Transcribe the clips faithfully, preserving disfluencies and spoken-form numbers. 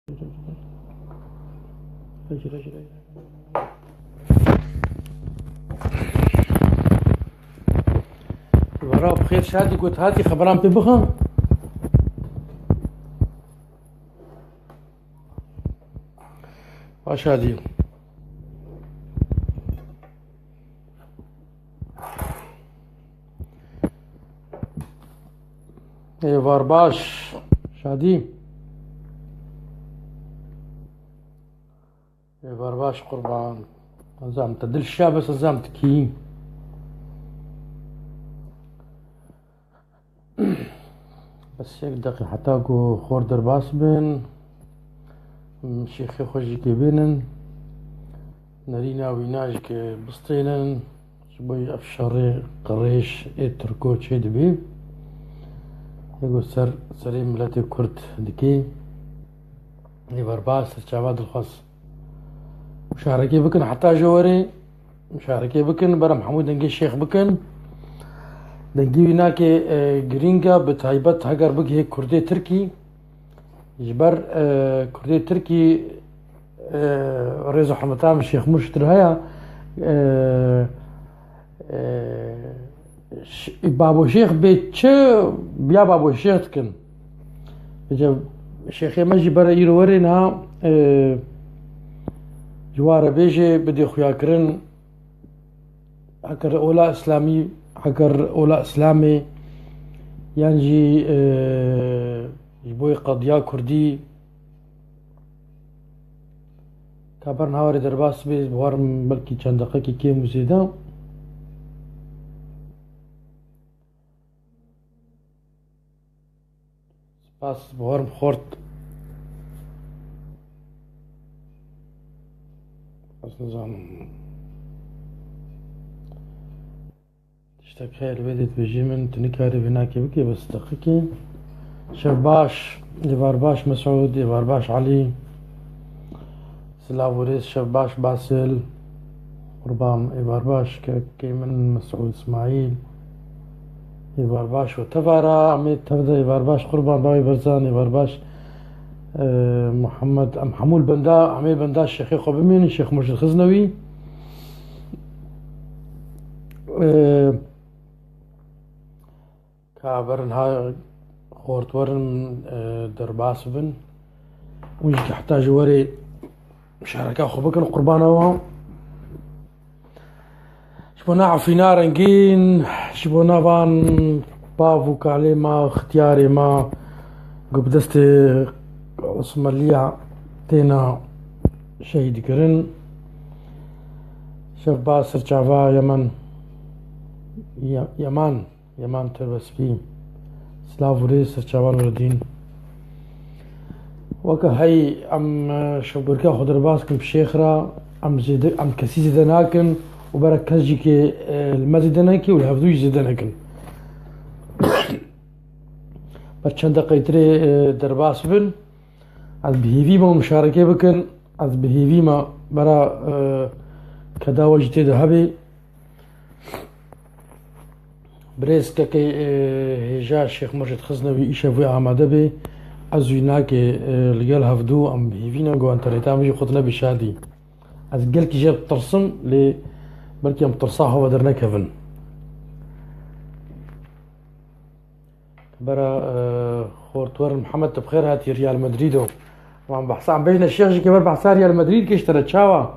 Vera bi xêr Şadî, got hatî xeberan pê bixin. Baş Şadî. Êvar baş, Şadî. Êvar baş Qurban. Ez zam te dil şa bes ez zam te kî. Bes yek deqî heta ku xor derbas bin, şêxê xwe jî kê bênin, nerîna wîna jî kê bistênin, ji bo ev şerê qirêj ê Tirko çê dibî. Ê ku ser, serê miletê Kurd dikê. Êvar baş, serçava dilxwaz. Muşarekê bikin heta ji werê. Muşarekê bikin, berem hemû dengê şêx bikin. Dengê wî nake, e, girîng e, bi taybet heger bigihê Kurdê Tirkî. Ji ber, e, Kurdê Tirkî, e, rêz û hurmeta min Şêx Murşid re heye. E, e, ş-, Babo Şêx bê çi, ya Babo Şêx dikin. Vêce şêxê me jî bere îro werê niha, e, ji wan re bêjê bidê xuyakirin, heger ola Îslamî, heger ola Îslamê, yan jî, e, ji bo qediya Kurdî, ka ber niha werê derbas bê, bi wan re belkî çend deqekî kêm û zêde. Spas, bi wan re xort. Ez nizanim. Tiştek heye li vê dê dibêjî min, tu nikarî vê nakê bikê, bes deqikê. Şev baş, êvar baş Mesûd, êvar baş Elî. Silav û rêz, şev baş Basil. Qurban, êvar baş kekê min Mesûd Îsmaîl. Êvar baş we tevara, em ê tev de êvar baş Qurban, bavê Berzan, êvar baş, e, Muhammed, em hemû li benda, em ê benda şêxê xwe bimînin, Şêx Murşid Xiznewî. E, Ka ber niha xort werin, e, derbas bin. Hûn jî heta ji werê muşareka xwe bikin qurbana wan. Ji bo na Efrîna rengîn, ji bo na van bav û kalê me, xtiyarê me, ku bi destê Osmeliya têne şehîd kirin. Şev baş serçava Yemen, Ye-, Yemen. Yeman Tirbespî. Silav û rêz serçavan Nureddîn. Weke hey em, e, şevbirka xwe derbas kin bi şêx re, em zêde, em kesî zêde nakin û bera kes jî kê, e, li me zêde neke û li hevdû jî zêde nekin. Ber çend deqeytirê, e, derbas bin. Ez bi hêvî me muşarekê bikin. Ez bi hêvî me bera, e, keda we jî tê de hebê. Birêz kekê, e, hêja Şêx Murşid Xiznewî îşev wê amade bê. Ez wî nakê, e, li gel hevdû em bi hêvî ne, go enterêta min jî xwe tine bê Şadî. Ez gelkî jê ditirsim, lê belkî em tirsa xwe ve dernekevin. Bera, e, xortwer Mihemed, tu bi xêr hatî Real Madrîdo. Wan behsa em bêjine şêx jî kê ber behsa Real Madrid kê ji te re çawa?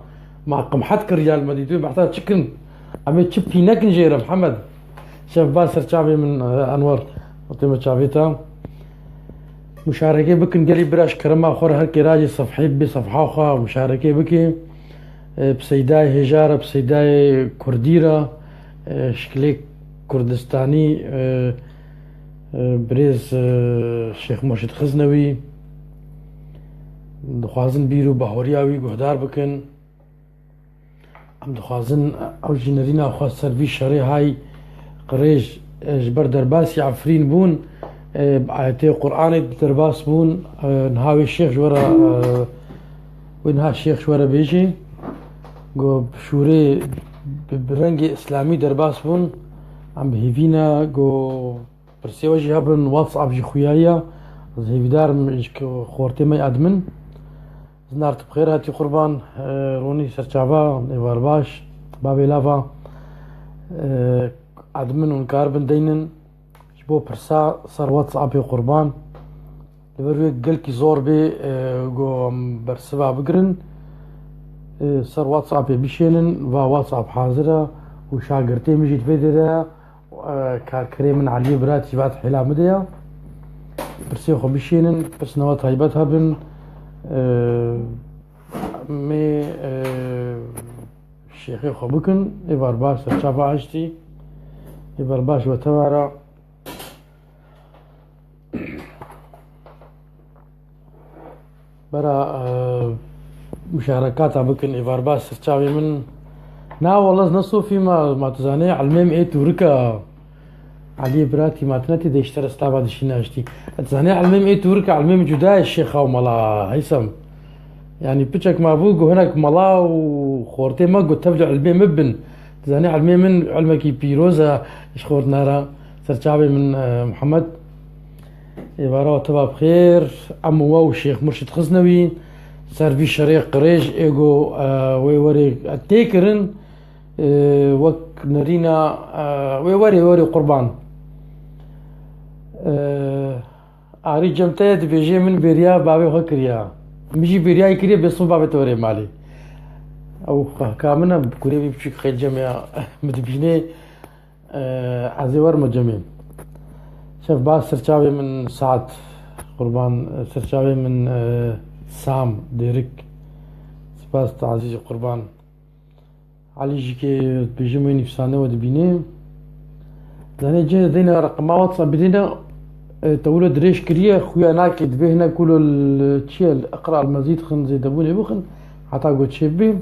Ma qimhet kir Real Madrid, wê behsa çi kin? Em ê çi pî nekin jê re Mihemed? Şev baş ser çavê min, e, Enwer. Û tê me çavê te. Muşarekê bikin gelî bira ji kerema xwe re her kê rajê sefhê bê sefha xwe muşarekê bikê. E, bi seydayê hêja re, bi seydayê kurdî re, e, şikilê Kurdistanî, e, e, birêz, e, Şêx Murşid Xiznewî, dixwazin bîr û bahoriya wî guhdar bikin. Em dixwazin ew jî nerîna xwe ser vî şerê hay qirêj, e, ji ber derbasî Efrîn bûn, e, bi ayetê Qur'anê derbas bûn, e, niha wê şêx ji we re, e, wê niha şêx ji we re bêjê, go bi şûrê, bi, bi rengê îslamî derbas bûn, em bi hêvî ne, go pirsê we jî hebin, WhatsApp jî xuyayiya, ez hêvîdar im ji ke-, xortê me admin. Zinar, tu bi xêr hatî qurban. E, Ronî Serçava, êvar baş, bavê lava. E, admin hûn karibin deynin. Ji bo pirsa ser WhatsAppê qurban. Li vir wê gelkî zor bê, e, ku em bersiva bigirin. E, ser WhatsAppê bişênin, va WhatsApp hazir e û şagirtê min jî di vê derê ye. E, karkerê min Eliyê Biratî va di hêla min de ye. Pirsê xwe bişênin, pirsnewa taybet hebin. E, mê, e, şêxê xwe bikin, êvar baş Serçava aştî. Êvar baş we tevara. Bera, e, muşarekata bikin, êvar baş Serçavê min. Na, wela ez ne sofî me, ma tu zanê, ilmê min ê tûrik e. Eliyê Biratî ma tu netê dê ji te re stava dişîne aştî. Tu zanê, ilmê min ê tûrik e, ilmê min cuda ye şêxa û mela, Heysem. Yanî piçek ma bû, ku hinek mela û xortê me ku tevlî ilmê min bin. Tu zanî, ilmê min ilmekî pîroz e, ji xortina re. Serçavê min, e, Mihemed. Êvara we teva bi xêr. Em û we û Şêx Murşid Xiznewî ser vî şerê qirêj ê ku, e, wê werê tê kirin, e, wek nerîna, e, wê werê, werê qurban. E, Arî cem te ye, dibêje min bêriya bavê xwe kiriya. Min jî bêriyayê kiriye, bê siv bavê te were malê. Ew ka min e, kurê wî biçûk xêl cem ya, min dibînê, e, ezê werme cemê. Şef baş Serçavê min Saet qurban, Serçavê min, e, Sam Dêrik. Spas tu ezîz qurban. Elî jî kê dibêjim wê nivîsane we dibînê. Zanê cihê deyne reqema WhatsApp bidîne, e, tewilo dirêj kiriye, xuya nake, dibê hine kulo li çi ye, li Iqra, li Mezîd xin, Zêdebûnê bixin, heta got çê bibê.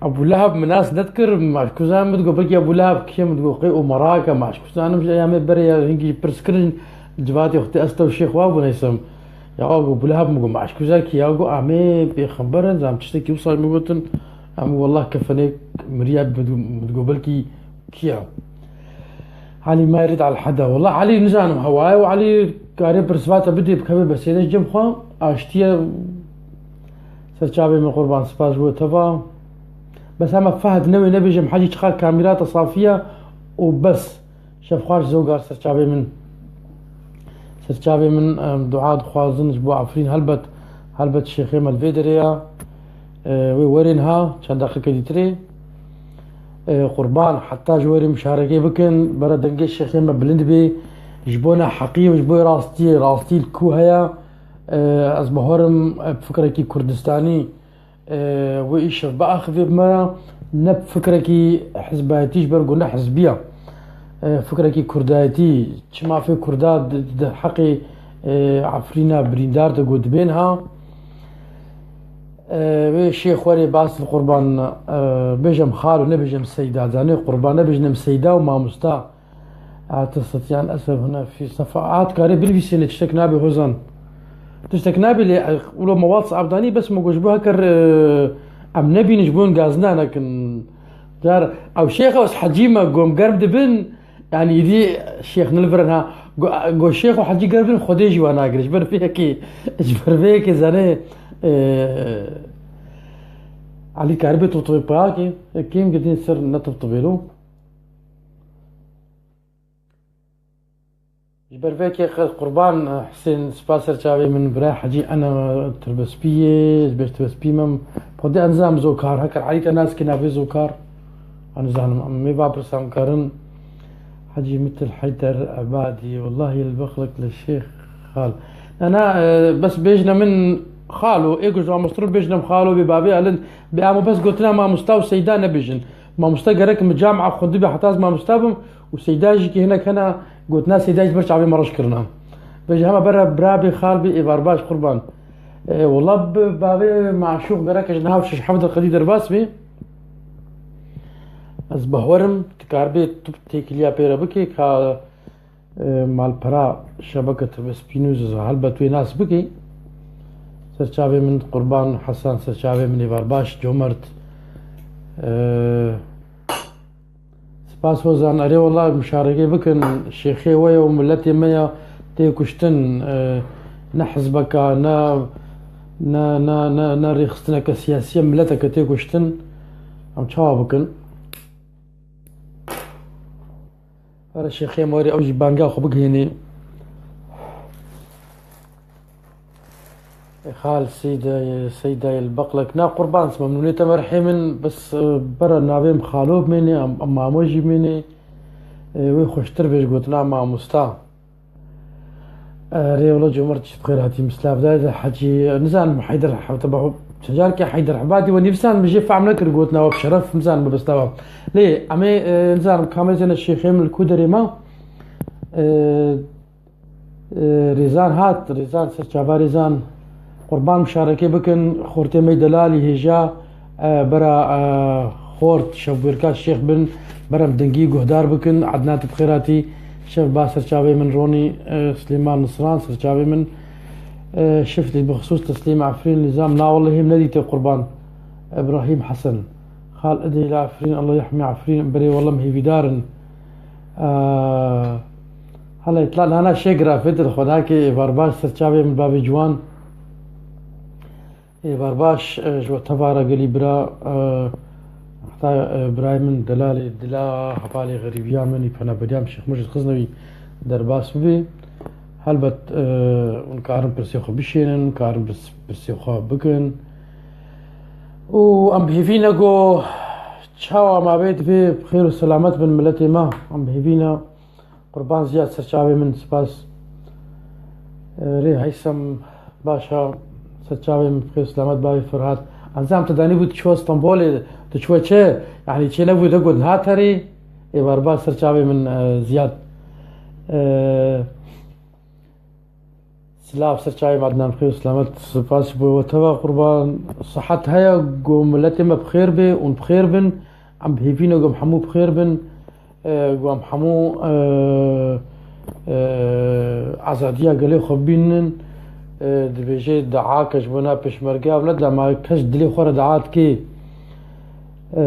Ebû Leheb min nas nedikir, ma ji ku zanim, min digot belkî Ebû Leheb kê ye, min digot qey Umerake, ma ji ku zanim, ji eyamê berê ya hingî pirs kirin, civatê xwe tê ez te û şêx wa bû, neyse. Ya got, Ebû Leheb, min got, ma ji ku za kî? Ya got, amê pêxember in, zam tiştekî wisa min gotin, em wallah kefenê miriya, min digot belkî kî ye? Elî ma rid al heda. Wallah Elî nizanim hewa ye û Elî karê pirsvata bidê bikeve besêde cem xwe, aştiye. Serçavê min qurban, spas ji we teva. Bes hema Fehd newê nebêjim, Hecî çiqa kamîrata safiye û bes. Şevxwaş Zogar Serçavê min. Serçavê min, em, dua dixwazin ji bo Efrîn, helbet, helbet şêxê me li vê derê ya. E, wê werên ha, çend deqike dîtirê. E, qurban, heta ji werê muşarekê bikin, bera dengê şêxê me bilind bê. Ji bo neheqî û ji bo rastiyê, rastî li ku heye, e, ez bawerim, e, fikrekî Kurdistanî, e, wê îşev biaxivê bi me re, ne fikrekî hizbayetî, ji ber ku ne hizbiya. E, fikrekî kurdayetî, çi mafê kurda di, di heqê, e, Efrîna birîndar de ku dibên ha. E, wê şêx werê bas li qurban, e, bêjem xalo, nebêjem seyda, zanê qurban, nebêjinem seyda û mamosta. Ata setiyan eseb huna fî sefa. At karê binivîsîne, tiştek nabe hozan. Tiştek nabe lê, e, ulo me WhatsApp danî, bes me got ji bo heker, e, em nebînin, ji bo gazina nekin. Car ew şêx ew hecî me gom germ dibin, yanî îdî şêx nilvirin ha. Go, go şêx û hecî germ dibin, Xwedê jî wan nagire. Ji ber vê yekê, ji ber vê yekê zanê, e, Elî karibê totobê payakê, e, kêm gidin ser ne totobê lo. Ji ber vê yekê qe-, qurban, e, Husên, spas ser çavê min, bira Hecî, ena tirbespî yê, ez bêj tirbespî mem. Xwedê ez nizanim zokar, heker Elî te nas kî navê zokar. Ez nizanim, em mê va pirsa em karin. Hecî Mitil Heyder Ebadî, wellahî li bexlek li şêx xal. Na, na, e, bes bêjne min xalo, ê ku ji mamoste re bêjne min xalo, bê bavê Elin, bê ama bes gotina mamosta û seyda nebêjin. Mamoste gerek min camia xwendibê heta ez mamoste bim, û seyda jî kî hinek hene, gotina seyda jî ber çavê me reş kirina. Vêjî hema bera bira bê, xal bê, êvar baş qurban. E, wela bi bavê maşûq gerek ji niha şeş heft deqedî derbas bê. Ez bawerim, tu karibê tu têkiliya pê re bikê, ka, e, malpera şebeke T V Spînûz helbet wê nas bikê. Serçavê min qurban, Hesan, serçavê min êvar baş, comert. E, Spas Hozan, erê wela muşarekê bikin, şêxê we ye û miletê me ye, tê kuştin, e, ne hizbeka, ne ne, ne, ne, ne rêxistineke siyasî ye, mileteke tê kuştin. Em çawa bikin? Were şêxê me werê ew jî banga xwe bigihînê. Ê xal Seyda, Seyda yê li Beqlek. Na qurban, memnûnê te merhê min, bes, e, bera navê min xalo bimêne, em, em mamo jî bimêne. E, wê xweştir bê ji gotina mamosta. E, rê wela cumert jî bi xêr hatî, min silav dayê de hecî, e, nizanim Heyder Hef-, te baho, çend carkê Heyder Hebadî we nivîsan, min jê fehm nekir gotina we bi şeref, nizanim bibista we. Lê em ê, e, nizanim kamê zêne şêxê min li ku derê ma. E, E, Rêzan hat, Rêzan, ser çava Rêzan. Qurban, muşarekê bikin, xortê me delalî hêja, e, bera, e, xort, şevbêrka şêx bin, berem dengî guhdar bikin, Edna tu bi xêr hatî, şev ba ser çavê min Ronî, e, Silêman Nisran, ser çavê min, e, şiflî bi xisûs Teslîm Efrîn Nîzam, na wellehî min nedîtê qurban, Ibrahîm Hesen. Xal Idê li Efrîn, Allah yehmî Efrîn, berê wele em hêvîdar in. Eee, hele îtla nana şê girafê di xwedakê êvar baş ser çavê min bavê ciwan. Êvar baş, e, ji we tevara gelî bira, e, heta, e, birayê min delalê dila hevalê xerîbiya min î penaberiya min Şêx Murşid Xiznewî derbas bibê. Helbet, e, hûn karin pirsê xwe bişênin, karin pirs-, pirsê xwe bikin. Û em bi hêvî ne ku çawa mabê divê bi xêr û selamet bin miletê me. Em bi hêvî ne. Qurban Ziyad ser çavê min, spas. E, rê Heysem, baş a, ser çavê min bi xêr û selamet bavê Ferhat. Anzam tu danî bû tu çiwa Stenbolê, tu çiwa çi? Yanî çê nebû de got ha terê. Ê bar baş ser çavê min, e, Ziyad. E, Silav ser çavê Adnan, xêr û selamet, spas ji bo we teva qurban. Sihet heye, ku miletê me bi xêr bê û bi xêr bin. Em bi hêvî ne ku em hemû bi xêr bin. E, ku em hemû, e, e, azadiya gelê xwe bînin. E, dibêje dua ke ji bo na pêşmerge ev ne dema kes dilê xwe re dua dike. E,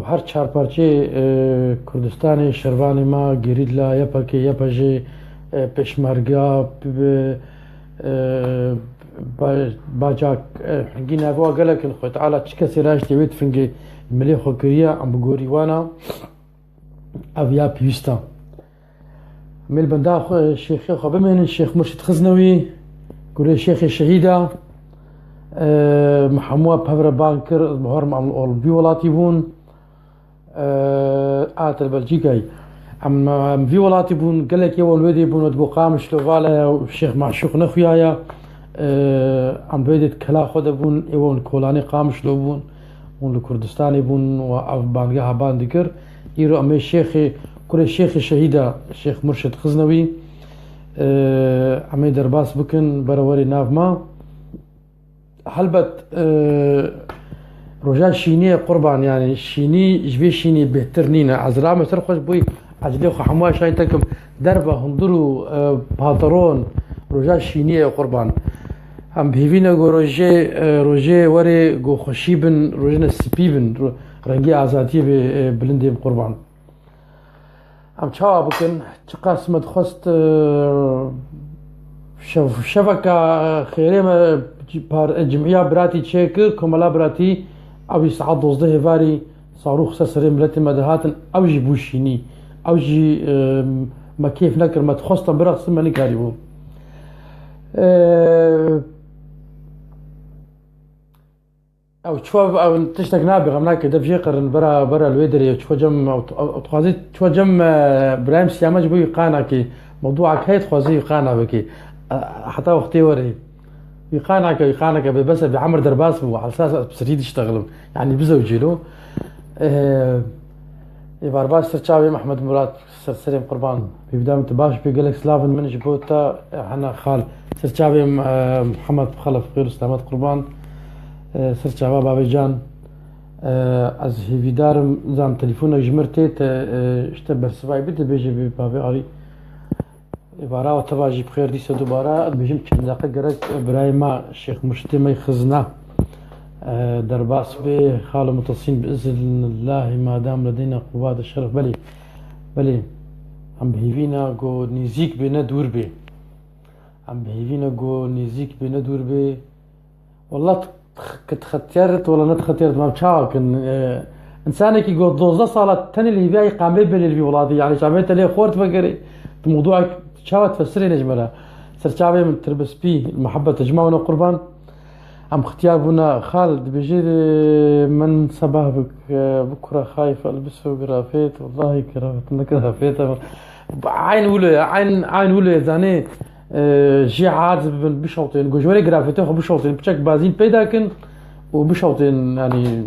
her çar parçeyê, e, Kurdistanê, şervanê me, gerîla, Y P G, Y P J, e, pêşmerga, p-, e, ba-, bacak, e, hingî navê wa gelek in. Xwedê Teala çi kesê raştê wê tifingê milê xwe kiriye, em bi gorî wan a, ev ya pêwîst a. Em ê li benda xwe, şêxê xwe bimênin, Şêx Murşid Xiznewî, kurê şêxê şehîd a. E, me hemû pevre bang kir, ez bawer im em li vî welatî bûn. E, a, te li Belçîkayê. Em, em vî welatî bûn, gelek ê wan wê dê bûn, wê digot Qamişlo vale, Şêx Maşûq nexuyaye. E, em wê dê di kela xwe de bûn, ê wan kolanê Qamişlo bûn. Hûn li Kurdistanê bûn û ev bangeha ban dikir. Îro em ê şêxê, kurê şêxê şehîda Şêx Murşid Xiznewî, e, em ê derbas bikin, bere werê nav me. Helbet, e, roja şîniyê qurban, yanî şînî ji vê şînî bêhtir nîne. Ez rame ser xwe ji bo ecilê xwe hemû aşayî tekim. Derve, hundir û, e, pateron, roja şîniyê qurban. Em bi hêvî ne ku rojê, e, rojê werê ku xweşî bin, rojine spî bin, ro-, rengê azadiyê bê, e, bilindê bi qurban. Em çawa bikin? Çiqas me dixwest, e, şev-, şeveka xêrê me par-, cim'iya biratî çêkir, komela biratî, ew jî saet dozdeh êvarî sarûx ser serê miletê me dihatin, ew jî bû şînî. Ew jî, e, me kêf nekir, me dixwest em biraxsin, me nikarîbû. E, Ew çiwa, ew tiştek nabe, xem nake, dev jê qerin, bera, bera li wê derê, çiwa cem, ew, ew, ew dixwazî çiwa cem, e, Birahîm Siyame ji bo wî qanakê, mewdûak heye dixwazî wî qana bike. E, heta wextê were. Wî qanake, wî qanake bê bes e, bê emir derbas bû, alsas ez bi sirî diştexilim. Yanî bizewcîlo. E, ê barbaş ser çavê Mehmed Murat. Ser serê min qurban. Pêvîda min tu baş bî, gelek silav in min ji bo te, e, hene xal. Ser çavê min, e, Mihemed Xelef, xêr û selamet qurban. E, ser çava bavê can. E, ez hêvîdar im, nizanim telefona ji mir tê, te, e, işte bersivayî bide, bêje bê bavê Arî. Êvara we teva jî bi xêr dîsa dubara. Dibêjim çend deqe gerek, e, birayê me Şêx Murşidê me yê xizna, e, derbas bê. Xalo Mutesîn bi iznillahî madam li dîna quwat û şeref. Belê, belê. Em bi hêvî ne ku nêzîk bê ne dûr bê. Em bi hêvî ne ku nêzîk bê ne dûr bê. Wallah, tu xetiyar, tu wala ne xetiyar, tu çawa kin? E, insanekî got dozdeh sala tenê li hîviya îqameyê bênê li vî welatî, yani çavê te lê xort vekirî, tu mewduek çawa tfesirê ne ji me re? Ser çavê min tirbispî, muhebbet ji me wina qurban. Em xetiyar bûna xal, dibêjê, e, min sebah bik, e, bi kura xayf elbis û grafêt, wallahî grafêt, ne grafêt, e, eyn wilo ye, eyn, eyn wilo ye, zanê, e, jê aciz bibin, bişewtên, ku ji werê grafêtê xwe bişewtên, piçek bazîn peyda kin û bişewtên, yanî,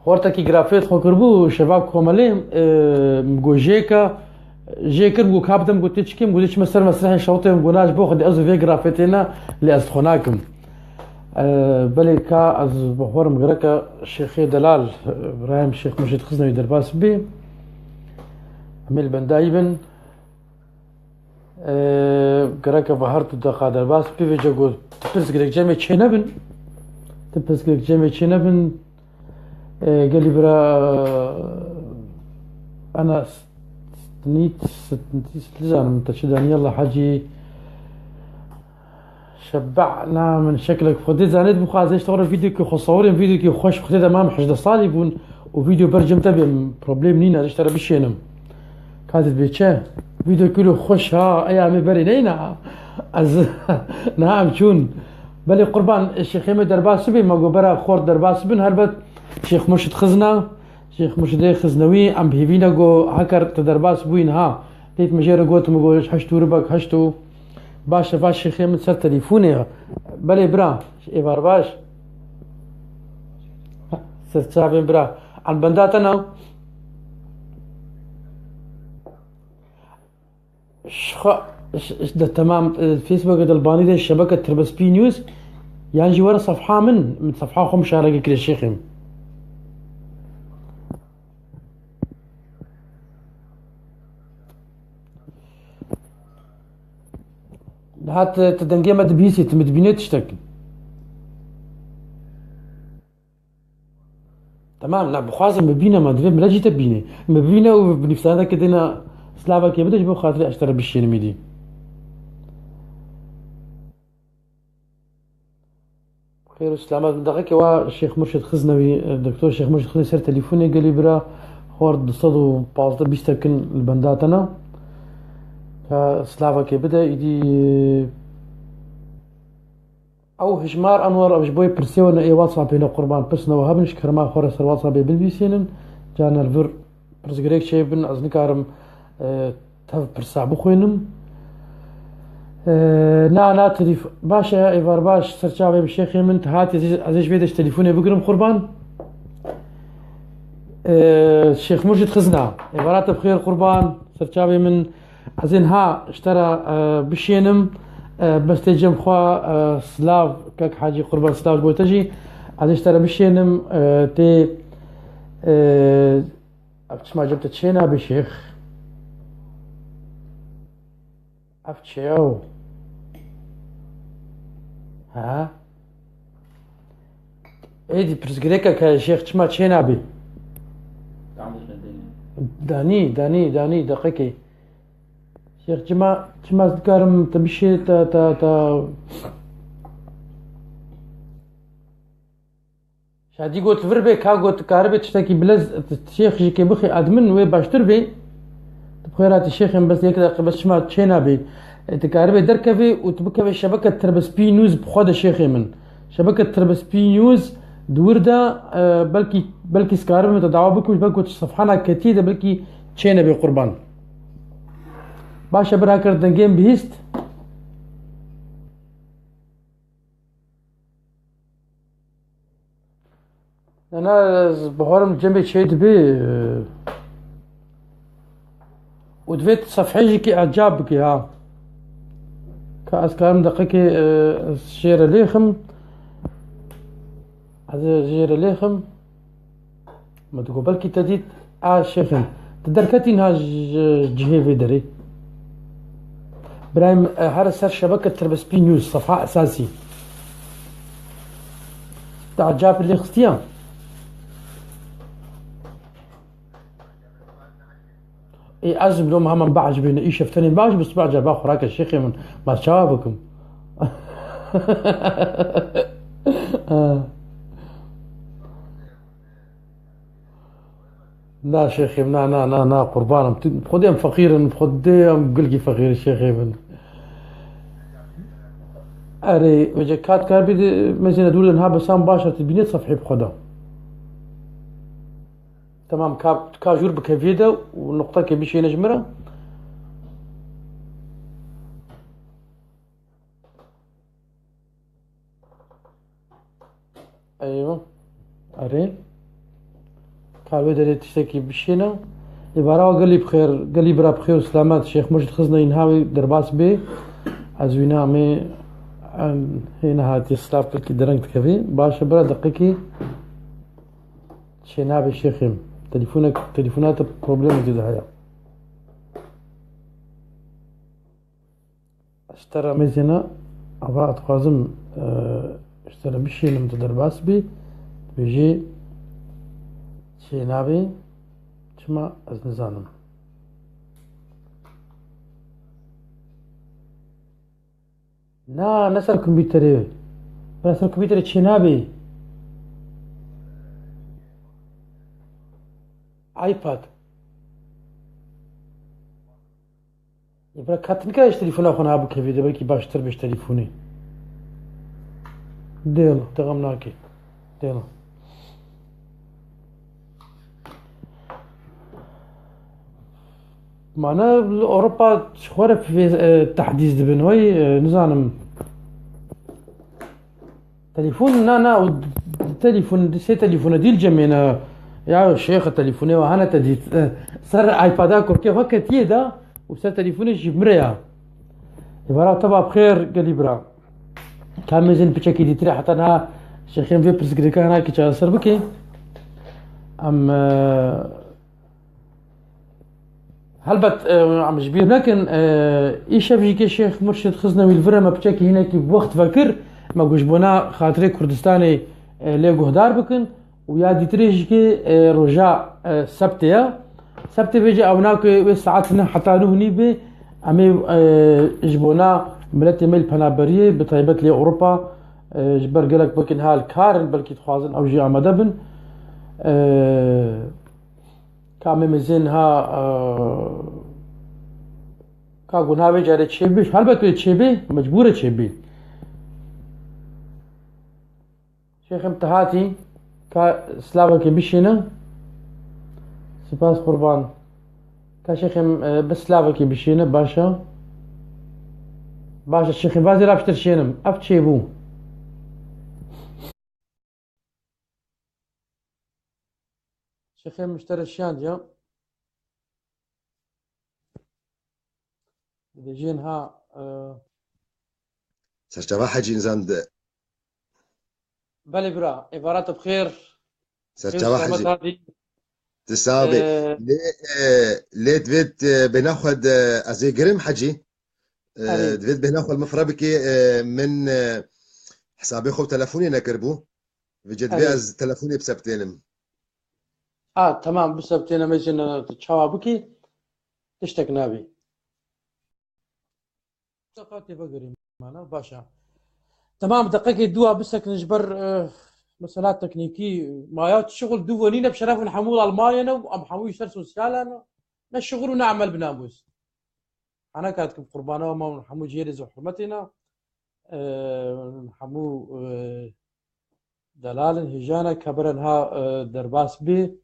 xortekî grafêt xwe kiribû, şeva komelê, e, min got jê ke, jê kir, min got ka bide, min got tê çi kêm, min got dê çime ser mesrehê şewtê, min got na ji bo Xwedê ez û vê grafêtê ne, lê ez xwe nakim. E, belê ka ez bi xwe re gereke şêxê delal, e, Îbrahîm Şêx Murşîd Xiznewî derbas bibê. Em ê li bendayî bin. E, gereke bi her du deqa derbas bibê, vêca got, tu pirs girek cemê çê nebin. Tu pirs girek cemê çê nebin. E, gelî bira, ana Stnît, Stnît, nizanim te çi danî, Yallah Hecî. Şebe'na min şeklek Xwedê zanê dibixwazê ji te re vîdeokê xwe sewirên, vîdeokê xweş bi Xwedê de mam hejdeh salî bûn û vîdeo ber cem te bê, problem nîne, ji te re bişênim. Ka dibê çi? Vîdeokê wilo xweş ha, eya em ê berê neyna. Ez niha em çûn. Belê qurban, şêxê me derbas bibê, me got bera xort derbas bin, helbet Şêx Murşid Xizna, Şêx Murşidê Xiznewî, em bi hêvî ne got heker tu derbas bûyî niha. Dêt min jê re got, min got heşt û ribek heşt û. Baş e, va şêxê min ser telîfonê ye. Belê bira, êvar baş. Ser çavên bira. An benda te na? Şixa, ş-, ş-, de temam, e, Facebook de Albanî de şebeke Tirbespî News. Yan jî were sefha min, min sefha xwe mişareke kire şêxê min. Niha tu, tu dengê me dibihîsî, tu min dibînê tiştek. Temam, na bixwazim bibîne, ma divê millet jî te bîne. Min bibîne û bi nivîsandekê dêna slavekê bide ji bo xatirê ez ji te re bişênim êdî. Xêr û selamet. Min deqekê wa Şêx Murşid Xiznewî, Doktor Şêx Murşid Xiznewî ser telîfonê gelî bira, xwar du sed û pazdeh bîst tekin li benda te ne. Ka slavekê bide, îdî ew hijmar Enwer ev ji bo yê pirsê we ne ê WhatsAppê ne qurban, pirsine we hebin ji kerema xwe re ser WhatsAppê binivîsînin. Carna li vir pirsgirêk çêbin, ez nikarim, e, tev pirsa bixwînim. E, na, na, telîf-, baş e, êvar baş, serçavê min şêxê min, tu hatî, ez ê, ez ê ji vê de ji telîfonê bigirim qurban. E, Şêx Murşid Xizna, êvara te bi xêr qurban, serçavê min, ez ê niha ji te re, e, bişênim, e, bes tê cem xwe, e, silav, kek Hacî qurban silav ji bo te jî, ez ê ji te re bişênim, e, tê, e, Ev çima cem te çê nabê şêx? Ev çi ye? Ha? Êdî pirsgirêkek heye, şêx çima çê nabê? Danî, danî, danî, deqekê. Şêx çima, çima ez dikarim te bişê, te, te, te. Şadî got, vir bê, ka got, karibê tiştekî bilez, şêx jî kê bixê admin wê baştir bê. Tu bi xêr hatî şêxê min, bes yek deqe, bes çima çê nabê. E, tu karibê derkevê û tu bikevê şebeke Tirbespî News bi xwe de şêxê min. Şebeke Tirbespî News di wir de, e, belkî, belkî ez karibim te dawa bikim, belkî tu sefhana ketiyê de belkî çê nebê qurban. Baş e, bira kir dengê min bihîst. Ne, ne, ez bawerim cemê çê dibê, e, û divê tu sefhê jî kê ecab bikê, ha. Ka ez karim deqekê, e, ez jê re lêxim. Ez ê jê re lêxim. Me digot, belkî te dît, a şêxin, tu derketî niha ji, ji cihê vê derê. Birayê min, e, here ser şebeke Tirbespî News, sefha esasî. Te ecab lê xistiya? Ê, ez ê loma heman biecibînim, îşev tenê biecib, ez bieceba xurake şêxê min, ma çawa bikim? Ha. Na şêxê min, na, na, na, na, qurban im. Tu, bi Xwedê em feqîr in, bi Xwedê em gelkî feqîr in şêxê min. Erê, vêca ka dikar bî de, mezêne dûr de niha besan baş e, tu bînê sefhê bi xwe de. Temam, ka, ka jûr bikeviyê de û nuqtekê bişêne ji min re. Eywa. Erê. Ka wê derê tiştekî bişîne. Ê bara gelî bi xêr, gelî bira bi xêr û selamet. Şêx Murşid Xizneyî niha wê derbas bê. Ez wî namê, em, hê nehatî silav pekî dereng dikevî. Baş e bira deqekî çê nabê şêxê min. Telefona, telefona te problemekî de heye. Ez ji te re mêzêne, ava dixwazim, e, ji te re bişînim, tu derbas bî, dibêjî çê nabê, çima ez nizanim. Na, ne ser kompîterê. Bira ser kompîterê çê nabê. iPad. Ê bira, ka tu nikarî ji telefona xwe niha bikevî de, belkî baştir be ji telefonê. Dêl, te xem nake. Dêl. Mane li Ewropa ji xwe re fê-, e, tehdîs dibin. Wey, e, nizanim. Telefon, na, na, û telefon, sê telefon e, dîl cemê ne. Ya şêx, telefonê we hene te dît. Ser iPada kurkê xwe ketiye da û ser telefonê jî mire ya. Ê bira, te ba bi xêr gelî bira. Ka mêzên piçekî dîtire heta niha şêxên vê pirsgirêka hena ki çareser bike. Em, e, Helbet, e, em ji bîr nekin, e, îşev jî ke Şêx Murşid Xiznewî li vir e, me piçekî hinekî wext vekir, me got ji bona xatirê Kurdistanê, e, lê guhdar bikin û ya dîtirê jî ke, e, roja, e, sebtê ye. Sebtê vêce ew nake wê saet neh heta nûh nîv bê, em ê, e, ji bona miletê me li penaberiyê, bi taybet lê Ewropa, e, ji ber gelek wekî niha li kar in, belkî dixwazin ew jî amade bin. E, Ka me mezin ha, e, ka gunha vê carê çêbî, helbet wê çêbî, mecbûr e çêbî. Şêxim te hatî, ka slavekê bişîne. Spas qurban. Ka şêxim, e, bi slavekê bişîne, baş e. Baş e, şêxim, vazî rapştir şênim. Ev çêbû. Şêxê min ji te re şiyandiya. Dibêjin ha, e, Serçava Hecî nizam de. Belê bira, êvara te bi xêr. Serçava Hecî. Hatî. Tu sax bî. E, lê, e, lê divêt, e, bêhna xwe de ez ê girim Hecî. E, erê. Divêt bêhna xwe li min fireh bikî, e, min, e, hesabê xwe bi telefonê nekiribû. Vêce divê, erê, ez telefonê bisebtênim. Ha, temam, bisebtêne, mêzin, e, tu çawa bikî, tiştek nabî. Deqa tê vegerî mana, baş e. Temam, deqekê dû a bisekin ji ber, e, mesela teknîkî, maya şixul dû ve nîne, bi şerefin hemû Almanya ne, em hemû ji ser sosyal ne. Ne şixul û ne emel bi namûs. Hana kat kim qurbana ve ma hemû cihê rêz û hurmetê ne. E, hemû, e, delalin hêjana ke bira niha, e, derbas bî.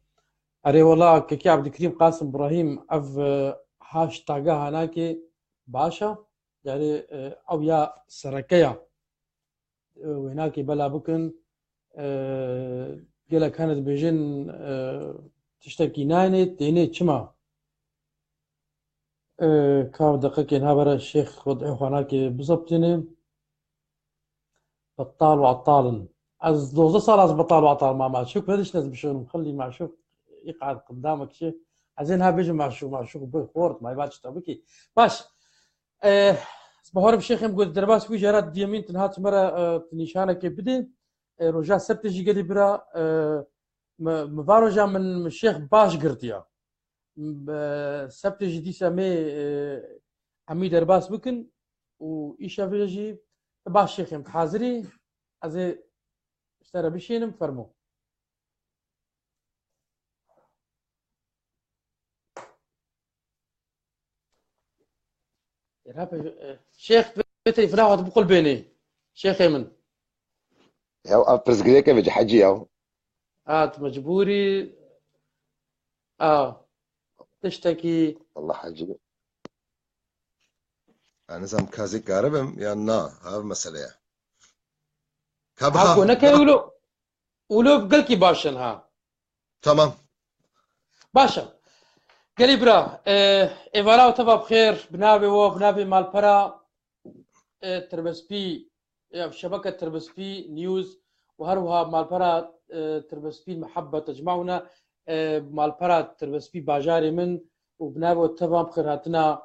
Erê wela, kekî Ebdulkerîm Qasim Ibrahîm, ev, e, hashtaga hanakê baş e. Yani, e, ew ya sereke ya. E, wênakê bela bikin. E, gelek hene dibêjin, e, tiştekî nayênê, tênê çima? E, ka deqekê niha bere Şêx Xwedê xwe nakê bizebtîne. Betal û atal in. Ez dozdeh sal ez betal û atal ma maşûk nedişt ez bişûnim xilî maşûk îqad qindam kişi. Ez ê niha bêjim maşûk, maşûk bi xort, may va çi te bikî. Baş. E, ez baharim şêxê min got derbas wî jara diyemîn tu niha tu me re, e, tu nîşanekê bidê. E, roja sebtê jî gelî bira, e, mi, mi va roja min, min şêx baş girtiya. M-, e, sebtê jî dîsa mê, e, hemî derbas bikin û îşevê jî Baş şêxê min, hazirî? Ez ê ji te re bişînim, fermo. Şêx, vê telefona xwe biqulbênê. Şêxê min. Ya ev pirsgirêke vêce hecî ya. At mecbûrî. A. Tiştekî. Allah hecî. Ez nizam ka zî karibim yan na, ev mesele ye. Ka biha. Ha, ku neke wilo, wilo gelkî baş in ha. Tamam. Baş e. Gelî bira, e, êvala û teva bi xêr, bi navê we, bi navê malpera, e, Tirbespî, ya, şebeke Tirbespî News û her wiha malpera, e, Tirbespî Mihebbe tecma hûn e, e, malpera Tirbespî bajarê min û bi navê we tevan bi xêrhatina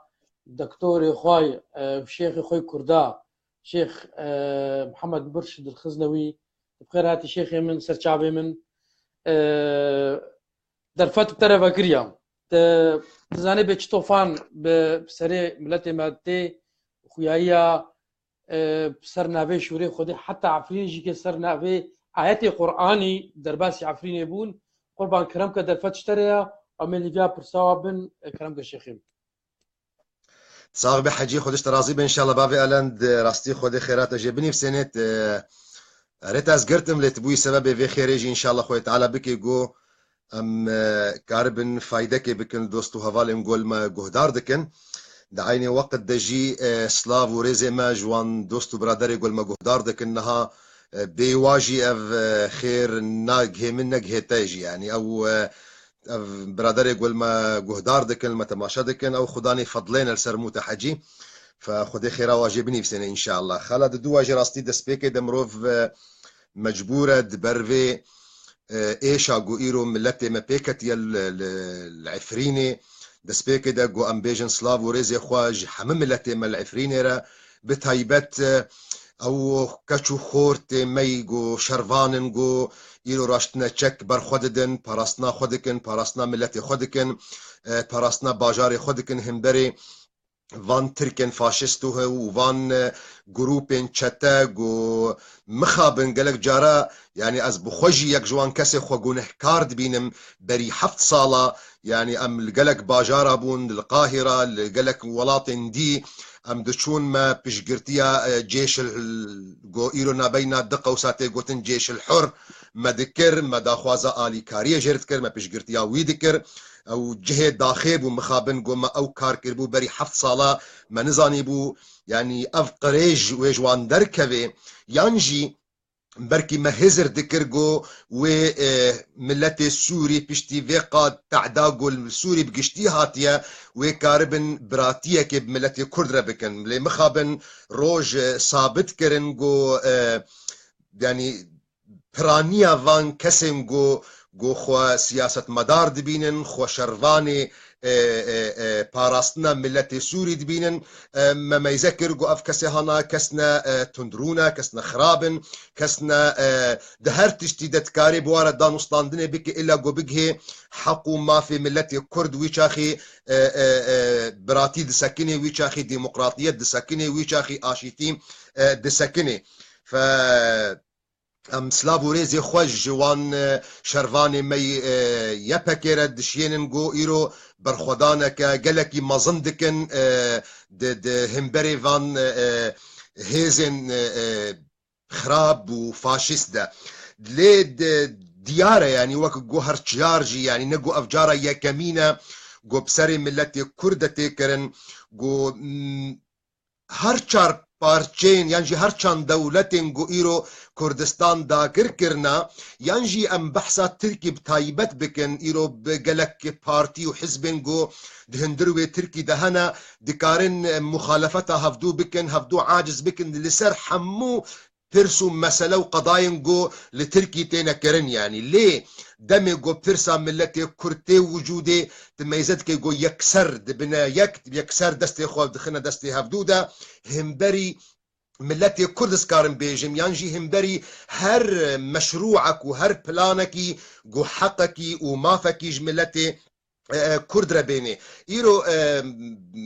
doktorê xwe, e, şêxê xwe kurda, Şêx, e, Mihemed Murşid Xiznewi, bi xêr hatî şêxê min, ser çavê min. E, derfet bi te re vekiriya. Te, tu zanî bê çi tofan bi serê miletê me tê, xuyayiya, e, ser navê şûrê Xwedê, heta Efrînê jî ke ser navê ayetê Qur'anî derbasî Efrînê bûn. Qurban, kerem ke derfet ji te re ya, em ê hêviya pirsa we bin, e, kerem ke şêxê min. Sax be Hecî, Xwedê ji te razî be înşallah. Bavê Alen, di rastî Xwedê xêra te jê binivîsêne. Erê, te ez girtim, lê tu bûyî sebebê vê xêrê jî, înşallah Xwedê Teala bike ku em, e, karibin faydekê bikin li dost û hevalên ku li me guhdar dikin. Di eynê weqt de jî, e, silav û rêzê me ji wan dost û biraderê ku li me guhdar dikin. Niha, e, bê wa jî ev, e, xêr nagihê min, negihê te jî. Yanî ew, e, ev biraderê ku li me guhdar dikin, li me temaşe dikin, ew xudanê fedlêne li ser mû te Hecî. Fe Xwedê xêra wa jê binivîsêne înşallah. Xela di dû wa jî rastî destpêkê de mirov, e, mecbûr e di ber vê, e, êşa ku îro miletê me pê ketiye li, li, li Efrînê. Destpêkê de ku em bêjin silav û rêzê xwe ji hemû miletê me li Efrînê re, bi taybet, e, ew keç û xortê me yî ku şervan in ku îro raştine çek ber xwe didin, parastina xwe dikin, parastina miletê xwe dikin, e, parastina bajarê xwe dikin hemberê van Tirkên faşîst û he-, û van, e, grûpên çete ku mixabin gelek cara, yanî ez bi xwe jî yek ji wan kesê xwe gunehkar dibînim berî heft sala, yanî em li gelek bajara bûn, li Qahira, li gelek welatên dî, em diçûn me piştgirtiya, e, cêşil, go îro nabeyna di qewsa tê gotin cêşil hur me dikir, me daxwaza alîkariyê jê re dikir, me piştgirtiya wî dikir. Ew cihê daxê bû, mixabin go me ew kar kiribû berî heft sala me nizanîbû, yanî ev qirêj wê ji wan derkevê, yan jî belkî me hizir dikir ku wê, e, miletê Sûrî piştî vê qad tehda ku li Sûrî bi giştî hatiye, wê karibin biratiyekê bi miletê Kurd re bikin. Lê mixabin roj, e, sabit kirin ku, e, yanî piraniya van kesên ku, ku xwe siyasetmedar dibînin, xwe şervanê, e, e, e, parastina miletê Sûrî dibînin, e, me meyze kir ku ev kesê hana kes ne, e, tundrû ne, kes ne xirab in, kes ne, e, di her tiştî de dikarê bi wa re danûstandinê bike, îlla ku bigihê heq û mafê miletê Kurd wî çaxî, e, e, e, biratî disekinê, wî çaxî demokratiyet disekinê, wî çaxî aşîtî, e, disekinê. Fe, em silav û rêzê xwe ji wan, e, şervanê me yî, e, Y P G re dişiyênin ku îro berxwedaneke gelekî mezin dikin, e, di, di hemberê van, e, e, hêzên, e, e, xirab û faşîst de. Lê di, diyar e, yanî wek ku her çar jî, yanî ne ku ev cara yekemîn e ku bi serê miletê Kurd de tê kirin, ku, mm, her çar parçeyên yan jî her çand dewletên ku îro Kurdistan dagir kirina, yan jî em behsa Tirkî bi taybet bikin, îro bi gelek partî û hizbên ku di hundir wê Tirkî de hene, dikarin, e, muxalefeta hevdû bikin, hevdû aciz bikin, li ser hemû pirs û mesele û qedayên ku li Tirkî têne kirin, yanî lê demê ku pirsa miletê Kurd tê wicûdê, tu meyze dikey ku yekser dibine yek, yekser destê xwe dixine destê hevdû de, hemberî miletê Kurd ez karim bêjim, yan jî hemberî her meşrûek û her planekî ku heqekî û mafekî ji miletê, e, e, Kurd re bênê. Îro, e,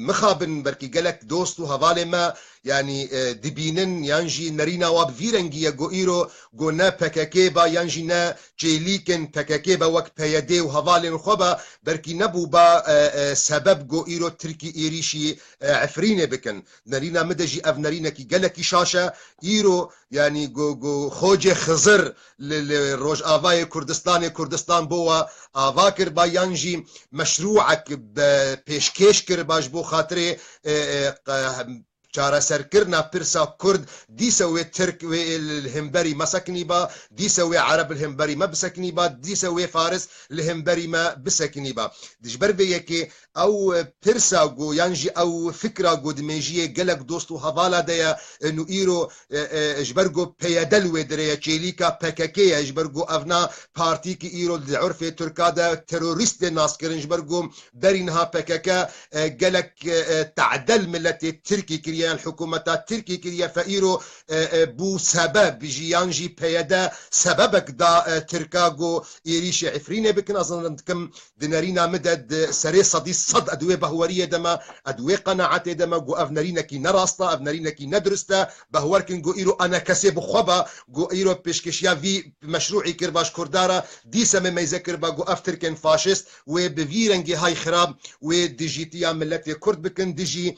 mixabin belkî gelek dost û hevalê me yanî, e, dibînin, yan jî nerîna wa bi vî rengî ye, go îro, go ne P K K ba, yan jî ne çêlîkin P K K ba wek P Y D û hevalên xwe ba, belkî nebû ba, e, e, sebeb go îro Tirkî êrîşî, e, Efrînê bikin. Nerîna min de jî ev nerînekî gelekî şaş e. Îro, yanî, go, go Xocê Xizir li, li Rojavayê Kurdistanê, Kurdistan bo wa ava kir ba, yan jî meşrûek be pêşkêş kir ba ji bo xatirê, e, e, qe-, çareserkirina pirsa Kurd, dîse wê Tirk wê li hemberî me sekinî ba, dîse wê Ereb li hemberî me bisekinî ba, dîse wê Faris li hemberî me bisekinî ba. Di ji ber vê yekê ew pirsa ku, yan jî ew fikra ku di mêjiyê gelek dost û hevala de ye, e, nû îro, e, e, ji ber ku P Y D li wê dire ye, çêlîka P K K ye, ji ber ku ev na partî ki îro di urfê Tirka de terorîst tê naskirin, ji ber ku berî niha P K K, e, gelek, e, e, tedel miletê Tirkî kiriye, yan hikûmeta Tirkî kiriye, fe îro, e, e, bû sebeb jî, yan jî P Y D sebebek da, e, Tirka ku êrîşê Efrînê bikin. Ez dikim di nerîna min de di serê sedî sed ez di wê behweriyê de me, ez di wê qenaetê de me ku ev nerînekî ne rast e, ev nerînekî ne dirust e. Behwer kin ku îro enekesê bi xwe be, ku îro pêşkêşiya vî meşrûî kir ba ji Kurda re, dîse me meyze kir ba ku ev Tirkên faşist wê bi vî rengî hay xirab wê dijîtiya miletê Kurd bikin, dijî,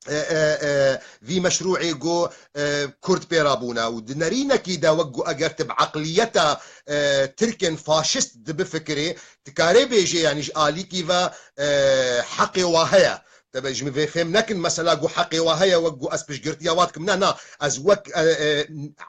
e, e, e, vî meşrûê ku, e, Kurd pê rabûne. Û di nerînekî de wek ku eger tu bi eqliyeta, e, Tirkên faşist dibifikirê, dikarê bêjê, yanî ji alîkî ve, e, heqê wa heye. Tebe ji min vê fêm nekin, mesela ku heqê wa heye, wek ku ez piştgirtiya wa dikim. Na, na, ez wek, e, e,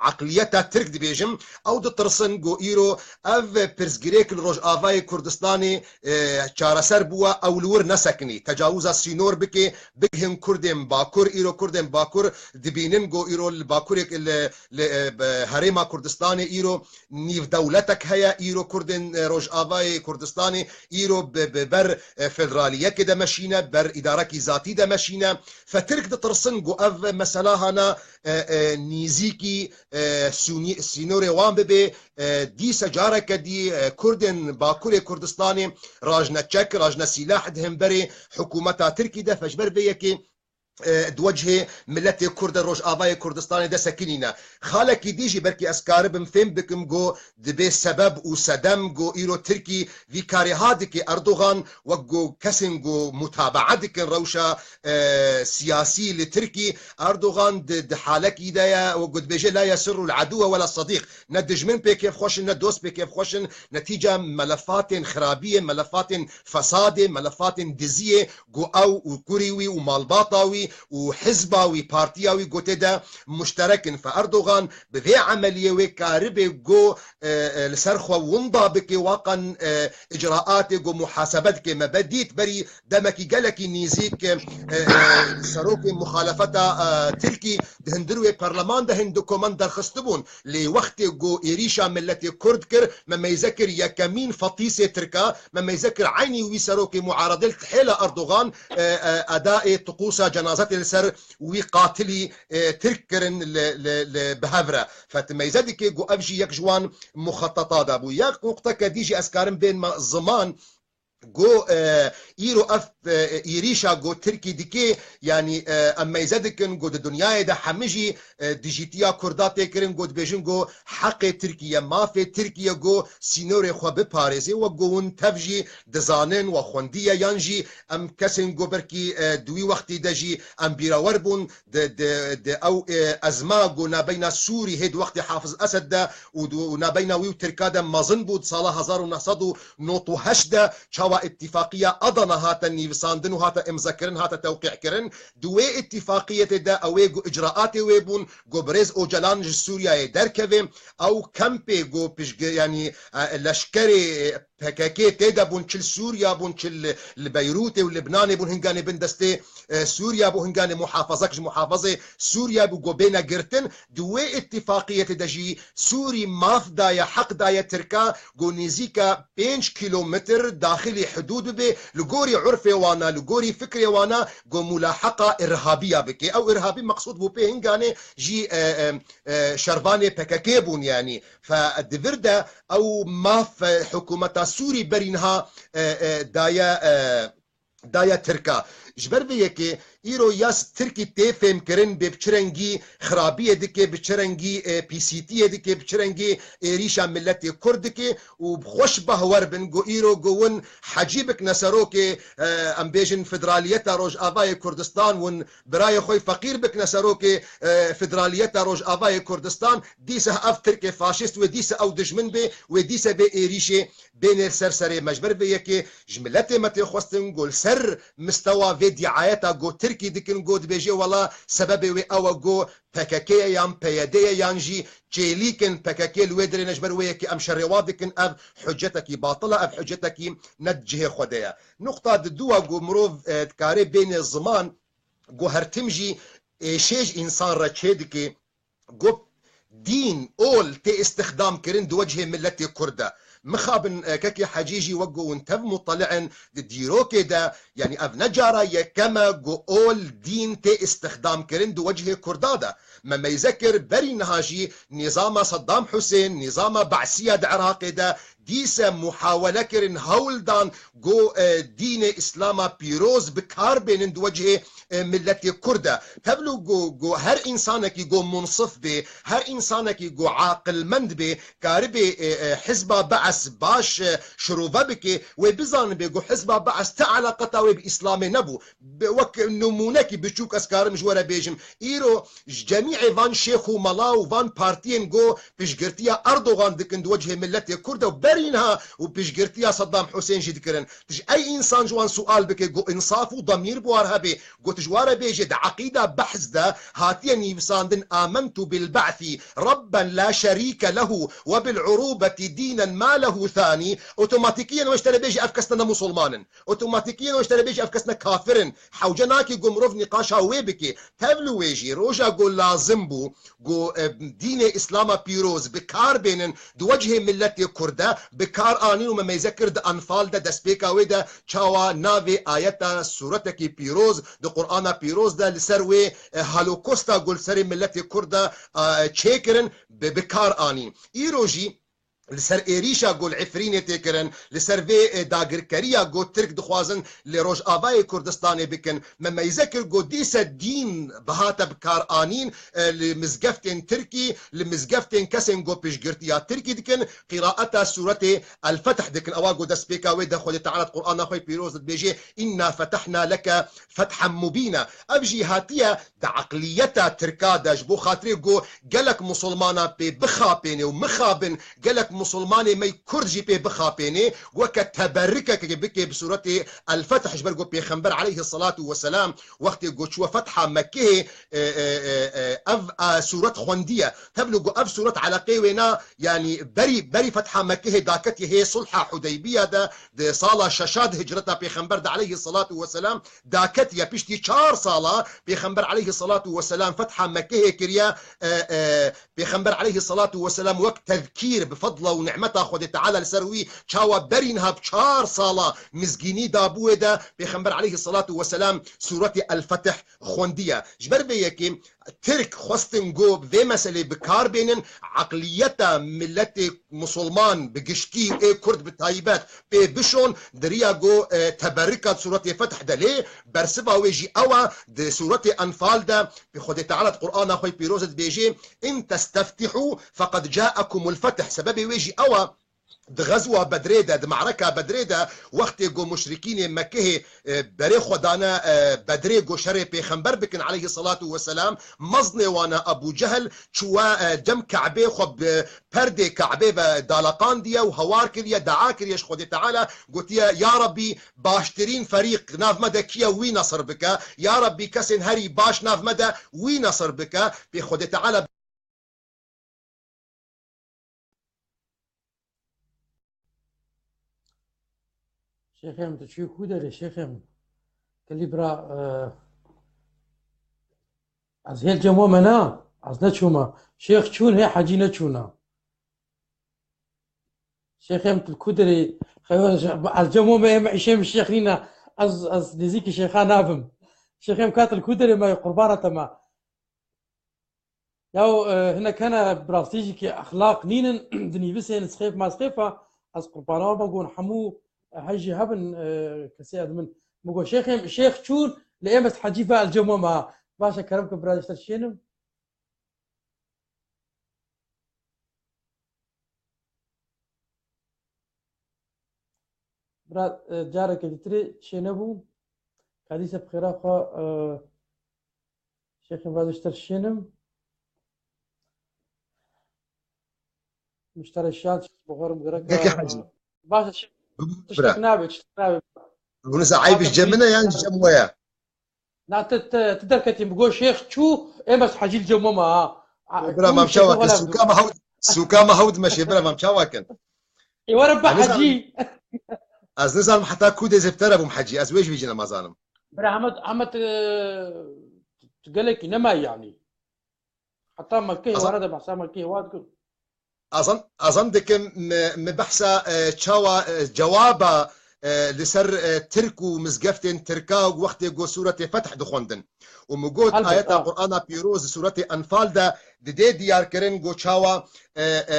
eqliyeta Tirk dibêjim, ew ditirsin ku îro ev pirsgirêk li Rojavayê Kurdistanê, e, çareser bûwa, ew li wir nesekinî. Tecawuza sînor bike, bigihin Kurdên Bakur, îro Kurdên Bakur dibînin ku îro li Bakurê, li, li, e, bi Herêma Kurdistanê îro nîvdewletek heye, îro Kurdên, e, Rojavayê Kurdistanê îro bi, bi ber, e, federaliyekê de meşîne, ber îdarekî zatî de meşîne. Fe Tirk ditirsin ku ev mesela hana, e, e, nîzîkî, e, sûnî-, sînorê wan bibe, e, dîse careke dî, e, Kurdên Bakurê Kurdistanê rajne çek, rajne sîlah di hemberê hikûmeta Tirkî de. Fe ji ber vê yekê, e, di wecihê miletê Kurd de Rojavayê Kurdistanê de sekinîne. Xalekî dî jî belkî ez karibim fêm bikim ku dibê sebeb û sedem ku îro Tirkî vî karê ha dike. Erdogan wek ku kesên ku mutabaa dikin rewşa, e, siyasî li Tirkî, Erdogan di, di halekî de ye, wek ku dibêje la yesirru l-aduwe wela sadiq. Ne dijmin pê kêfxweş in, ne dost pê kêfxweş in. Netîca melefatên xirabiyê, melefatên fesadê, melefatên diziyê ku ew û kurî wî û malbata wî û hizba wî, partiya wî ku tê de muşterek in. Fe Erdogan bi vê emeliyê wê karibê ku, e, e, li ser xwe winda bike, waqan, e, icraatê ku muhasebe dike. Me be dît berî demekî gelekî nîzîk, e, e, serokê muxalefeta, e, Tirkî di hundir wê perleman de hin dokument derxistibûn. Lê wextê ku êrîşa miletê Kurd kir, me meyze kir yekemîn Fatîsê Tirka, me meyze kir eynî wî serokê muaredê li tihêla Erdogan, e, e, edayê tiqûsa cenazetê li ser wî qatilî, e, Tirk kirin li, li, li bi hev re. Fe tu meyze dike ku ev jî yek ji wan muxeteta de bû. Yek nuqteke dî jî ez karim bênme ziman, ku, e, îro ev, e, êrîşa ku Tirkî dike, yanî, e, em meyze dikin ku di dinyayê de hemî jî, e, dijîtiya Kurda tê kirin, ku dibêjin ku heqê Tirkî ye, mafê Tirkî ye ku sînorê xwe biparêze, wek ku hûn tev jî dizanin, we xwendiye, yan jî em kesên ku belkî, e, di wî wextî de jî em bîrewer bûn, di, di, di ew, e, ezma ku nabeyna Sûrî hê di wextê Hafiz Esed de û di, û nabeyna wî û Tirka de mezin bû, di sala hezar û neh sed û nod û heşt de çawa îtîfaqiya Adana hate nivîsandin û hate imzekirin, hate tewqî'kirin. Di wê îtîfaqiyetê de ew ê ku icraatê wê bûn, ku birêz Ocalan ji Sûriyeyê derkeve, ew kempê ku piştgi-, yanî, e, leşkerê, e, P K K tê de bûn, çi li Sûriya bûn, çi li, li Beyrûtê û Libnanê bûn, hinganê bin destê, e, Sûriya bû, hinganê muhafazek ji muhafazê Sûriya bû, ku bêne girtin. Di wê îtîfaqiyetê de jî Sûrî maf daye, heq daye Tirka, ku nêzîka pênc kîlometr daxilî hidûd bibe, li gorî urfê wana, li gorî fikrê wana, ku mulaheqa irhabiya bike. Ew irhabî meqsûd bû pê hinganê jî, e, e, e, şervanê P K K bûn, yanî. Fe di vir de ew maf, e, hikûmeta Sûrî berî niha, e, e, daye, e, daye Tirka. Ji ber vê yekê îro ya s-, Tirkî tê fêmkirin bê bi çi rengî xirabiyê dike, bi çi rengî, e, pîsîtiyê dike, bi çi rengî êrîşa miletê Kurd dike û xweş behwer bin ku îro ku win Hecî bikne serokê, e, em bêjin federaliyeta Rojavayê Kurdistan, win birayê xwe feqîr bikne serokê, e, federaliyeta Rojavayê Kurdistan, dîse ev Tirkê faşîst wê dîse ew dijmin bê, wê dîse bê êrîşê bênê li ser serê me. Ji ber vê yekê ji miletê me tê xwestin ku li ser mistewa vê dîayeta ku Tirkî dikin ku dibêje wela sebebê wê ew e ku P K K ye yan P Y D ye yan jî çêlîk in P K K li wê dirê ne, ji ber wê yekê em şerê wa dikin, ev hucetekî batil e, ev hucetekî ne di cihê xwe de ye. Nuqta di dû a ku mirov, e, dikare bênê ziman ku her tim jî êşê ji însan re çê dike, ku dîn, ol tê îstixdam kirin di wecihê miletê Kurd de. Mixabin, e, kekê Hecî jî wek ku hûn tev muteli'in di dîrokê de, yanî ev ne cara yekem e ku ol, dîn tê îstixdam kirin di wecihê Kurda de. Me meyze kir, berî niha jî nîzama Saddam Husên, nîzama Be'siya di Iraqê de, dîse muhawele kirin, hewl dan ku, e, dînê Îslama pîroz bi kar bênin di wecihê, e, miletê Kurd de. Tevlû ku, ku her însanekî ku munsif bê, her însanekî ku aqilmend bê, karibê, e, e, hizba Be'es baş, e, şirove bike, wê bizanibe ku hizba Be'es ti eleqeta wê bi Îslamê nebû. Bi-, wek nimûnekî biçûk ez karim ji we re bêjim. Îro ji cemîê van şêx û mela û van partiyên ku piştgirtiya Erdogan dikin di wecihê miletê Kurd de û berî niha û piştgirtiya Saddam Husên jî dikirin. Tu ji ey însan ji wan sual bike ku însaf û demîr bi war hebe, ku tu ji wa re bêje di eqîda Behs de hatiye nivîsandin "Amentu bil Be'si Rabben la şerîke lehu ve bil urubeti dînen ma lehu thani", otomatîkiyen wê ji te re bêje ev kes ne musulman in. Otomatîkiyen wê ji te re bêje ev kes ne kafir in. Hewce nake ku mirov nîqaşa wê bike. Tevlû wê jî roja ku lazim bû ku, e, dînê Îslama pîroz bi kar bênin di wecihê miletê Kurd de bi kar anîn û me meyze kir di Enfal de destpêka wê de çawa navê ayeta sûretekî pîroz di Qur'ana pîroz de li ser wê, e, holokosta ku li serê miletê Kurd de, e, çêkirin bi, bi kar anîn. Îro jî li ser êrîşa ku li Efrînê tê kirin, li ser vê, e, dagirkeriya ku Tirk dixwazin li Rojavayê Kurdistanê bikin, me meyze kir ku dîse dîn bihate bi kar anîn, e, li mizgeftên Tirkî, li mizgeftên kesên ku piştgirtiya Tirkî dikin, qîraeta sûretê El-Feth dikin. Ewa ku destpêka wê de Xwedê Teala di Qur'ana xwe pîroz de dibêje, "Inna fetehna leke fethen mubîna." Ev jî hatiye di eqliyeta Tirka de, ji bo xatirê ku gelek musulmana pê bixapêne û mixabin, gelek musulmanê me Kurd jî pê bixapêne, weke teberrikekê bike bi sûretê El-Feth, ji ber ku Pêxember aleyhisselatu vesselam wextê ku çûye fetha Mekkehê, e, e, e, e, ev, e, sûret xwendiye. Tevlû ku ev sûret eleqê wê na, yanî berî, berî fetha Mekkehê daketiye hê sulha Hudeybiya de, di sala şeşa di hicreta Pêxember de aleyhisselatu vesselam, daketiye piştî çar sala Pêxember aleyhisselatu vesselam fetha Mekkehê kiriye, e, e, Pêxember aleyhisselatu vesselam wek tezkîr bi fedla û nimeta Xwedê Teala li ser wî çawa berî niha bi çar sala mizgînî dabû wê de Pêxember aleyhisselatu vesselam sûretê El-Fetih xwendiye. Ji ber vê yekê Tirk xwestin ku vê meselê bi kar bênin, eqliyeta miletê musulman bi giştî û ê Kurd bi taybet pê bişon, di riya ku, e, teberrika di sûretê Fetih de lê bersiva wê jî ew e, di sûretê Enfal de bi Xwedê Teala di Qur'ana xwe pîroz de dibêje, "In testeftihû feqed caekumul fetih." Sebebê wê jî ew e, di xezwa Bedrê de, di me'reka Bedrê de, wextê ku muşrikînê Mekkehê, e, berê xwe dane, e, Bedrê ku şerê Pêxember bikin aleyhisselatu vesselam, mezinê wan e Ebû Cehil, çûye, e, cem Ke'bê xwe bi perdê Ke'bê ve daleqandiye û hewar kiriye, dua kiriye ji Xwedê Teala, gotiye, "Ya Rabbî, baştirîn ferîq nav me de kî ye, wî nesir bike. Ya Rabbî, kesên herî baş nav me de wî nesir bike." Pê Xwedê Teala Şêxê min, tu çûyî ku derê şêxê min? Kelî bira, e, ez hêl cemo me na, ez neçûme. Şêx çûn, hê hecî neçûne. Şêxê min, tu li ku derê? Xeyo, ez cemo me, em îşê min şêx nîne. Ez, ez nêzîkî şêxa nabim. Şêxê min, ka tu li ku derê me, qurbana te me. Yaw, e, hinek hene bi rastî jî ki exlaq nînin, dinîvisên sixêf ma sixêfa, ez qurbana we me gon hemû, e, hej jî hebin, e, kesê ez min Min got, "Şêxê, şêx çûn, li êmes hecî ve el cem we me." Baş e, kerem ke bira ji te şênim. Bira, e, careke ditirê çênebû. Kadîse bi xêra xwe, e, şêxê vazişter şênim. Miştere şal, boxerim gerek. Peki hacı. Baş e, şêx. Bira. Tiştek nabe, tiştek nabe. Bunu se ayıp cemine yani cem waya. Na, tu, tu, tu derketî, min got, "Şêx çû, êmes hecî li cem we me ha." A, Bira, çû, mam şêx çawa kin? Wala sûka me hewd, sûka me hewd meşê, bira, mam çawa kin? Ê, were be hecî. Ez nizanim heta ku dê zêptere bûm hecî. Ez wê ji vî cî nemazanim. Bira, heme, heme tu, tu gelekî nema yanî. Heta Mekkeyê were de behsa Mekkeyê wa dikin. Azan, azan dikim, me, me behsa, e, çawa, e, cewaba, e, li ser, e, Tirk û mizgeftên Tirka û wextê ku Sûretê Feth dixwendin. Û me got, elbet, ayeta Qur'ana pîroz li Sûretê Enfal de didê diyar kirin ku çawa, e, e,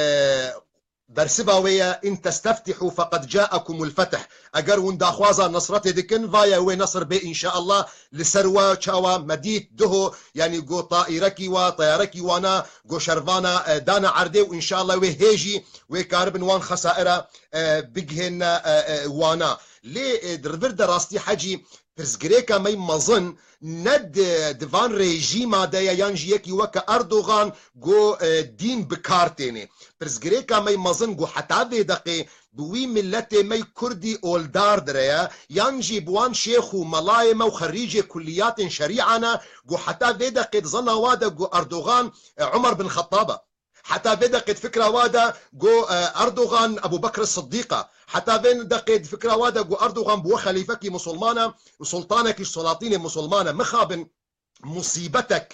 bersiva wê ye, "In testeftihu feqed caekumul feth." Eger hûn daxwaza nesretê dikin, vaye wê nesr bê înşaallah li ser we çawa me dît duho, yanî got taîrekî wa, teyarekî wana, got şervana, e, dana erdê û înşaallah wê hê jî wê karibin wan xesaira, e, bigihêne, e, e, wana. Lê, e, di vir de rastî hecî pirsgirêka me mezin ne di, di van rejîma de ye yan jî yekî weke Erdogan ku, e, dîn bi kar têne. Pirsgirêka me mezin ku heta vê deqê bi wî miletê me kurdî oldar dire ye, yan jî bi wan şêx û melayê me û xerîcê kulliyatên şerîa ne, ku heta vê deqê di zana wa de ku Erdogan, e, Umer bin Xettab e. Heta vê deqê di fikra wa de ku, e, Erdogan Ebu Bekr Siddîq e. Heta vê deqê di fikra wa de ku Erdogan bi we xelîfekî musulman e û sultanekî ji solatînê musulman e. Mixabin musîbetek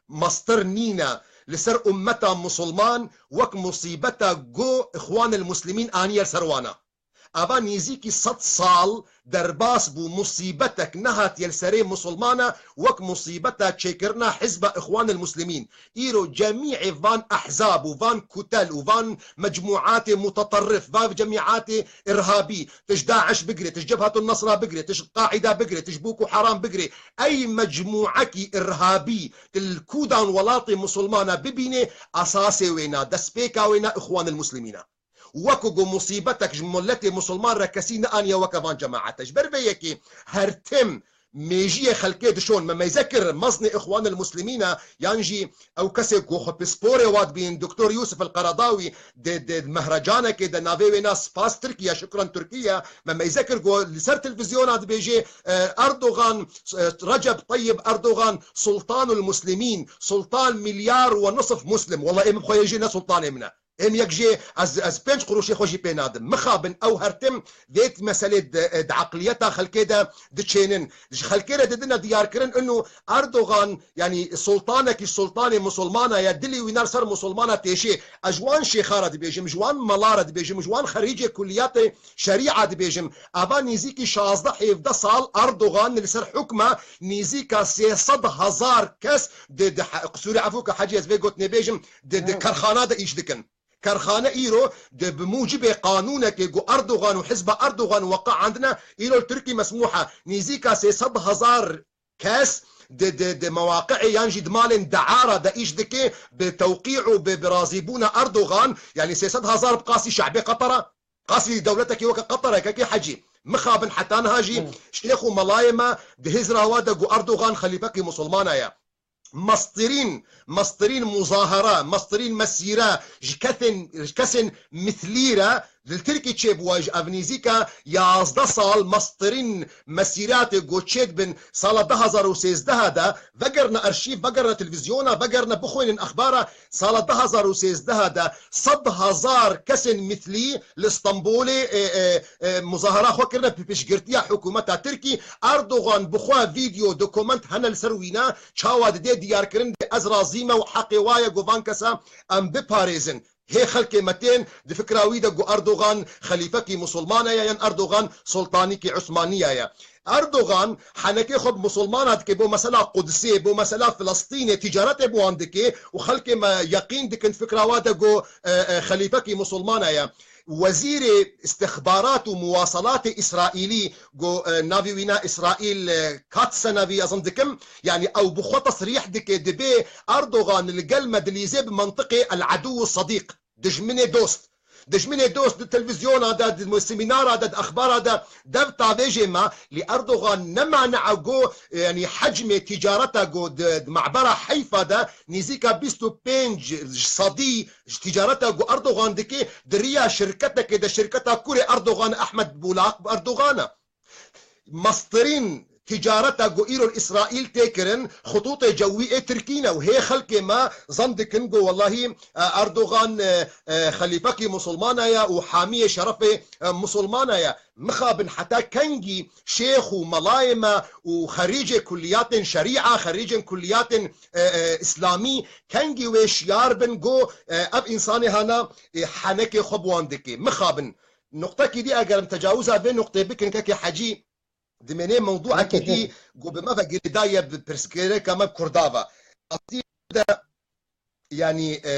mestir nîne li ser ummeta musulman wek musîbeta ku Îxwanil Muslimîn aniye li ser wan e. Ava nîzîkî sed sal derbas bû, musîbetek nehatiye li serê musulmana wek musîbeta çêkirina Hizba Îxwanil Muslimîn. Îro cemîê van ehzab û van kutel û van mecmûatê muteterrif, van cemîatê irhabî, tu ji DAIŞ bigirê, tu ji Cebhetun Nesra bigirê, tu ji Qaîda bigirê, tu ji Boko Haram bigirê, ey mecmûekî irhabî tu li kûdan welatê musulmana bibînê, esasê wê na, destpêka wê na Îxwanil Muslimîn e. Wek ku musîbetek ji miletê musulman re kesî neaniye weke van cemaete. Ji ber vê yekê her tim mêjiyê xelkê dişon. Me meyze kir meznê Îxwanil Muslimîn e, yan jî ew kesê ku xwe pisporê wa dibîn, Doktor Yusuf El Qaradawî, di, di mehrecanekê de navê wê na Spas Tirkiye, Şukran Tirkiye, me meyze kir ku li ser televîzyona dibêje, e, Erdogan, e, Recep Tayyip Erdogan, Sultanul Muslimîn, Sultan milyar ve nisf Muslim. Wela ê min bi xwe yê jî ne sultanê min e. Êm yek jê ez, ez pênc quruşê xwe jî pê nadim. Mixabin ew her tim vê meselê di, di eqliyeta xelkê de diçênin. Ji xelkê re didine diyarkirin inu Erdogan, yanî sultanekî sultanê musulmana ye, dilê wî ner ser musulmana têşê. Ez ji wan şêxa re dibêjim, ji wan mela re dibêjim, ji wan xerîcê kuliyatê şerîa dibêjim. Ava nîzîkî şazdeh hevdeh sal Erdogan li ser hukma nîzîka sê sed hezar kes di, di he-, qisûrê efû ke hecî ez vê gotinê bêjim, di, di kerxana de îş dikin. Kerxane îro di bi mucibê qanûnekê ku Erdogan û hizba Erdogan weqiandine, îro li Tirkî mesmûh e. Nîzîka sê sed hezar kes di, di, di mewaqi'ê yan jî di malên deara de îş dike bi tewqî û bi, bi razîbûna Erdogan, yanî sê sed hezar bi qasî şe'bê Qeter e, qasî dewletekî weke Qeter e, kekê hecî. Mixabin heta niha jî şêx û melayê me di hizra wa de ku Erdogan xelîfekî musulmana ye. Mestirîn, mestirîn muzahara, mestirîn mesîre ji kesên, ji kesên mislî re li Tirkî çêbûwa ji ev nîzîka yazdeh sal mestirîn mesîratê ku çêdibin sala du hazar û sêzdeh de, vegerine arşîv, vegerine televîzyona, vegerine bixwînin exbara, sala du hazar û sêzdeh de sed hezar kesên mislî li Stenbolê, e, e, e, muzahara xwe kirine bi piştgirtiya hikûmeta Tirkî. Erdogan bi xwe vîdeo, dokument hene li ser wîna, çawa didê diyarkirin, dê ez razî me û heqê wa ye ku van kesa em biparêzin. Hê xelkê me tên di fikra wî de ku Erdogan xelîfekî musulmana ye yan Erdogan sultanîkî Usmaniya ye. Erdogan henekê xwe bi musulmana dike, bo mesela Qudsê, bo mesela Filistînê, tîcaretê bi wan dike û xelkê me yeqîn dikin fikra wa de ku, e, e, xelîfekî musulmana ye. wezîrê istixbarat û muwasalatê Îsraîlî, go, e, navê wîna Îsraîl, e, Katz e navî, ez zan dikim, yanî ew bi xwe tesrîh dike, dibê Erdogan li gel me dilîze bi mentiqê el-edû sedîq, dijminê dost. Dijminê dost di televîzyona de, di semînara de, di exbara de dev tavêjê me, lê Erdogan ne manea go, yanî hecmê tîcareta go di, di mabera Heyfa de nêzîka bîst û pênc sedî ji tîcareta ku Erdogan dike, di riya şirketekê de, şirketa kurê Erdogan, Ehmed Bulak Erdogan e. Mestirîn tîcareta ku îro li Îsraîl tê kirin, xitûtê cewî ê Tirkî ne û hê xelkê me zan dikin ku wellahî, e, Erdogan, e, e, xelîfekî musulmana ye û hamiyê şerefê, e, musulmana ye. Mixabin heta kengî şêx û melayê me û xerîcê kulliyatên şerîa, xerîcên kulliyatên, e, e, îslamî, kengî wê şiyar bin go, e, ev însanê hana, e, henekê xwe bi wan dike. Mixabin. Nuqtekî dî eger em tecawiza vê nuqtê bikin, kekê Hecî, dimênê mewdûekî dî go bi me ve girêdaye bi pirsgirêka me bi Kurda ve. Rastî de, yanî, e,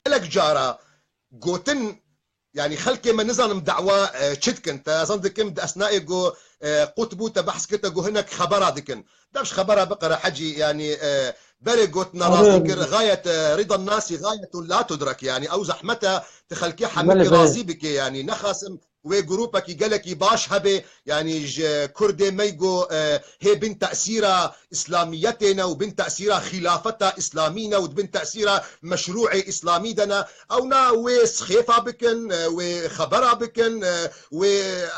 gelek cara gotin, yanî xelkê me nizanim dawa, e, çi dikin. Te ez zan dikim di esnayê go, e, qut bû, te behs kir, te go hinek xebera dikin. Dev ji xebera biqere Hecî, yanî, e, berê gotina Erê. Rastî kir, gayet, e, rîda nasî gayetun la tudrek, yanî ew zehmet e, tu xelkê hemikî Belê, belê. Razî bike, yanî nexasim wê grûpekî gelekî baş hebe, yanî ji Kurdê me go, e, hê bin tesîra îslamiyetê ne û bin tesîra xîlafeta îslamî ne û di bin tesîra meşrûê îslamî de ne. Ew na wê sixêfa bikin, e, wê xebera bikin, e, wê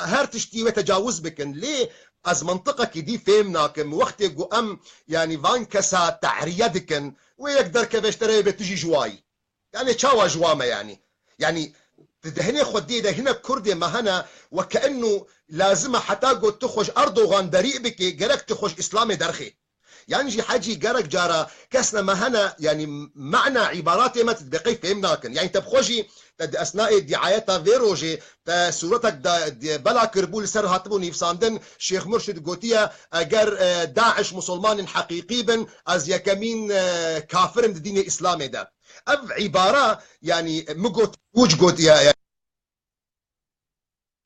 her tiştî wê tecawuz bikin. Lê ez mentiqekî dî fêm nakim. Wextê ku em, yanî van kesa tehriye dikin, wê yek derkeve ji te re bê tu jî ji wa yî. Yanî çawa ji wa me yanî? Yanî di dehinê xwediyê de hinek Kurdê me hene, weke inu lazim e heta got tu xwe ji Erdogan berî bikê, gerek tu xwe ji Îslamê derxê. Yan jî Hecî, gerek cara kesne me hene, yanî mana îbaratê me tu dibê qey fêm nakin. Yanî te bi xwe jî, te di esnayê diayeta vê rojê, te sûretek da, di, bela kiribû, li ser hatibû nivîsandin, Şêx Murşid gotiye, eger, e, Daiş musulmanên heqîqî bin, ez yekemîn, e, kafir im di dînê Îslamê de. Ev îbara, yanî, min got, wû jî gotiye,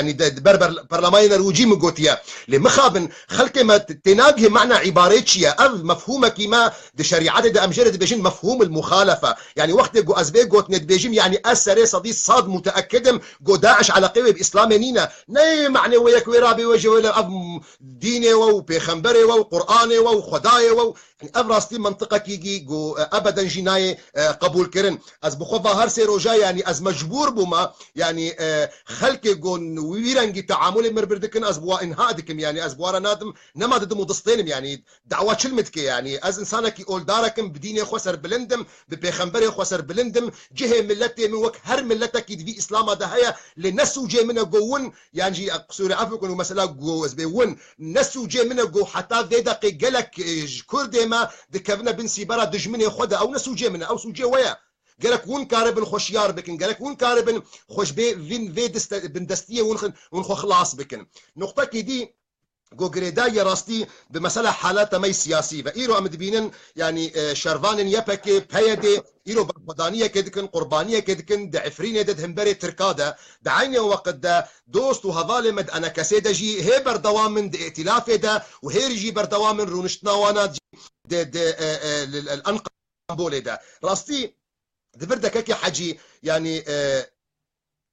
yanî, de, de ber, ber, perlemayê Nerwîcî min gotiye. Lê mixabin, xelkê me t-, tênagihê mana îbarê çi ye? Ev mefhûmekî me di şerîetê de em jê re dibêjin mefhûmul muxalefe. Yanî wextê ku ez vê gotinê dibêjim, yanî ez serê sedî sed muteekid im ku Daiş eleqê wê bi Îslamê nîne. Ne manê wê yek wê rabê wê jê wê le ev m-, dînê we û pêxemberê we û Qur'anê we û Xwedayê we û Yanî ev rastî mentiqekî gî ku, e, ebeden jî nayê, e, qebûlkirin. Ez bi xwe va her sê roja, yanî ez mecbûr bûma, yanî, e, xelkê ku wî rengî teamulê min bir dikin, ez bi wa inha dikim, yanî ez bi wa re nadim, nema didim û distênim, yanî dawa çil min dike, yanî ez însanekî oldarek im, bi dînê xwe serbilind im, bi pêxemberê xwe serbilind im, cihê miletê min wek her miletekî di vî Îslama de heye, lê ne sûcê min e ku win, yan jî, e, qisûrê efw bikin û mesela ku ez bê win, ne sûcê min e ku heta vê deqê gelek, e, ji Kurdê me dikevine bin sîbera dijminê xwe de. Ew ne sûcê min e, ew sûcê we ye. Gerek hûn karibin xwe şiyar bikin, gerek hûn karibin xwe ji bê vîn, vê diste-, bindestiyê hûn xin-, hûn xwe xilas bikin. Nuqtekî dî ku girêdayî rastî bi mesela haleta me yê siyasî ve. Îro em dibînin, yanî, e, şervanên Y P G, P Y D, îro berxwedaniyekê dikin, qurbaniyekê dikin, di Efrînê de, di hemberê Tirka de, di eynê weqt de dost û hevalê me di E N K S'ê de jî hê berdewam in di îtîlafê de û hêrî jî berdewam in rûniştina wana jî di, di, e, e, li, li Enqerê, Stenbolê de. Rastî, di vir de kekê Hecî, yanî, e,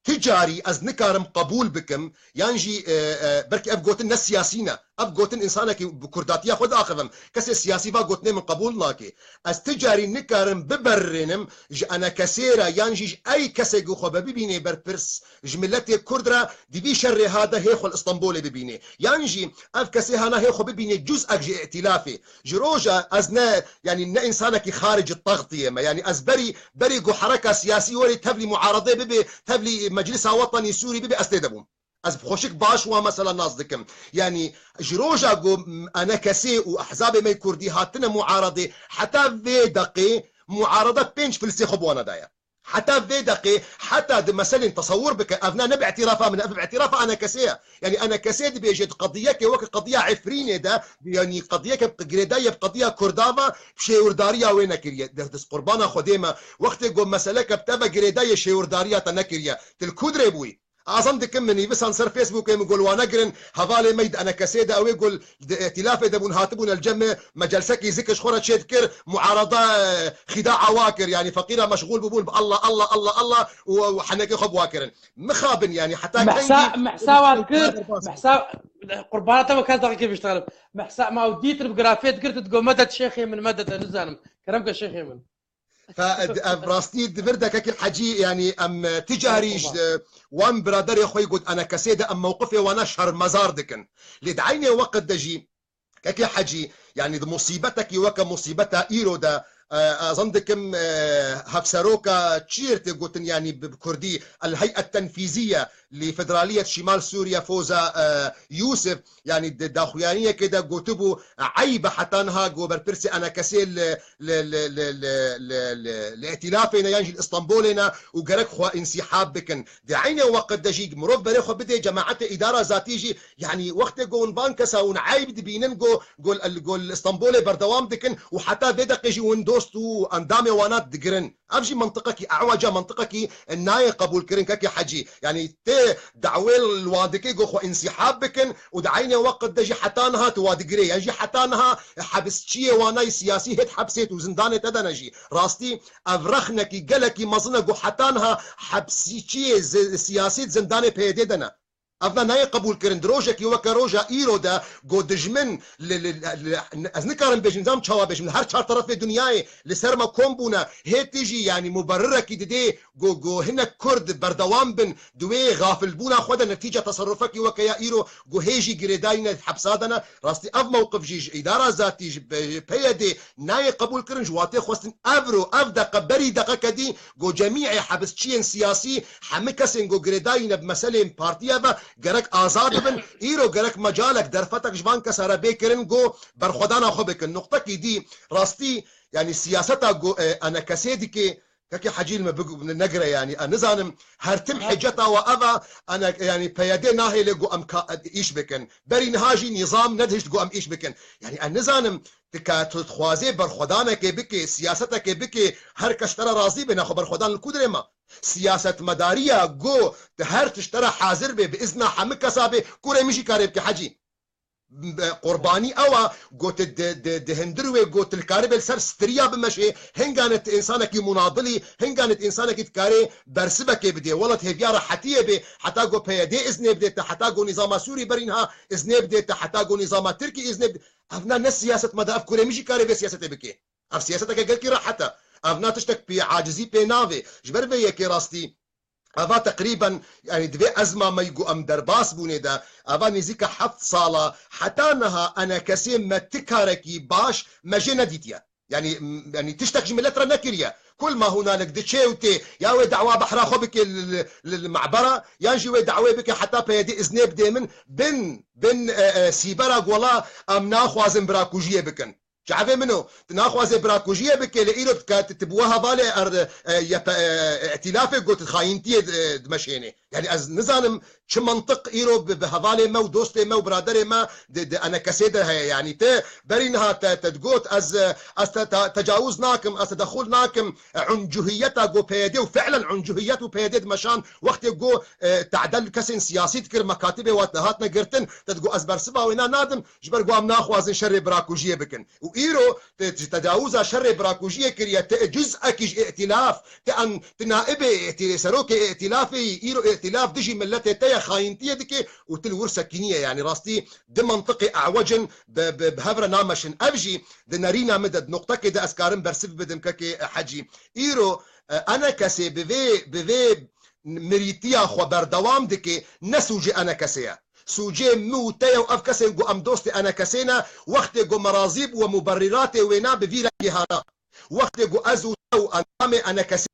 ti carî ez nikarim qebûl bikim, yan jî, e, e, belkî ev gotin ne siyasî ne. Ev gotin însanekî bi kurdatiya xwe diaxivim. Kesê siyasî va gotinê min qebûl nake. Ez ti carî nikarim biberrênim ji E N K S'ê re, yan jî ji ey kesê ku xwe be bibînê berpirs ji miletê kurd re, di vî şerê ha de hê xwe li Stenbolê bibînê. Yan jî ev kesê hana hê xwe bibînê cuz'ek ji îtîlafê. Ji roja ez ne, yanî ne însanekî xaricî textiyê me. Yanî ez berî, berî ku hereka siyasî werî tevlî muaredê bibe, tevlî Meclisa Wetanî Sûrî bibe, ez tê de bûm. Ez bi xweşik baş wan mesela nas dikim. Yanî ji roja ku E N K S û ehzabê me kurdî hatine muaredê, heta vê deqê muarede pênc filsê xwe bi wana daye. Heta vê deqê, heta di meselên tesewur bike, ev ne, ne bi îtîrafa min, ev bi îtîrafa E N K S ye. Yanî E N K S dibêje di qediyekê weke qediya Efrînê de, yanî qediyeke girêdayî ye bi qediya Kurda ve, şêwirdariya wê nekiriye. Dest, dest qurbana Xwedê me, wextê ku meseleke bi te ve girêdayî ye, şêwirdariya te nekiriye. Tu li ku dirê bûyî? Azan dikim min nivîsan ser Facebookê min got wana girin, hevalê me yî di enekesê de, ew ê got di îtîlafê de bûn, hatibûn el cem me, me celsekî zikir ji xwe re çê dikir, muarada, e, xîdaa wa kir, yanî feqîra meşxûl bûbûn bi Allah, Allah, Allah, Allah û, û henekê xwe bi wa kirin. Mixabin, yanî heta Mehsa, kengî mehsa wa dikir, mehsa, qurbana te kes daxikê biştalim. Mehsa ma ew dîtir bi grafê dikir, tu digo medet şêxê min, medet, ez nizanim. Kerem ke şêxê min. Fe, d-, ev rastî di vir de kekê Hecî, yanî em, e, ti carî ji, e, wan biraderê xwe yî got enekesê de em mewqifê wana şermezar dikin. Lê di eynê weqt de jî kekê Hecî, yanî di musîbetekî weke musîbeta îro de, e, ez zan dikim, e, hevseroka çi yê tê gotin, yanî bi, bi kurdî, El Hey'et Tenfîziye, li Federaliyet Şîmal Sûriye Foza, e, Yûsif, yanî di daxuyaniyekê de gotibû, e, eyb e heta niha ku berpirsê enekesê li, li, li, li, li, li, li, li îtîlafê ne yan jî li Îstanbulê ne û gerek xwe însîhab bikin. Di eynê weqt de jî mirov berê xwe bidê cemaetê îdara zatî jî, yanî wextê ku hûn van kesa hûn eyb dibînin ku, ku, ku li Îstanbulê berdewam dikin û heta vê deqê jî hûn dost û endamê wana digirin. Ev jî mentiqekî ewaca, mentiqekî nayê qebûlkirin kekê Hecî. Yanî tê dawê li wan dikê ku xwe însîhab bikin û di eynê weqt de jî heta niha tu wa digirê. Yan jî heta niha hebsçiyê wana yî siyasî hêt hepsê û zindanê te de ne jî. Rastî ev rexnekî gelekî mezin e ku heta niha hepsîçiyê zi-, siyasî di zindanê P Y D'ê de ne. Ev ne nayê qebûlkirin. Di rojekî weke roja îro de ku dijmin li, li, li, li, ez nikarim bêjim, nizam çawa bêjim, li her çar terefê dinyayê li ser me kom bûne. Hê tu jî, yanî, muberrirekî didê ku, ku hinek Kurd berdewam bin di wê xafilbûna xwe de, netîca teserrufekî weke ya îro ku hê jî girêdayî ne, hepsa de ne. Rastî ev mewqif jî ji îdara zatî, ji P Y D nayê qebûlkirin, ji watê xwestin evro, ev deqe, berî deqeke dî, ku cemîê hibisçiyên siyasî, hemî kesên ku girêdayî ne bi meselên partiye ve, gerek azad bibin. Îro gerek mecalek, derfetek ji van kesa re bê kirin ku berxwedana xwe bikin. Nuqtekî dî, rastî, yanî siyaseta ku, e, enekesê dike, kekê Hecî li me bigu-, negire, yanî, ez nizanim, her tim hiceta we ev e, ene-, yanî P Y D nahêle ku em ka-, îş bikin. Berî niha jî nîzam nedihişt ku em îş bikin. Yanî, ez nizanim, tu ka tu dixwazê berxwedanekê bikê, siyasetekê bikê, her kes ji te re razî be, nexwe berxwedan li ku dirê ma? Siyasetmedariya ku di her tişt te re hazir be, bi izna hemî kesa be, kurê min jî karê bike Hecî. Be-, qurbanî ew e, ku tu di, di, di hundir wê ku tu li karibê li ser stiriya bimeşê, hingane tu însanekî munadilî, hingane tu însanekî dikarê bersivekê bidê. Wela tu hêviya rehetiyê bê, heta ku P Y D iznê bidê te, heta ku nîzama Sûrî berî niha iznê bidê te, heta ku nîzama Tirkî iznê bidê. Ev ne, ne siyaset me de, ev kurê min jî karê vê siyasetê bike. Ev siyaseteke gelkî rehet e. Ev ne tiştek pê acizî pê navê. Ji ber vê yekê rastî, eva teqrîben, yanî di vê ezma me ku em derbas bûnê de, eva nêzîka heft sala, heta niha enekesê me ti karekî baş me jê nedîtiye. Yanî, m-, yanî tiştek ji milet re nekiriye. Kul ma hunalik diçê û tê, ya wê dawa behra xwe bike li, li, li, li mebera, yan jî wê dawê bike heta P Y D iznê bidê min, bin, bin, e, e, sîbera ku wela em naxwazin birakujiyê bikin. Çavê min o, tu naxwazê birakujiyê bike, lê îro tu, tu bi we hevalê er, e, ye pe-, e, îtîlafê got xayîntiyê, e, dimeşênê. Yanî ez nizanim çi mantiq îro bi, bi hevalê me û dostê me û biraderê me di, di enekesê de heye. Yanî te berî niha te, te digot ez, e, ez te, te, tecawuz nakim, ez tedexul nakim. E, uncuhiyeta ku P Y D û fi'len uncuhiyet û P Y D dimeşan wextê ku, e, tade li kesên siyasî dikir, mekatibê wat dihatine girtin, te digot ez bersiva wêna nadim, ji ber ku em naxwazin şerê birakujiyê bikin. Û îro te, te tecawuza şerê birakujiyê kiriye, te cuz'ekî ji îtîlaf, te en, te naibê îtî-, serokê îtîlafê yî, îro îtîlaf dijî miletê te ye, xayîntiyê dike û tu li wir sekiniye. Yanî rastî di mentiqê ewec in bi, bi, bi hev re nameşin. Ev jî di nerîna min de, di noqtekê de ez karim bersiv bidim kekê Hecî. Îro, e, enekesê bi vê, bi vê mirîtiya xwe berdewam dike, ne sûcê enekesê ye. Sûcê min û te ye û ev kesên ku em dostê enekesê ne, wextê ku me razî bû we muberrîratê wêna bi vî rengê hana. Wextê ku ez û te û endamê enekesê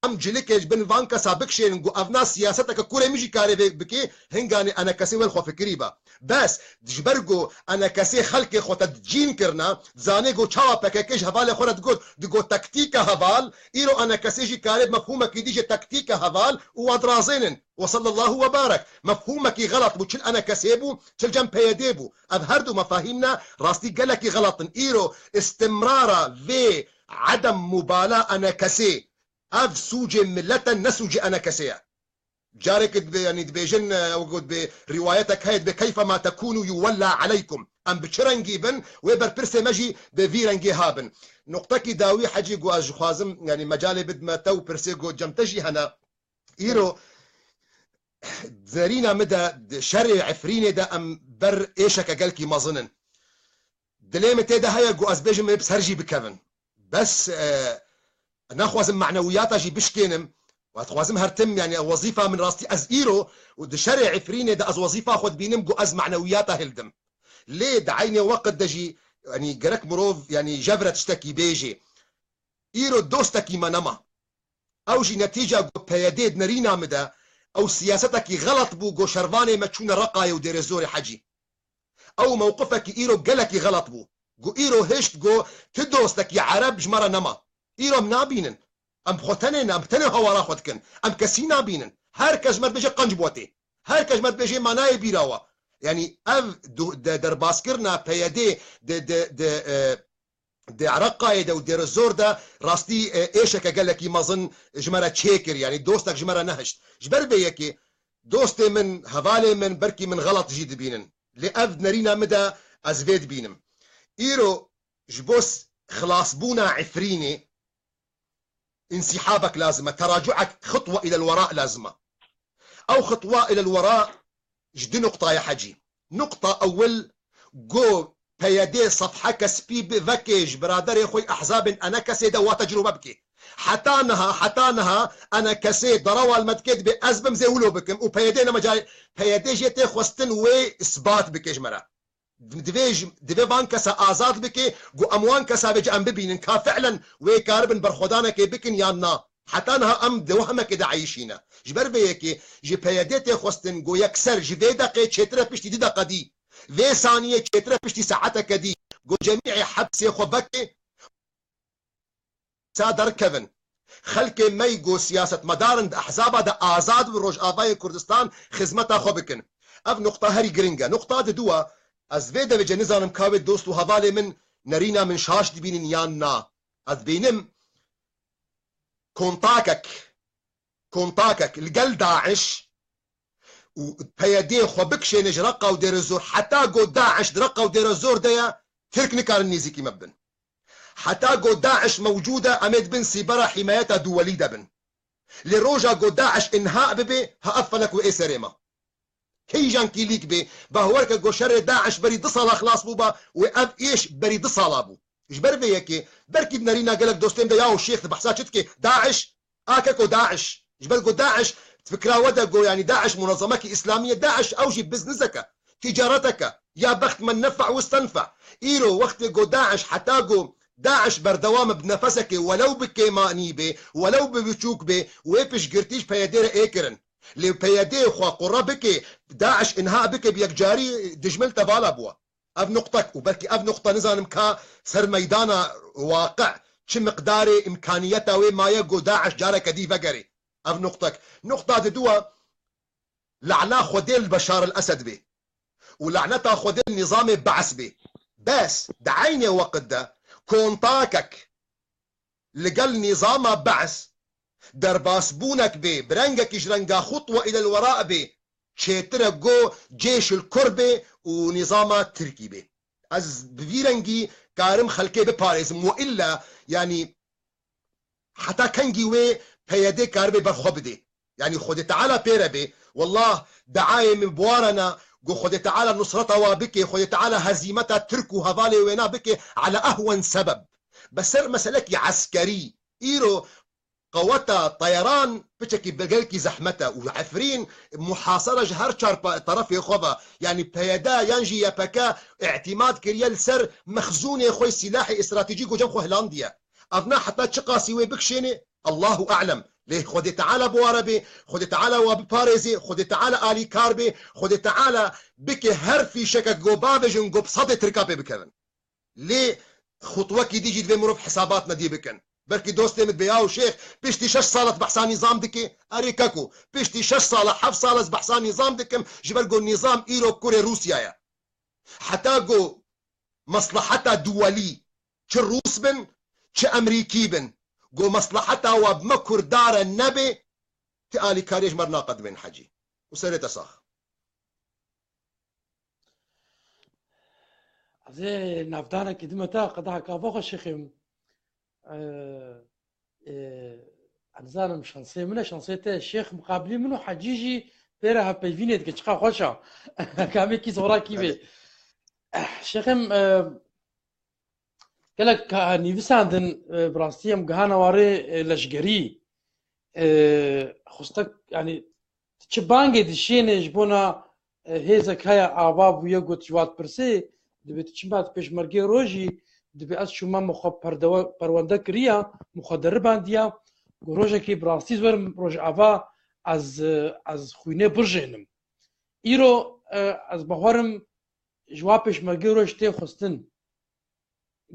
em cilikê ji bin van kesa bikişênin ku ev na siyaseteke kurê min jî karê vê bikê, hinganê enekesê wel xwe fikirî be. Bes, ji ber ku enekesê xelkê xwe te cîn kirine, zanê ku çawa P K K ji hevalê xwe re digot, digot taktîka heval, îro enekesê jî karê bi mefhûmekî dî jê taktîka heval û wa dirazênin. Ve sallallahu ve barek. Mefhûmekî xelat bû, çil enekesê bû, çil cem P Y D bû. Ev her du mefahîm ne, rastî gelekî xelat in. Îro istimrara vê edem mubala enekesê, ev sûcê milet e, ne sûcê enekesê ye. Careke dibe, yanî dibêjin, e, ew got, bi rîwayetek heye, dibe, "Keyfe ma tekûnû yuwella aleykum." Em bi çi rengî bin, wê berpirsê me jî bi vî rengê ha bin. Nuqtekî dawî hecî ku ez ji xwazim, yanî mecalê bidime te û pirsê ku cem te jî hene. Îro derîna min de, di şerê Efrînê de em ber êşeke gelkî mezin in. Dilê min tê de heye ku ez bêjim ê bi ser jî bikevin. Bes, e, naxwazim manewiyata jî bişkênim. Û ez dixwazim her tim, yanî wezîfa min rastî ez îro û di şerê Efrînê de ez wezîfa xwe dibînim ku ez manewiyata hildim. Lê di eynê weqt de jî, yanî gerek mirov, yanî jevre tiştekî bêjê. Îro dostekî me nema. Ew jî netîca ku P Y D di nerîna min de ew siyasetekî xelet bû, ku şervanê me çûne Reqayê û Dêrê Zorê hecî. Ew mewqifekî îro gelekî xelet bû. Ku îro hişt ku ti dostekî Ereb ji me re nema. Îro em nabînin. Em xwe tenê ne, em tenê hawara xwe dikin. Em kesî nabînin. Her kes ji me dibêje qenc botê. Her kes ji me dibêje manayê bîra we. Yanî ev du-, de-, derbaskirina P Y D di, di, di, e, di Reqayê de û Dêrê Zor de rastî, e, êşeke gelekî mezin ji me re çêkir. Yanî dostek ji me re nehişt. Ji ber vê yekê dostê min, hevalê min, belkî min xelet jî dibînin. Lê ev nerîna min de ez vê dibînim. Îro ji bo s-, xilasbûna Efrînê însîhabek lazim e, teracuek, xitwe îlel wera lazim e. Ew xitwe îlel wera ji du nuqtayê hecî. Nuqta ewil, go P Y D sefheke spî bi vekê ji biraderê xwe ehzabên enekesê de wa tecrûbe bike. Heta niha, heta niha enekesê derewa li me dike dibê ez bim zê wilo bikim û P Y D nema carê, P Y D jê tê xwestin wê isbat bike ji me re. Divê ji, divê van kesa azad bike, ku em wan kesa vêce em bibînin, ka fi'len wê karibin berxwedanekê bikin yan na. Heta niha em di wehmekê de eyîşîne. Ji ber vê yekê ji P Y D tê xwestin, ku yekser ji vê deqê çêtire piştî du deqe dî, vê saniyê çêtire piştî saeteke dî, ku cemîê hepsê xwe veke, sa derkevin. Xelkê me yî ku siyasetmedar in di ehzaba de azad bi Rojavayê Kurdistan xizmeta xwe bikin. Ev nuqta herî giring e. Nuqta diduwa, ez vê devê ce nizanim ka wê dost û hevalê min nerîna min şaş dibînin yan na. Ez dibînim kontakek, kontakek li gel DAIŞ û P Y D xwe bikişêne ji Reqa û Dêrê Zor, heta go DAIŞ di Reqa û Dêrê Zor de ye, Tirk nikarin nêzîkî me bibin. Heta go DAIŞ mewcûd e, em ê dibin sîbera hîmayeta duwelî de bin. Lê roja go DAIŞ înha bibe, ha ev felek wê ê serê me. Kîjan kîlîk bê, bawer ke go şerê DAIŞ berî du sala xilas bûba û ev êş berî du sala bû. Ji ber vê yekê, belkî di nerîna gelek dostên de ya û şêx di behsa çi dike? DAIŞ, A K K û DAIŞ. Ji ber ku DAIŞ, fikra we de ku, yanî DAIŞ munezemekî îslamî ye, DAIŞ ew jî biznizeke, ticareteke, ya bext men nefa û stenfa. Îro wextê ku DAIŞ, heta ku DAIŞ berdewam e bi nefesekê, welew bi kêmanî bê, welew bi biçûk bê, wê piştgirtî ji P Y D re ê kirin. Lê P Y D xwe qure bike, DAIŞ înha bike, bi yekcarî dijmin tevala bû. Ev nuqtek û belkî ev nuqte nizanim ka ser meydana waqi çi miqdarê îmkaniyeta wê maye ku DAIŞ careke dî vegerê. Ev nuqtek. Nuqta diduwa, lana Xwedê li Beşar el Esed bê û laneta Xwedê li nîzamê Be's bê. Bes di eynê weqt de kontakek li gel nîzama Be's derbasbûnek bê, bi rengekî ji renga xutwe îlel wera bê, çêtir e go cêşil kur bê û nîzama Tirkî bê. Ez bi vî rengî karim xelkê biparêzim. Wa illa, yanî heta kengî wê P Y D karibe ber xwe bidê. Yanî Xwedê Teala pê re bê. Wallah, deayê min bi wa re ne, go Xwedê Teala nusreta wa bike, Xwedê Teala hezîmeta Tirk û hevalê wêna bike, ala ehwen sebeb. Bi ser meselekî eskerî, îro qeweta teyeran piçekî bi gelkî zehmet e û Efrîn muhasere ji her çar pa-, terefê xwe ve, yanî P Y D yan jî Y P K îtîmad kiriye li ser mexzûnê xwe, sîlahê stratejî ku cem xwe hilandiye. Ev ne heta çiqasî wê bikişênê, Allahu a'lem. Lê Xwedê Teala bi wa re bê, Xwedê Teala wa biparêzê, Xwedê Teala alîkar bê, Xwedê Teala bike her fîşekek go bavêjin, go bi sedê Tirka pê bikevin. Lê xutwekî dî jî divê mirov hesabat nedî bikin. Belkî dostê min dibê, "Yaw şêx, piştî şeş sal ez behsa nîzam dikê?" Erê keko, piştî şeş sal, heft sal ez behsa nîzam dikim, ji ber ku nîzam îro kurê Rûsya ye. Heta ku mesleheta duwelî, çi Rûs bin, çi Emerîkî bin, ku mesleheta we bi me Kurda re nebe, ti alîkariyê ji me re naqedimên hecî. Û serê te sax. Ez ê navdanekî dime te qedehek ava xwe şêxê min. Ê, ê, ez nizanim şansê min e, şansê te. Şêx miqabilî min û hecî jî pê re hevpeyvînê dike, çiqa xweş e. Kamekî zorakî bê. Şêxê min, e, gelek ka-, nivîsandin, e, bi rastî em gihana warê, e, leşgerî. E, xwestek, yanî, tu çi bangê dişênê ji bona, e, hêzek heye ava bûye got ji wat pirsê, dibê tu çima tu pêşmergê rojî, dibê ez çûme min xwe perdewe-, perwende kiriya, min xwe deribandiya, got rojekê bi rastî ez werim Rojava ez, e, ez xwînê birjênim. Îro, e, ez bawerim ji wa pêşmergê roj tê xwestin.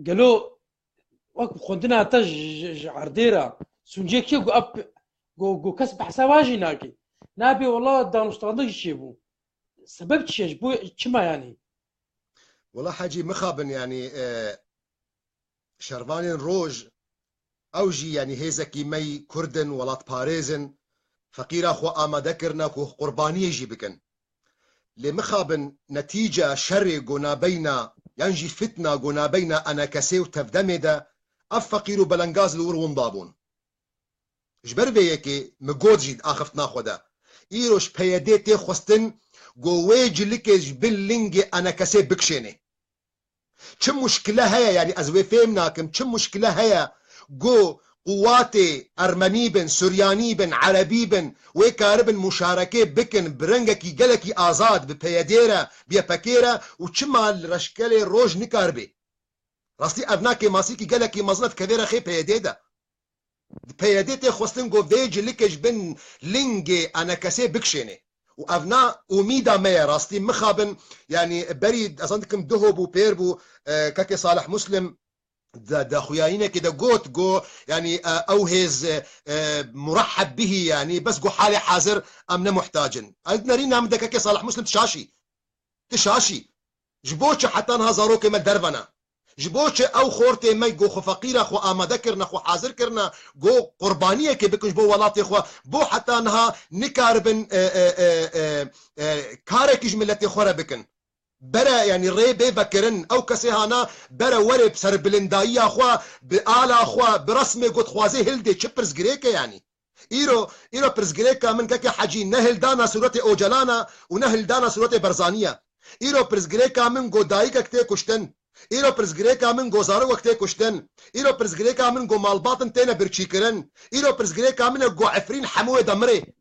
Gelo wek xwendina te ji, ji, ji erdê re sûncê kê ku ep, ku, ku kes behsa wa jî nake? Nabê wela danûstandin jî çêbû. Sebeb çi ye? Ji bo çima yanî? Wela hecî mixabin yanî, e, şervanên roj ew jî yanî hêzekî me yî kurd in, welatparêz in, feqîra xwe amade kirine ku qurbaniyê jî bikin. Lê mixabin netîca şerê gonabeyna yan jî fitna gonabeyna enekesê û tevdemê de ev feqîr û belengaz li wir winda bûn. Ji ber vê yekê min got jî di axiftina xwe de, îro ji P Y D tê xwestin ku wê cilikê ji bin lingê enekesê bikişênê. Çi muşkile heye, yanî ez wê fêm nakim, çi muşkile heye ku quwatê ermenî bin, suryanî bin, erebî bin, wê karibin muşarekê bikin, bi rengekî gelekî azad, bi P Y D re, bi Y P G re û çima li reşkelê roj nikaribe? Rastî ev na kêmasîkî gelekî mezin e dikeve rexê P Y D de. Di P Y D tê xwestin ku vê cilike ji bin lingê enekesê bikişêne. Û ev na umîda me ye, rastî mixabin, yanî berî ez zan dikim duho bû, pêr bû, e, kekê Salih Muslim de, de xuyayînekê de got, go, yanî, e, ew hêz, e, e, murehheb bihî, yanî bes go halê hazir em ne muhtac in. Ez nerîna min de kekê Salih Muslim tu şaşî. Tu şaşî. Ji bo çi heta niha zarokê me derve ne? Ji bo çi ew xortê me go xwe feqîra xwe amade kirine, xwe hazir kirine, go qurbaniyekê bikin ji bo welatê xwe, bo heta niha nikaribin, e, e, e, e, e, karekî ji miletê xwe re bikin? Bere, yanî rê bê vekirin, ew kesê hana bere were bi serbilindayiya xwe, bi ala xwe, bi resmê ku dixwaze hildê, çi pirsgirêk e yanî? Îro, îro pirsgirêka min kekê Hecî ne hildana sûretê Ocalan e û ne hildana sûretê Barzanî ye. Îro pirsgirêka min go dayikek tê kuştin. Îro pirsgirêka min go zarokek tê kuştin. Îro pirsgirêka min go malbatin têne birçîkirin. Îro pirsgirêka min e go Efrîn hemû wê de mirê.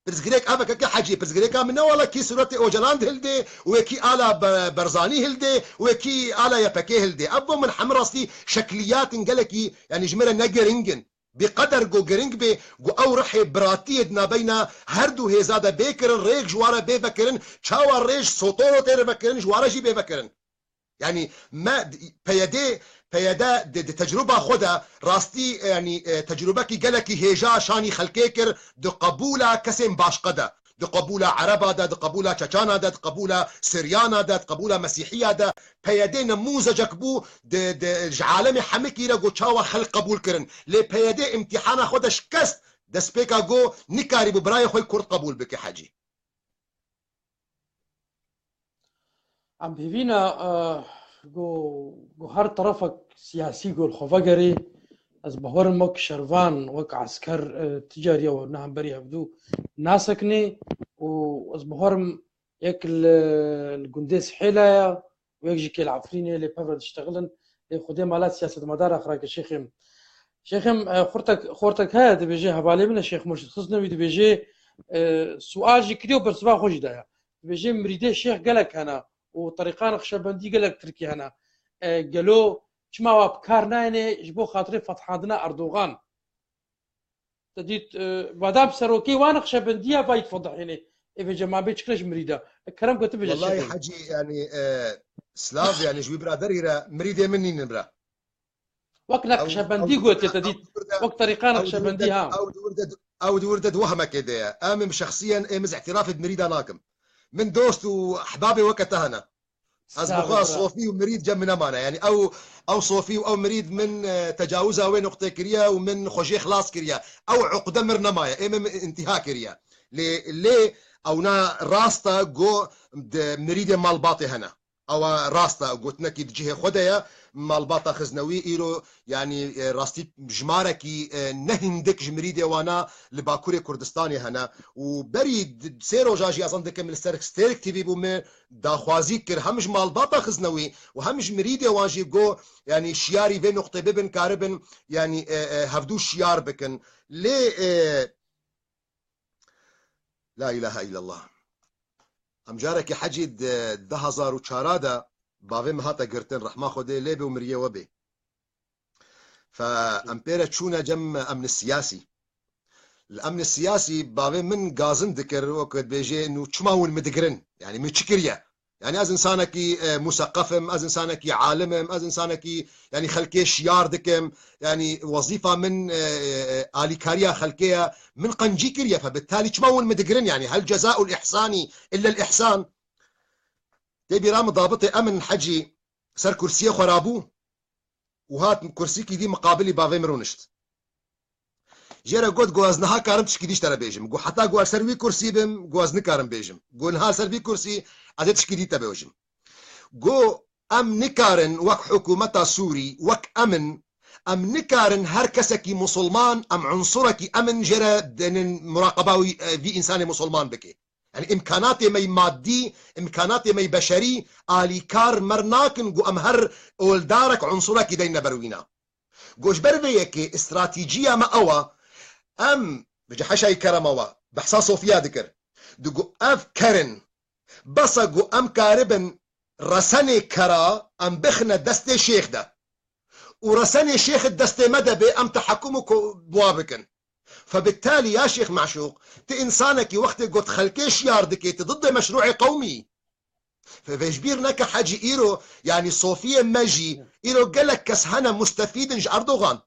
Pirsgirêk ev e kekê Hecî. Pirsgirêka min ne wala kî sûretê Ocalan dihildê û wê kî ala Be-, Barzanî hildê û wê kî ala Y P G hildê. Ev bo min hemû rastî şekliyatên gelekî, yanî ji min re ne giring in. Bi qeder ku giring bê ku ew rihê biratiyê di navbeyna her du hêza de bê kirin, rêk ji wan re bê vekirin, çawa rê ji Sotoro tê re vekirin, ji wan re jî bê vekirin. Yanî me P Y D, P Y D di, di tecrûba xwe de rastî, yanî, e, tecrûbekî gelekî hêja şanî xelkê kir, di qebûla kesên başqe de, di qebûla Ereba de, di qebûla Çeçana de, di qebûla Siryana de, di qebûla Mesîhiya de, P Y D nemûzecek bû, di, di, ji alemê hemikî re got çawa xelk qebûl kirin. Lê P Y D îmtîhana xwe de şikest, destpêka got nikarîbû birayê xwe kurd qebûl bike Hecî. Em hêvî ne, eh, got, got her terefek siyasî got li xwe vegerê. Ez bawerim wek şervan, wek esker, eh, ti cariya we ne hemberî hevdû nasekinê û ez bawerim yek li, li gundê Sihêla ye û yek jî kê li Efrînê lê pevre diştexilin. Lê Xwedê mala siyasetmedara xirake şêxê min. Şêxê min, e, xortek, xortek heye dibêje, hevalê min e Şêx Murşid Xizno wî dibêje, e, sual jî kiriye û bersiva xwe jî daye. Dibêje mirîdê şêx gelek hene û terîqa Nexşebendî gelek Tirkî hene. E, gelo çima wa bi kar nayêne ji bo xatirê fethandina Erdogan? Te dît, e, madem serokê wan Nexşebendiya vayî difedihênê. Ê vê cemabê çikre ji mirîda. E, kerem ke tu bêje Wellahî şêxê. Hecî, yanî, e, silav, yanî, ji wî biraderî re mirîdê min nînin bira. Wek Ew, Nexşebendî ew gotiye te dît. Ew di wir de, Wek terîqa ew di wir de, Nexşebendî ha. Ew di wir de, ew di wir de di wehmekê de ye. Em ê min şexsiyen, ê min îtîrafê di mirîda nakim. Min dost û ehbabê weke te hene. Ez bi xwe sofî û mirîd cem min nemane. Yanî ew, ew sofî û ew mirîd min, e, tecawiza wê nuqtê kiriye û min xwe jê xilas kiriye. Ew uqde mir nemaye. Ê min intiha kiriye. Lê, lê ewna rast e ku di mirîdê malbatê hene. Ewa rast e, gotinekî di cihê xwe de ye. Malbata xiznewî îro, yanî, e, rastî jimarekî, e, ne hindik ji mirîdê wana li Bakurê Kurdistanê hene. Û berî di-, sê roja jî ez dikim li ser Stêrk T V bû, me daxwazî kir hem ji malbata xiznewî û hem ji mirîdê wan jî, go, yanî, şiyarî vê nuqtê bibin, karibin, yanî, e, e, hevdû şiyar bikin. Lê, e, La ilahe illallah. Em carekî hecî di du hezar û çar de bavê min hate girtin, rehma Xwedê lê be û miriye we bê. Fe em pê re çûne cem emni siyasî. Li emni siyasî bavê min gazin dikir, wek dibêjê, nû çima hûn min digirin? Yanî min çi kiriye? Yanî ez insanekî, e, museqef im, ez insanekî alim im, ez insanekî, yanî xelkê şiyar dikim, yanî wezîfa min, e, e, alîkariya xelkê ye, min qencî kiriye, fe bitalî çima hûn min digirin, yanî hel cezaul ihsanî illa l ihsan. Tê bîra min dabitê emin hecî ser kursiyê xwe rabû û hat kursîkî dî miqabilî bavê min rûnişt. Jê re got, go ez niha karim tişkî dî ji te re bêjim. Go heta go ez ser wî kursî bim, go ez nikarim bêjim. Go niha ser vî kursî ez ê tişkî dî te bêjim. Go em nikarin wek hikûmeta Sûrî, wek em in, em nikarin her kesekî musulman, em unsurekî em in jê re dênin muraqeba wî, e, vî însanê musulman bike. Yanî îmkanatê me yî maddî, îmkanatê me yî beşerî alîkar mer nakin ku em her oldarek unsurekî deyne ber wîna. Go ji ber vê yekê stratîciya me ew e, em bi ceheşayî kerema we behsa Sofiya dikir. Digo ev ker in, bes e ku em karibin resenê kera em bixine destê şêx de. Û resenê şêx di destê me de bê, em tehekum û ko-, bi wa bikin. Febitalî ya Şêx Meşûq, ti însanekî wextê got xelkê şiyar dikê, ti didê meşrûê qewmî. Fe vê ji bîr neke hecî îro, yanî sofiyê me jî, îro gelek kes hene mustefîd in ji Erdogan.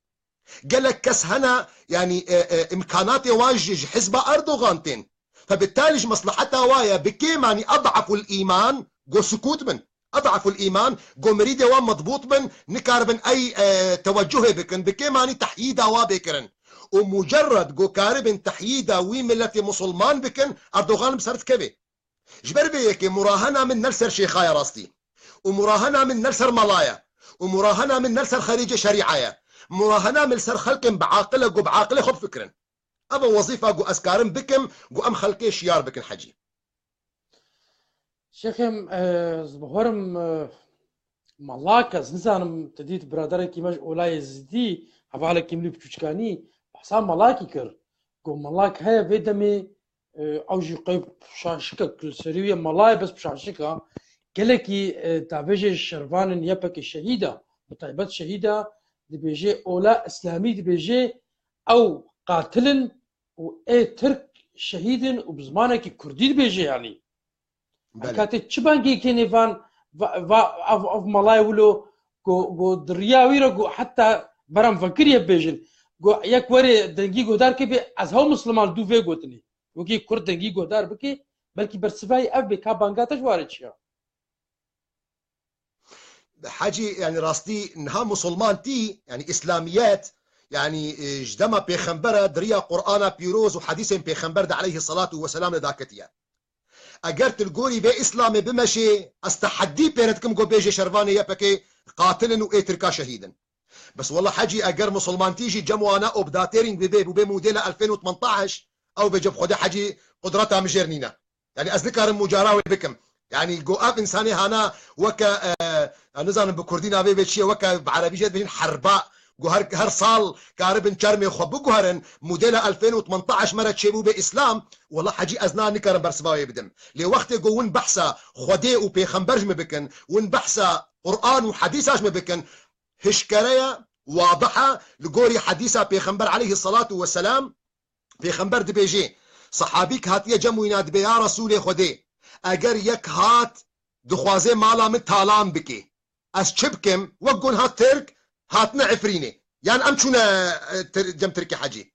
Gelek kes hene, yanî, e, e, îmkanatê wan jî ji hizba Erdogan tên. Febitalî ji mesleheta wa ye, bi kêmanî ed'eful îman, go sukût bin. Ed'eful îman, go mirîdê wan medbût bin, nikaribin ey, e, tewecuhê bikin, bi kêmanî tehyîda wa bê kirin. Û mucerred go karibin tehyîda wî miletê musulman bikin, Erdogan bi ser dikevê. Ji ber vê yekê murahena min ne li ser şêxa ye rastî. Û murahena min ne li ser mala ye. Û murahena min ne li ser xerîcê şerîa ye. Murahena min li ser xelkên bi aqil e, go bi aqilê xwe bifikirin. Ev e wezîfa ku ez karim bikim, ku em xelkê şiyar bikin hecî. Şêxê min, e, ez bihorim, e, melak, ez nizanim, tu dît biraderekî me ji Olayê Zidî, hevalekî min li biçûçkanî, behsa melakî kir. Ku melak heye vê demê, e, ew jî qey şaşik e, ku li serî wî ye mela ye, bes şaşik e. Gelekî, e, davêjê şervanên Y P G şehîd e, bi taybet şehîd e, dibêje Ola Îslamî dibêje ew qatil in û ê Tirk şehîd in û bi zimanekî Kurdî dibêje yanî. Belê. Heka tê çi bangê kênê van, va, va, ev, ev melayê wilo, go, go di riya wî re go heta beram vekiriye bibêjin. Go yek werê dengî guhdar ke bê ez hew misliman dû vê gotinê. Wekî Kurd dengî guhdar bike, belkî bersivayî ev bê ka banga te ji warê çi ya? Hecî, yanî rastî niha musulman tî, yanî îslamiyet, yanî, e, ji dema pêxember e, di riya Qur'ana pîroz û hedîsên pêxember de aleyhisselatu vesselam li daketiye. Eger tu li gorî vê îslamê bimeşê, ez teheddî pê re dikim ku bêjê şervanê Y P G qatil in û ê Tirka şehîd in. Bes wela hecî eger musulmantî jî cem wana obdatêrîng bibe, bûbe modela elfên û tmenteş, ew bêje bi Xwedê hecî qudreta min jêr nîne. Yanî ez nikarim mucara wê bikim. Yanî go ev însanê hana weke, e, ez nizanim bi kurdî navê vê çi ye, weke bi erebî jê dibêjin herba. Go her, her sal karibin çermê xwe biguherin, modela elfên û tmenteş me re çêbûbe îslam, wela hecî ez na nikarim bersiva wê bidim. Lê wextê go win behsa Xwedê û pêxember ji min bikin, win behsa Qur'an û hedîsa ji min bikin, hişkere ye, wadih e, li gorî hedîsa pêxember aleyhisselatu vesselam, Pêxember dibêje, sehabîk hatiye cem wîna dibê, ya Resûlê Xwedê, eger yek hat dixwaze mala min talan bike, ez çi bikim? Wek gon hat Tirk, hatine Efrînê. Yan em çûne, e, Tir-, cem Tirkê hecî.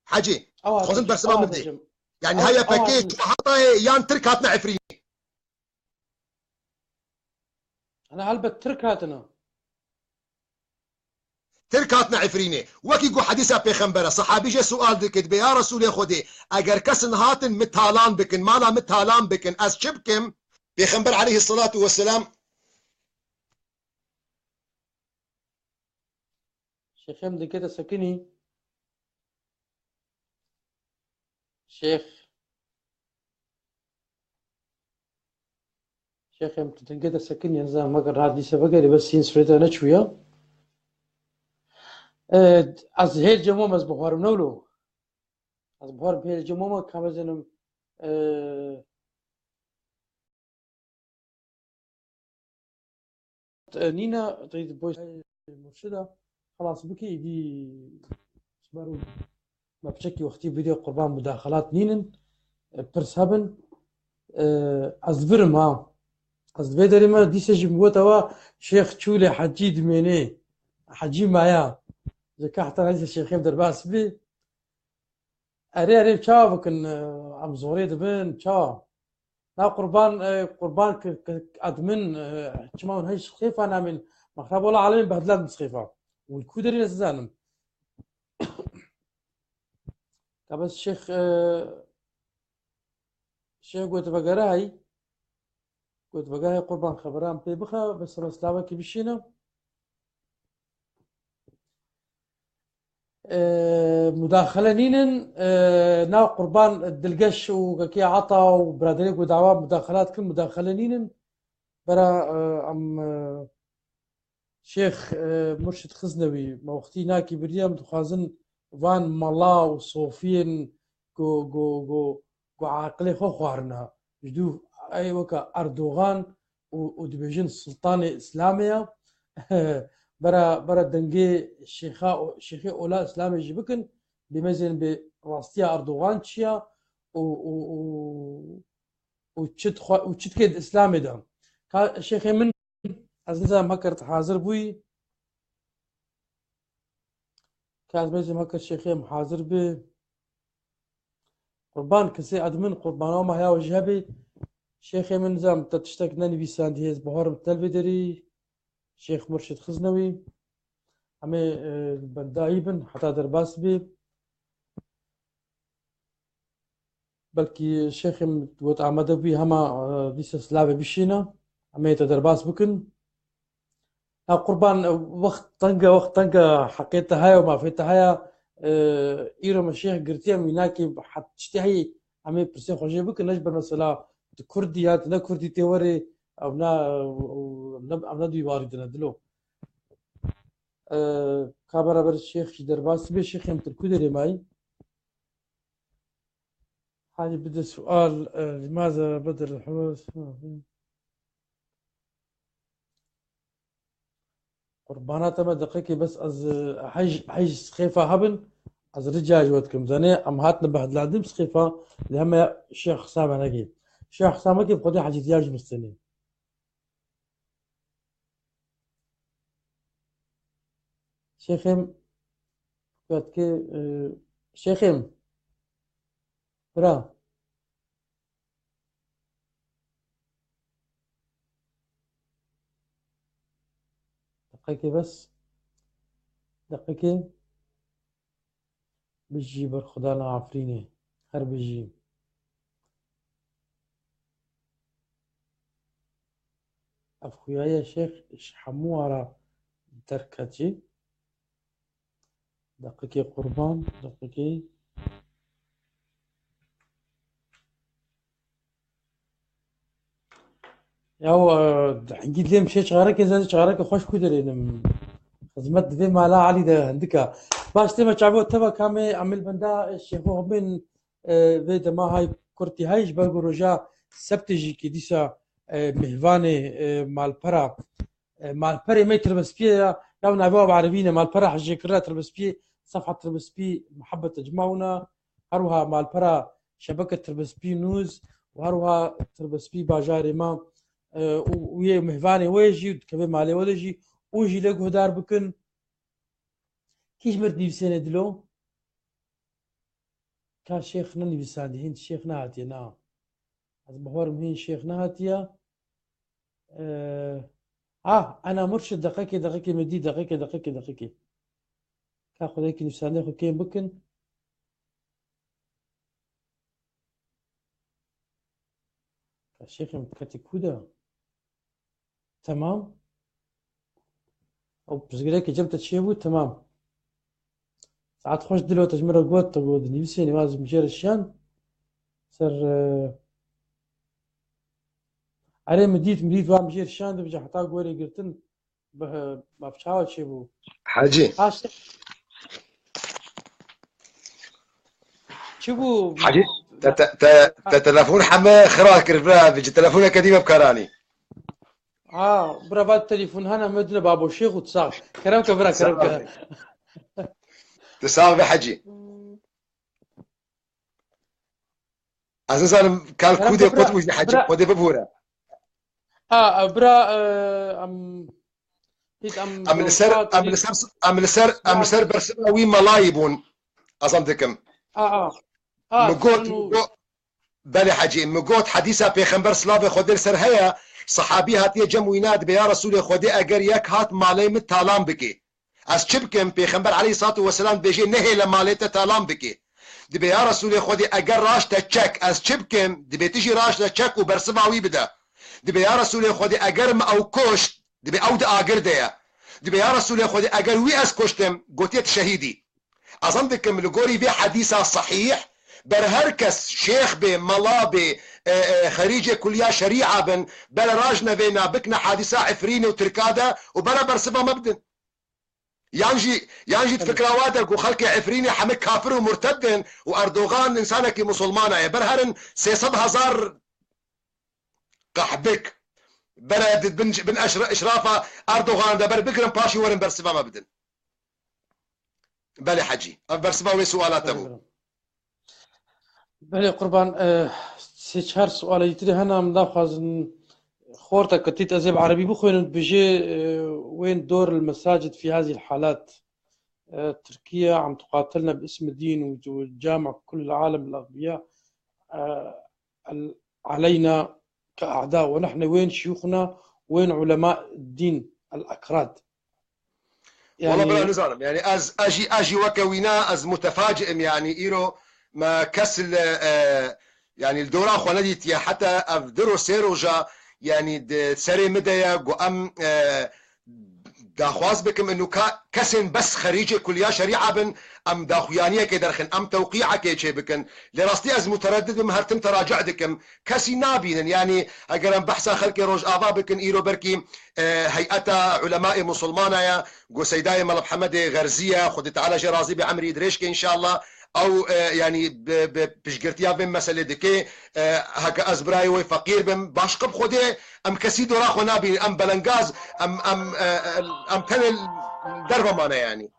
Hecî, Ew dixwazin hate, bersiva ew min hate bidê. Cem. Yanî Ew, heye ew pekê hate. Çûne hatayê yan Tirk hatine Efrînê. Ana helbet Tirk hatine. Tirk hatine Efrînê. Wekî ku hedîsa pêxembere, sehabî jê sual dikit, bê ya Resûlê Xwedê, eger kesin hatin, mi talan bikin, mala mi talan bikin, ez çi bikim? Pêxember aleyhisselatu vesselam Şêxê min dengê te sekinî. Şêx. Şêxê min tu dengê te sekinî, nizam meger rahat dîse vegerî, bes sîn sifrê te neçûya. Ez hêl cem wam, ez bixwarim newlo. Ez bixwarim hêl cem wama, ka mezenim, e, E, nîne, teyî boş murşida xelas bike, îdî ji ber û me piçekî wextî bidê qurban mudaxelat nînin, e, pirs hebin. E, ez virim ha. Ez vê derê me dîse jî min gotewa Şêx Çûlê Hecî dimênê. Hecî maya. Ji ka heta neyse şêxê min derbas bê. Erê, erê, çawa bikin, e, em zorê dibin, çawa? Na qurban, e, qurban ki, ki admin, e, çima hûn hej sixêfa namên, mexrab wala alemên behdilat min sixêfa. Hûn ku derê ne sizanim. Ka bes şêx, e, şêx got vegere hey. Got vegere hey qurban xeberan pê bixe, bes re silavekî bişîne. E, mudaxele nînin, e, nav qurban dilgeş û kekê Ata û biraderê ku dawa mudaxelat kin, mudaxele nînin. Bera, e, em, e, Şêx, e, Murşid Xiznewî, me wextî nakî biriye, em dixwazin van mala û sofiyên ku, ku, ku, ku aqilê xwe xwarina. Ji dû ey weke Erdogan û, û dibêjin Sultanê Îslamê ya. Bera, bera dengê Şêxa, Şêxê Ola Îslamê jî bikin, bêmezên bê rastiya Erdogan çi ya û, û, û, û çi dixwe, û çi dike di Îslamê de. Ka Şêxê min, ez nizanim heker tu hazir bûyî. Ka ez bêjim heker Şêxê min hazir bê. Qurban, kesê admin qurbana me heya we jî hebê. Şêxê min, nizam te tiştek nenivîsandî, ez baharim te li vê derî. Şêx Murşid Xiznewî. Em ê, e, bendayî bin heta derbas bê. Belkî şêxê min got amade bûyî hema, e, dîsa silavê bişîne. Em ê te derbas bikin. Ha qurban, e, wext teng e, wext teng e, heqê te heye û mafê te heye. E, îro min şêx girtiye, mînakê het tiştê heyî, em ê pirsê xwe jê bikin, ne ji ber mesela tu kurdî ya, tu ne kurdî tê werê, ew ne, ew, ew ne, ew ne duywarî dine dilo. E, ka beraber şêx jî derbas bê, şêxê min tu li ku derê mayî? Hadi bide sual, e, limaza Bedir Hewes. Qurbana te me deqekê bes ez, e, hej, hej sixêfa hebin, ez rica ji we dikim. Zanê em hatine behdiladin sixêfa, lê heme Şêx Hesame nekê. Şêx Hesame kê bi Xwedê hecî diya ji bistenê. Şêxê min, ku ez dikê, e, şêxê min, bira. Deqekê bes. Deqekê. Bijî berxwedana Efrînê. Her bijî. Ev xuya ye şêx ji hemû ara derket jî. Deqikê qurban, deqikê. Ya, e, hingî dilêm şê çarekê, ez çarekê xweş ku derênim. Xizmet divê mala Elî de hindika. Baş, tême çavê teva kamê Emîl Benda, e, Şêxo Xubin, e, vê dema hay kurtî hay ji ber ku roja sebtê jî ki dîsa, e, mêvanê, e, malpera, e, malperê me Tirbespiyê ya, ya navê wa bi erebî ne, malpera hejêkirina Tirbespiyê, Sefha Tirbespî, Muhabbet Ecmauna, her wiha malpera şebeke Tirbespî Nûz û her wiha Tirbespî bajarê me, e, û, û yê mêvanê wê jî, dikeve malê wê de jî, û jî lê guhdar bikin. Kî ji mir nivîsêne dilo? Ka şêx nenivîsandî, hîn şêx nehatiye, na. Ez bawerim hîn şêx nehatiye. Ee, Ah, ena murşid, deqekê, deqekê, min dî, deqekê, deqekê, deqekê. Ka xwedekî nûsandê xwe kêm bikin. Ka şêxê min ketî ku de? Temam. Ew pirsgirêkê cem te çêbû, temam. Saet xweş dilo, te ji min re got, te got, dinivîsê nîvaz mijêr şiyan. Ser, e, erê min dît, min dît, van mijêr şiyan dibêje heta gorê girtin. Bi, bi çawa çêbû? Hecî. Ha, işte. Çi bû? Hecî, te, te, te, te telefon heme xira kir, bira, bi telefoneke dî me bikaranî. Ha, bira, va telefon hene, me dine babo Şêx û sax. Kerem ke, bira, kerem ke. Tu sax be, Hecî. Ez nizanim kal kûdê qut bû ji Hecî, Xwedê bibûre. Ha, bira, e, em, hît em Em li ser, em li ser, em li ser, em li ser bersiva wî melayî bûn. Azam dikim. Ha, ha. Ha, Min got, min got, belê Hecî, min got, hedîsa Pêxember silavê Xwedê li ser heye, sehabî hatiye cem wîna, dibê ya Resûlê Xwedê, eger yek hat malê min talan bike. Ez çi bikim? Pêxember aleyhissalatu vesselam dibêje, "Nehêle malê te talan bike." Dibê, "Ya Resûlê Xwedê, eger raşte çek, ez çi bikim?" Dibê, "Tu jî raşte çek û bersiva wî bide." Dibê, "Ya Resûlê Xwedê, eger min ew kuşt?" Dibê, "Ew di agir de ye." Dibê, "Ya Resûlê Xwedê, eger wî ez kuştim?" Gotiye, "Tu şehîd î." Azam dikim, li gorî vê hedîsa sehîh, ber her kes, şêx bê, mela bê, e, e, xerîcê kuliya şerîa bin, bere rajne vêna, bikne hedîsa Efrînê û Tirka de û bere bersiva me bidin. Yan jî, yan jî di fikra wa de ku xelkê Efrînê hemî kafir û murted in û Erdogan însanekî musulmana ye. Ber herin sê sed hezar qehbik bere di bin, bin eşra-, eşrafa Erdogan de ber bigirin, paşî werin bersiva me bidin. Belê Hecî. Ev bersiva wê suala te bû. Belê qurban, e, sê çar suala yîtirî hene, em daxwazin xorta kitît, ez ê bi erebî bixwînim, dibêje, e, وين دور المساجد في هذه الحالات؟ E, تركيا عم تقاتلنا باسم الدين وجامع كل العالم الأغبياء. E, ال-، علينا كأعداء، ونحن وين شيوخنا، وين علماء الدين الأكراد؟ Wala bira, nizanim. Yani ez, ez jî, ez jî weke wîna, ez mutefacî im, yani îro me kes li, e, yani li dora xwe nedîtiye. Heta ev du roj, sê roja, yani di serê min de ye, ku em, e, daxwaz bikim, inu ka kesên bes xerîcê kuliya şerîa bin, em daxuyaniyekê derxin, em tewqîekê çê bikin. Lê rastî ez mutereddid im, her tim teraci dikim. Kesî nabînin. Yani eger em behsa xelkê Rojava bikin, îro berkî, e, heyeta ulemayê musulmana ye, ku Seydayê Mela Mihemedê Xerzî ye, Xwedê Teala jê razî be, emrî dirêj ke înşallah. Ew, e, yani bi, bi piştgirtiya vê meselê dike, e, heke ez birayê wê feqîr bim, başqe bi Xwedê em kesî dora xwe nabînin, em belengaz, em, em, e, em, em tenê derve mane yani.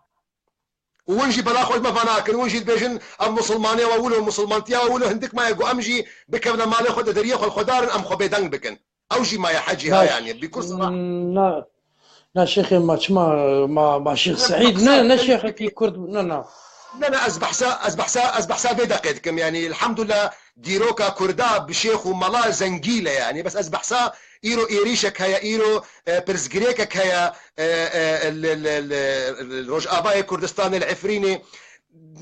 Û win jî bela xwe ji me vana kin, win jî dibêjin, ev musulmaniya we wilo, musulmantiya we wilo, hindik maye ku em jî bikevine malê xwe de, deriyê xwe li xwe darin, em xwe bêdeng bikin. Ew jî maye Hecî ha, yani, bi kur sera. Na, na şêxê ma çima, ma, ma Şêx Seîd, ne, ne şêxekî Kurd, ne, na. Ne, ne, ez behsa, ez behsa, ez behsa vê deqê dikim, yani, elhamdulillah, dîroka Kurda bi şêx û mela zengîl e, yani, bes ez behsa îro êrîşek heye, îro, e, pirsgirêkek heye, e, e, li, li, li, li Rojavayê Kurdistanê, li Efrînê,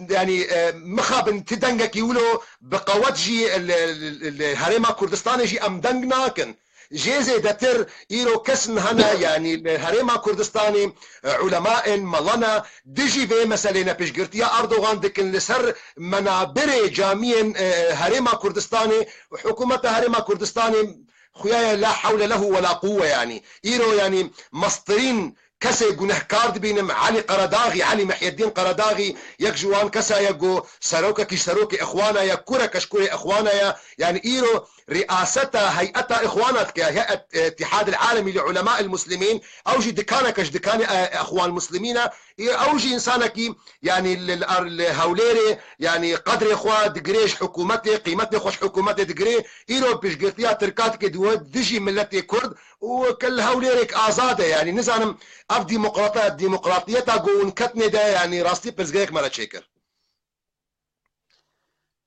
yani, e, mixabin ti dengekî wilo bi qewet jî li, li, li Herêma Kurdistanê jî em deng nakin. Jê zêdetir îro kesin hene, yani li Herêma Kurdistanê, e, ulemaên, melana dijî vê meselê ne piştgirtiya Erdogan dikin li ser menabirê camiyên, e, Herêma Kurdistanê û hikûmeta Herêma Kurdistanê xuya ye la hewle lehu we la quwwe yani. Îro yani mestirîn kesê gunehkar dibînim, Elî Qeredaxî, Elî Mihyeddîn Qeredaxî, yek ji wan kesa ye ku serokekî ji serokê Îxwana ye, kureke ji kurê Îxwana ye. Yani îro rîaseta heyeta Îxwana dike, heyet, e, Îtîhadil Alemî li Ulemail Muslimîn, ew jî dikaneke ji dikanê, e, Îxwan Muslimîn e. Î-, ew jî însanekî, yani li, li, li Hewlêrê, yani qedrê xwe digirê ji hikûmetê, qîmetê xwe ji hikûmetê digirê. Îro piştgirtiya Tirka dike di we dijî miletê Kurd û ke li Hewlêrek azad e, yani nizanim ev demokrata, demokratiyeta ku hûn ketnê de, yani rastî pirsgirêk me re çêkir.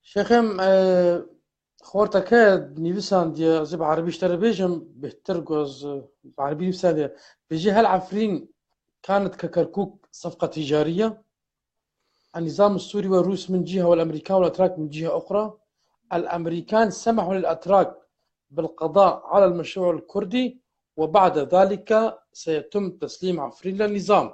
Şêxê min, e, Xorteke nivîsandiye, ez ê bi erebî ji te re bêjim, bêhtir ku ez, e, bi erebî nivîsandiye. Bêjî hel Efrîn kanet ke Kerkûk sefqa ticariye. النظام السوري والروس من جهة والأمريكان والأتراك من جهة أخرى. الأمريكان سمحوا للأتراك بالقضاء على المشروع الكردي، وبعد ذلك سيتم تسليم عفرين للنظام.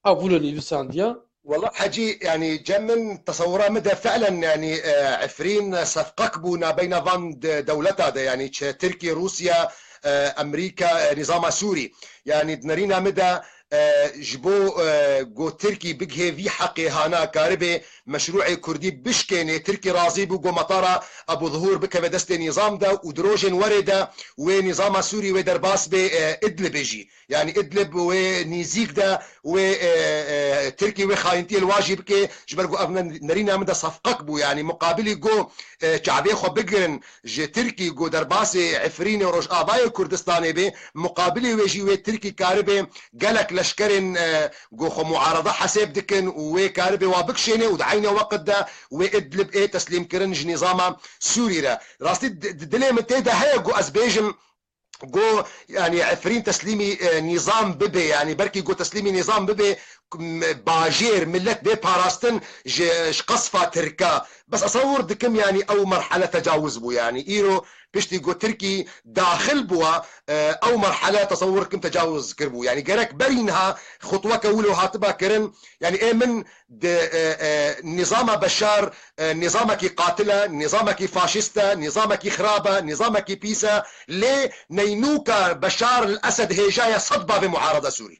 Ev wilo nivîsandiye. Wela hecî, yanî cem min tesewira min de fi'len, yanî, e, Efrîn sefqek bû nabeyna van de-, dewleta de, yanî çi Tirkî, Rûsya, e, Emerîka, e, nîzama Sûrî. Yanî di nerîna min de, e, ji bo, e, ku Tirkî bigihê vî heqê hana karibê meşrûê Kurdî bişkênê, Tirkî razî bû ku metara Ebu Zuhur bikeve destê nîzam de û di rojên werê de wê nîzama Sûrî wê derbas bê, e, Idlibê jî. Yanî Idlib wê nîzîk de wê, e, e, Tirkî wê xayintiyê li wa jî bike, ji ber ku ev ne-, nerîna min de sefqek bû. Yanî muqabilî ku, e, çavê xwe bigirin ji Tirkî ku derbasê Efrînê û Rojavayê Kurdistanê bê, muqabilê wê jî wê Tirkî karibe gelek leşkerên, e, ku xwe muarada hesêb dikin û wê karibe wa bikişêne û di eyne weqt de wê Idlib ê teslîmkirin ji nîzama Sûrî re. Rastî di, di dilê min tê de heye ku ez bêjim, Go, yanî Efrîn teslîmî, e, nîzam bibe, yanî belkî go teslîmî nîzam bibe, m-, bajêr, milet bê parastin ji, ji qesfa Tirka. Bes esewir dikim, yanî ew merhele tecawuz bû, yanî îro piştî go Tirkî daxil bûwa, e, ew merhele tesewir dikim tecawuz kiribû. Yanî gerek berî niha xutweke wilo hatiba kirin, yanî ê min di, e, e, nîzama Beşar, e, nîzamekî qatil e, nîzamekî faşîst e, nîzamekî xirab e, nîzamekî pîs e, lê neynûka Beşar el-Esed hêja ye sed bavê muarada Sûrî.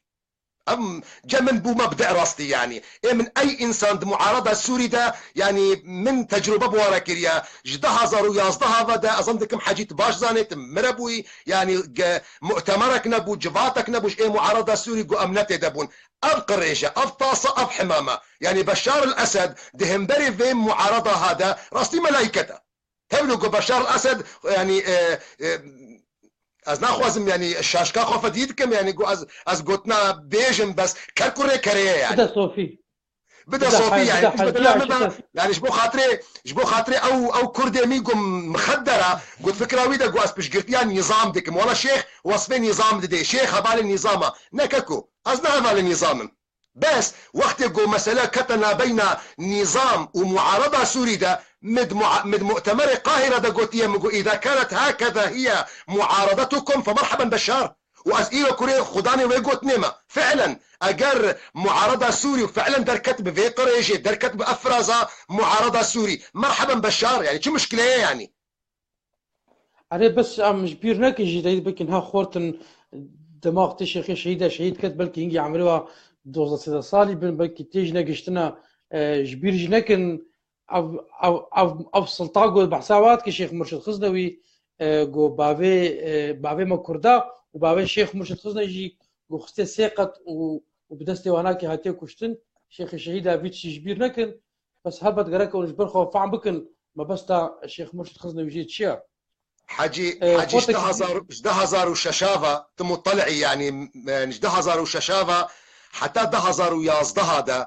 Em, cem min bû mebde rastî, yanî. Ê min ey însan di muarada Sûrî de, yanî min tecrube bi ware kiriye. Ji du hazar û yazdeh ve de, ez zan dikim Hecî tu baş zanê, tu mire bûyî, yanî ge-, mu'temerek nebû, civatek nebû ji ê muarada Sûrî ku em ne tê de bûn. Ev qirêj e, ev tas e, ev himam e. Yanî Beşar el-Esed di hemberî vê muarada ha de rastî melayket e. Tevlo ku Beşar el-Esed, yanî, e, e, ez naxwazim, yanî, şaşka xwe fedî dikim, yanî, ku ez, ez gotina bêjim, bes ker kurê kerê ye, yanî. Bide Sofî. Bide Sofî, yanî, bide, yanî, ji bo xatirê, ji bo xatirê ew, ew Kurdê min ku mixedder e, got fikra wî de ku ez piştgirtiya nîzam dikim. Wela Şêx wesfê nîzam didê. Şêx hevalê nîzam e. Ne keko. Ez ne hevalê nîzam im. Bes, wextê ku mesele kete nabeyna nîzam û muarada Sûrî de, min di mua-, min di mu'temerê Qahîre de gotiye, min got, "Îza kanet hakeza hiye muaradetukum, fe merheben Beşar." Û ez îro kurê xudanê wê gotinê me. Fi'len, eger muarada Sûrî û fi'len derket bi vê qirêjê, derket bi ev firaza muarada Sûrî, merheben Beşar, yanî çi muşkile ye yanî? Erê, bes em ji bîr nekin jî, deyî bikin, ha xortin dema wextê Şêxê Şehîd e, şehîd ket, belkî hingî emrê wa dozdeh sêzdeh salî bin, belkî tê jî negiştine, e, ji bîr jî nekin. Ev, ev, ev, ev silta got, behsa wa dike Şêx Murşid Xiznewî, e, got bavê, e, bavê me Kurda û bavê Şêx Murşid Xizne jî got xistê sê qet û, û bi destê wanakê hatiye kuştin. Şêxê Şehîd e, vî tiştî ji bîr nekin. Bes helbet gerek hûn ji ber xwe fehm bikin mebesta Şêx Murşid Xiznewî jê çi ye? Hecî, E, Hecî, ji xortek du hezar, ji du hezar û şeş ve tu mutelî, yanî, e, ji du hezar û şeş ve heta du hezar û yazdeh de,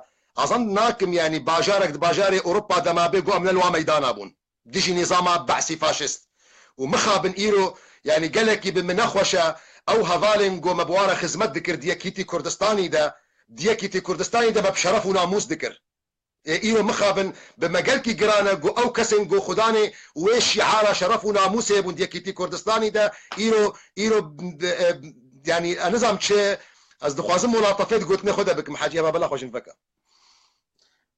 ez zan nakim, yanî, bajarek di bajarê Ewropa de mabe ku em ne li wa meydana bûn. Dijî nîzama Be'sî faşîst. Û mixabin îro, yanî, gelekî bi min nexweş e, ew hevalên ku me bi wan re xizmet dikir di Yekîtî Kurdistanî de, di Yekîtî Kurdistanî de me bi şeref û namûs dikir. Ê, îro mixabin bi me gelkî giran e ku ew kesên ku xudanê wê şiara şeref û namûsê bûn di Yekîtî Kurdistanî de, îro, îro, e, yanî, ez nizam çi, ez dixwazim mulatefê di gotinê xwe de bikim, Hecî, ema bela xwe jin veke.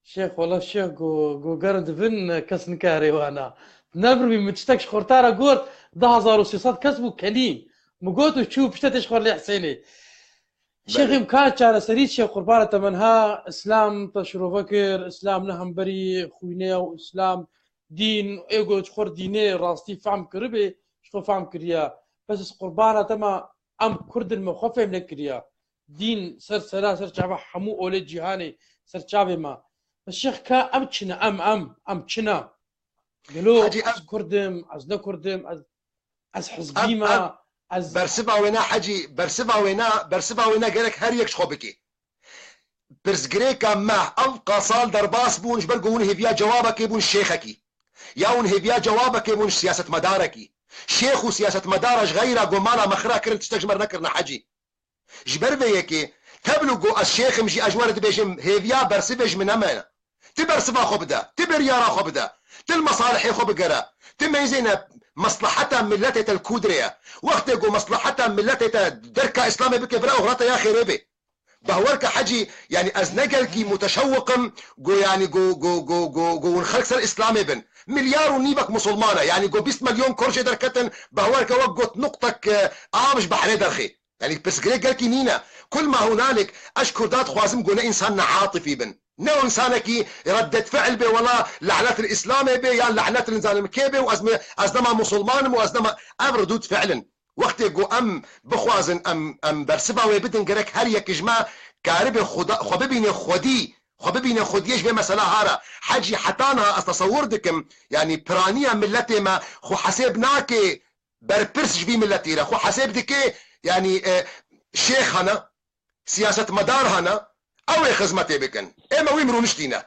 Şêx, wela Şêx, ku, ku gerin dibin, kes nikare wana. Nebirmî, min tiştek ji xwe re got, du hezar û sê sed kes bû kelî. Min got û çû pişte tê ji xwe lê Hesênê. Şêxê min, ka çareserî çi ye, qurbana te, min ha Îslam te şirove kir, Îslam ne hemberî xwîne ye û Îslam dîn, ê got ji xwe re dînê rastî fehm kiribê, ji xwe fehm kiriye. Bes ez qurbana te me, em Kurd in, me xwe fêm nekiriye. Dîn ser sera, ser çava hemû olê cîhanê, ser çavê me. Bes Şêx, ka em çi ne, em, em, em çi ne? Gelo Hacî, ez em Kurd im, ez ne Kurd im, ez, ez hizbî Em, me, em ez bersiva wêna Hecî, bersiva wêna, bersiva wêna gerek her yek ji xwe bike. Pirsgirêka me, ev qasal derbas bûn, ji ber ku hûn hêviya cewabekê bûn şêxekî. Ya hûn hêviya cewabekê bûn ji siyasetmedarekî. Şêx û siyasetmedara ji xeyra ku mala me xira kirin tiştek ji me re nekirine hecî. Ji ber vê yekê tevlû ku ez şêx im jî ez ji we re dibêjim hêviya bersivê ji min heme. Ti bersiva xwe bide, ti biryara xwe bide, ti li mesalihê xwe bigere, ti meyzêne mesleheta miletê te li ku dirê ye. Wextê ku mesleheta miletê te derka Îslamê bike vira oxira te ya xêrê bê. Bahwer ke hecî, yanî ez ne gelkî muteşewwiq im, ku yanî ku, ku, ku, ku, ku hûn xelk ser Îslamê bin. Milyar û nîvek musulman e, yanî ku bîst milyon kurd jê derketin, bahwer ke wek got nuqtek, e, av ji behrê derxê. Yanî pirsgirêk gelkî nîne. Kul ma hunalik, ez ji kurda dixwazim ku ne însan neatifî bin. Ne însanekî reddet fi'l bê, wela lanet li Îslamê bê, yan lanet li zalimkê bê û ez mi, ez nema musulman im û ez nema, ev redûd fi'l in. Wextê ku em bixwazin, em, em bersiva wê bidin, gerek her yek ji me karibe xwe da-, xwe bibîne xwedî, xwe bibîne xwediyê ji vê mesela hara. Hecî heta niha ez tesewur dikim, yanî piraniya miletê me xwe hesêb nake berpirs ji vî miletî re. Xwe hesêb dike, yanî, e, şêx hene, siyasetmedar hene, ew ê xizmetê bikin. Ê me wî mirû niştîne.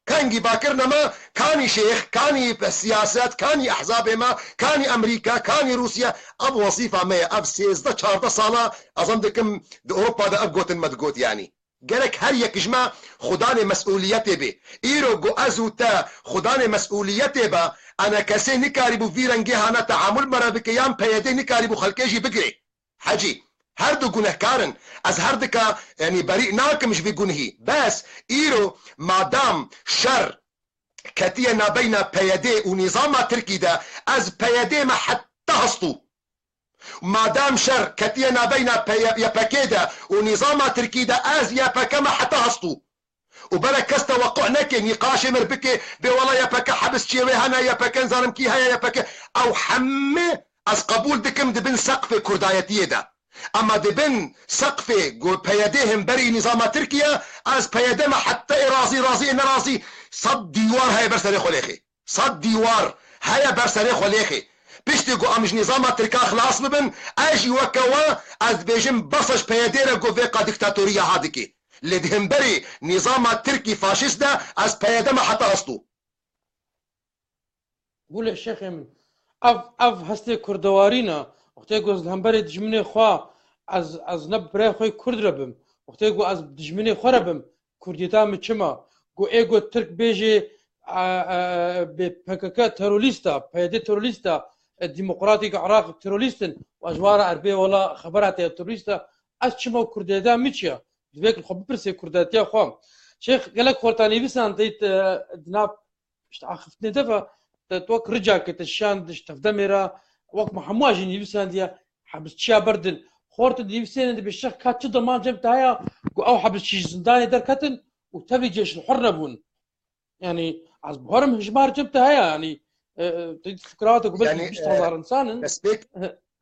Kengî bakirine me, kanî şêx, kanî siyaset, kanî ehzabê me, kanî Amerîka, kanî Rûsya, ev wezîfa me ye, ev sêzdeh çardeh sala, ez em dikim, di Ewropa de ev gotin me digot, yanî. Gerek her yek ji me xudanê mesûliyetê bê. Îro ku ez û te xudanê mesûliyetê be, enekesê nikarîbû vî rengê hane teamul me re bike, yan P Y D nikarîbû xelkê jî bigirê. Hecî, her du gunehkar in. Ez her dika, yanî berî nakim ji vî gunhî. Bes, îro madam şer ketiye nabeyna P Y D û nîzama Tirkî de, ez P Y D me heta hestû. Madam şer ketiye nabeyna P Y, Y P G de û nîzama Tirkî de, ez Y P G me heta hestû. Û bere kes tewequ neke, nîqaşê mir bike, bê wela Y P G hebis çiyê wê hene, Y P G nizanim kî heye, Y P G. Ew hemî ez qebûl dikim di bin seqfê kurdayetiyê de. Ema di bin seqfê ku P Y D hemberî nîzama Tirkiye, ez P Y D me heta ê razî, razî ê nerazî, sed dîwar heye ber serê xwe lêxê. Sed dîwar heye ber serê xwe lêxê. Piştî ku em ji nîzama Tirka xilas bibin, ez jî weke we, ez dibêjim bes e ji P Y D re ku vêqa dîktatoriya ha dike. Lê di hemberî nîzama Tirkî faşîst de ez P Y D me heta hestû. Gulê şêxê min, ev, ev hestê kurdewarî ne. Wextê ku ez li hemberê dijminê xwe, ez, ez ne bi birayê xwe yê kurd re bim. Wextê ku ez bi dijminê xwe re bim, kurdiyeta min çima? Ku ê ku tirk bêjê, e, e, bê P K K terorîst e, P Y D terorîst e, e, Demokratîk Iraq terorîst in, û ez ji wan re erbê wela xebera te ya terorîst e, ez çima, kurdiyeta min çi ye? Divê ku xwe bipirsê kurdiyetiya xwe. Şêx, gelek xortanîvisan teyt, e, di nav Pişt axiftinê de ve, te wek ricake te şand ji tevdemê re, wek me hemû jî nivîsandiye, hebisçiya berdin. Xortin nivîsêne dibê şex ka çi deman cem te heye, ku ew hebisçî ji zindanê derketin û tevî cêş li hur nebûn. Yani, ez bawerim hijmar cem te heye, yani, e, e, te fikrate ku belkî Yani, bîst hezar e, insan in. destpêk,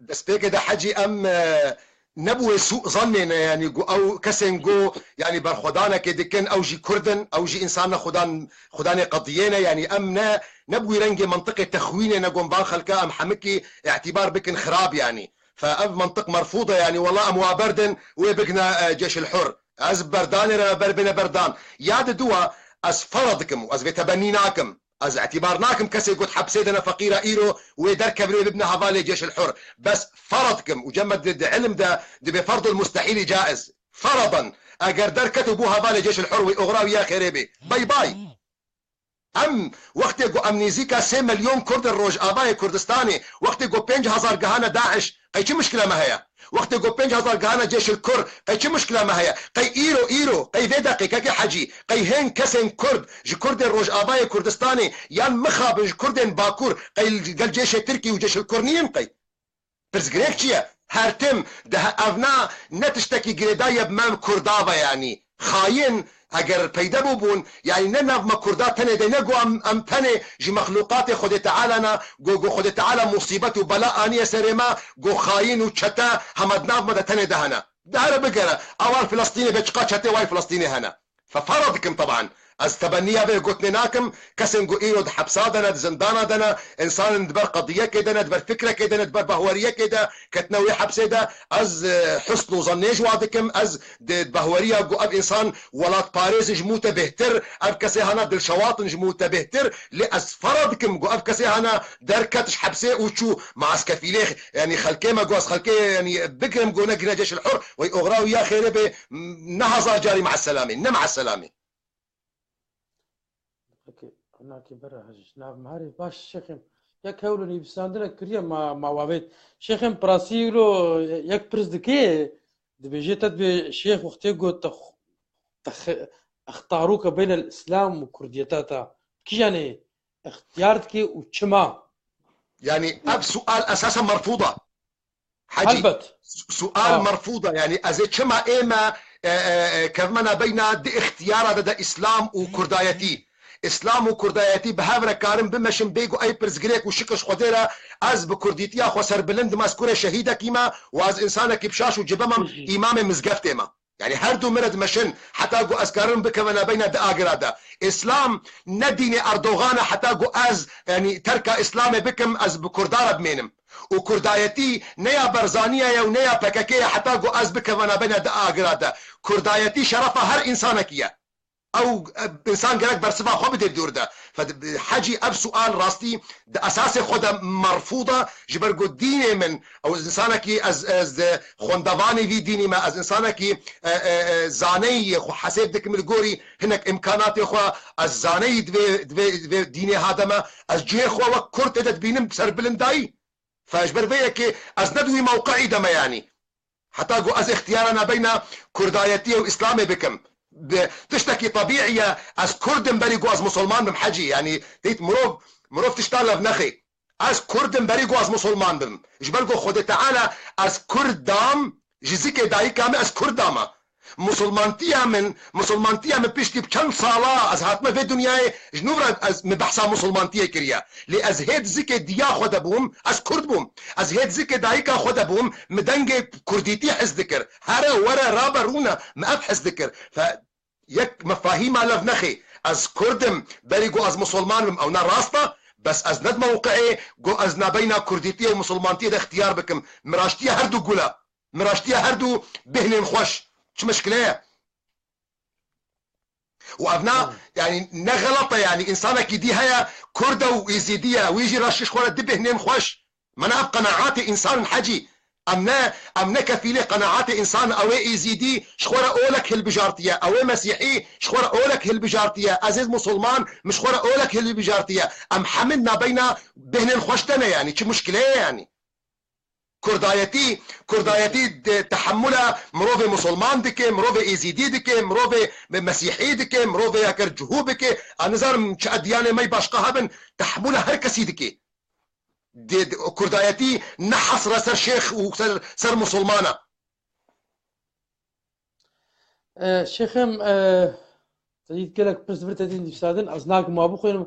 destpêkê de hecî em, e, ne bi wê sû zannê ne, yanî ku ew kesên ku, yanî berxwedanekê dikin, ew jî Kurd in, ew jî însan ne xudan, xudanê qediyê ne, yanî em ne, ne bi wî rengê mentiqê texwînê ne, ku em van xelka em hemikî îtîbar bikin xirab, yanî. Fe ev mentiq merfûd e, yanî wela em wa berdin, wê bigine, e, Cêşil Hur. Ez berdanê re ber bine berdan. Ya di dua, ez fera dikim û ez vê tebennî nakim. Ez îtîbar nakim kesê got hepsê de ne feqîra îro wê derkevin wê bibine hevalê Cêşil Hur. Bes fera dikim û cem me di, di ilm de dibê ferdul mustehîlî caiz. Feradan, eger derket û bû hevalê Cêşil Hur wê oxira wî ya xêrê bê. Bay bay. Em, wextê ku em nêzîka sê milyon Kurd in Rojavayê Kurdistanê, wextê ku pênc hezar gihane DAIŞ, qey çi muşkila me heye? Wextê ku pênc hezar gihane Cêşil Kur, qey çi muşkila me heye? Qey îro, îro, qey vê deqî, kekê Hecî, qey hên kesên Kurd ji Kurdên Rojavayê Kurdistanê yan mixabin ji Kurdên Bakur, qey li gel cêşê Tirkî û Cêşil Kur niyin qey? Pirsgirêk çi ye? Her tim de he-, ev na ne tiştekî girêdayî ye bi me Kurda ve, yanî. Xayin, eger peyde bûbûn, yanî ne nav me Kurda tenê de, ne ku em, em tenê ji mexlûqatê Xwedê Teala ne, ku, ku Xwedê Teala musîbet û bela aniye serê me, ku xayin û çete hema di nav me de tenê de hene. De here bigere, a wan Filistînê be, çiqa çetê wan Filistînê hene. Fe fera dikim teban. Ez tebeniya vê gotinê nakim, kesên ku îro di hepsa de ne, di zindana de ne, însanên di ber qediyekê de ne, di ber fikrekê de ne, di ber bahweriyekê de ketine wê hepsê de, ez, e, husn û zannê ji wa dikim, ez di bahweriya ku ev însan welatparêz in ji min te bêhtir, ev kesê hana dilşewat in ji min te bêhtir, lê ez fera dikim ku ev kesê hana derket ji hepsê û çû, ma ez kefîlê, yanî xelkê me ku ez xelkê, yanî bigirim ku ne girine ceyşil hur, wey oxira wî ya xêrê bê, ne hezar carî ma ez selamê, ne ma ez selamê. Peki, hinakî bere hej, nav miharê baş şêxim. Yek hewlin îbisandine kiriye ma, ma wavêt. Şêxim, pirasî wilo yek pirs dike, dibêje te dibê şêx wextê got te x-, te x-, extaruke beynel Îslam û Kurdiyeta te. Kîjanê extiyar dike û çima? Yanî ev sual esasen merfûd e. Hecî, Helbet. su-, sual Ha. merfûd e. Yanî ez ê çima ême, e, e, e, kevme nabeyna di ixtiyara de de Îslam û Kurdayetî. Îslam û Kurdayetî bi hev re karin bimeşin bê ku ey pirsgirêk û şikir ji Xwedê re ez bi kurdîtiya xwe serbilind im, ez kurê şehîdekî me û ez însanekî bi şaş û cibe me, Hı hı. îmamê mizgeftê me. Yanî her du min re dimeşin, heta ku ez karim bikeve nabeyna di agira de. Îslam ne dînê Erdogan e, heta ku ez, yanî terka Îslamê bikim, ez bi Kurdan re bimênim. Û Kurdayetî ne ya Berzaniya ye û ne ya P K K ye, heta ku ez bikeve nabeyna di agira de. Kurdayetî şerefa her însanekî ye. Ew, e, însan gerek bersiva xwe bide dûr de. Fe-, Hecî, ev sual rastî di esasê xwe de merfûd e, ji ber ku dînê min, ew, ez însanekî, ez, ez, e, xwendevanê vî dînî me, ez însanekî, e, e, e, zaneyî ye, xwe hesêb dikim li gorî hinek îmkanatê xwe, ez zaneyî divê, divê, divê dînê hade me, ez cihê xwe wek Kurd tê de dibînim serbilindayî. Fe ji ber vê yekê ez ne di wî mewqeî de me yanî. Heta ku ez îxtiyara nabeyna Kurdayetiyê û Îslamê bikim. Bi tiştekî tebîî ye, ez Kurd im berî ku ez Musulman bim, Hecî. Yanî, dît mirov, mirov tişta lev nexê. Ez Kurd im berî ku ez Musulman bim. Ji ber ku Xwedê Teala ez Kurd dam, ji zikê dayika min ez Kurd dama. Musulmantiya min, Musulmantiya min piştî bi çend sala ez hatime vê dinyayê, ji nû re ez, min behsa Musulmantiyê kiriye. Lê ez hê di zikê diya xwe de bûm, ez Kurd bûm. Ez hê di zikê dayika xwe de bûm, min dengê Kurdîtî his dikir. Here, were, rabe, rûne, min ev his dikir. Fe, yek mefahîma lev nexê. Ez Kurd im, berî ku ez Musulman bim, ew ne rast e, bes ez ne di mewqeê ku ez nabeyna Kurdîtiyê û Musulmantiyê de îxtiyar bikim. Min raştiya her du gul e. Min raştiya her du bêhnên xweş. Çi mişkile ye? Û ev na, Hmm. yanî ne xelat e, yanî însanekî dî heye, Kurd e û Êzîdî ye. Wî jî raştî ji xwe re du bêhnên xweş. Mena ev qenaatê însan in, Hecî. Em ne, em ne kefîlê qenaatê însan in. Ew ê Êzîdî ji xwe re olek hilbijartiye. Ew ê Mesîhî ji xwe re olek hilbijartiye. Ez ê Musulman, min ji xwe re olek hilbijartiye. Em hemî nabeyna bêhnên xweş de ne, yanî çi mişkile ye yanî? Kurdayetî, Kurdayetî de tehemûla mirovê Musulman dike, mirovê Êzîdî dike, mirovê me-, Mesîhî dike, mirovê eger cihû bike, a nizanim çi edyanê me başqa hebin, tehemûla her kesî dike. Dê, dê, Kurdayetî ne hesre ser şêx û ser, ser Musulman e. E, Şêxim, e, te dît gelek pirs vir te dîn dîsa din. Ez nakim wa bixwînim.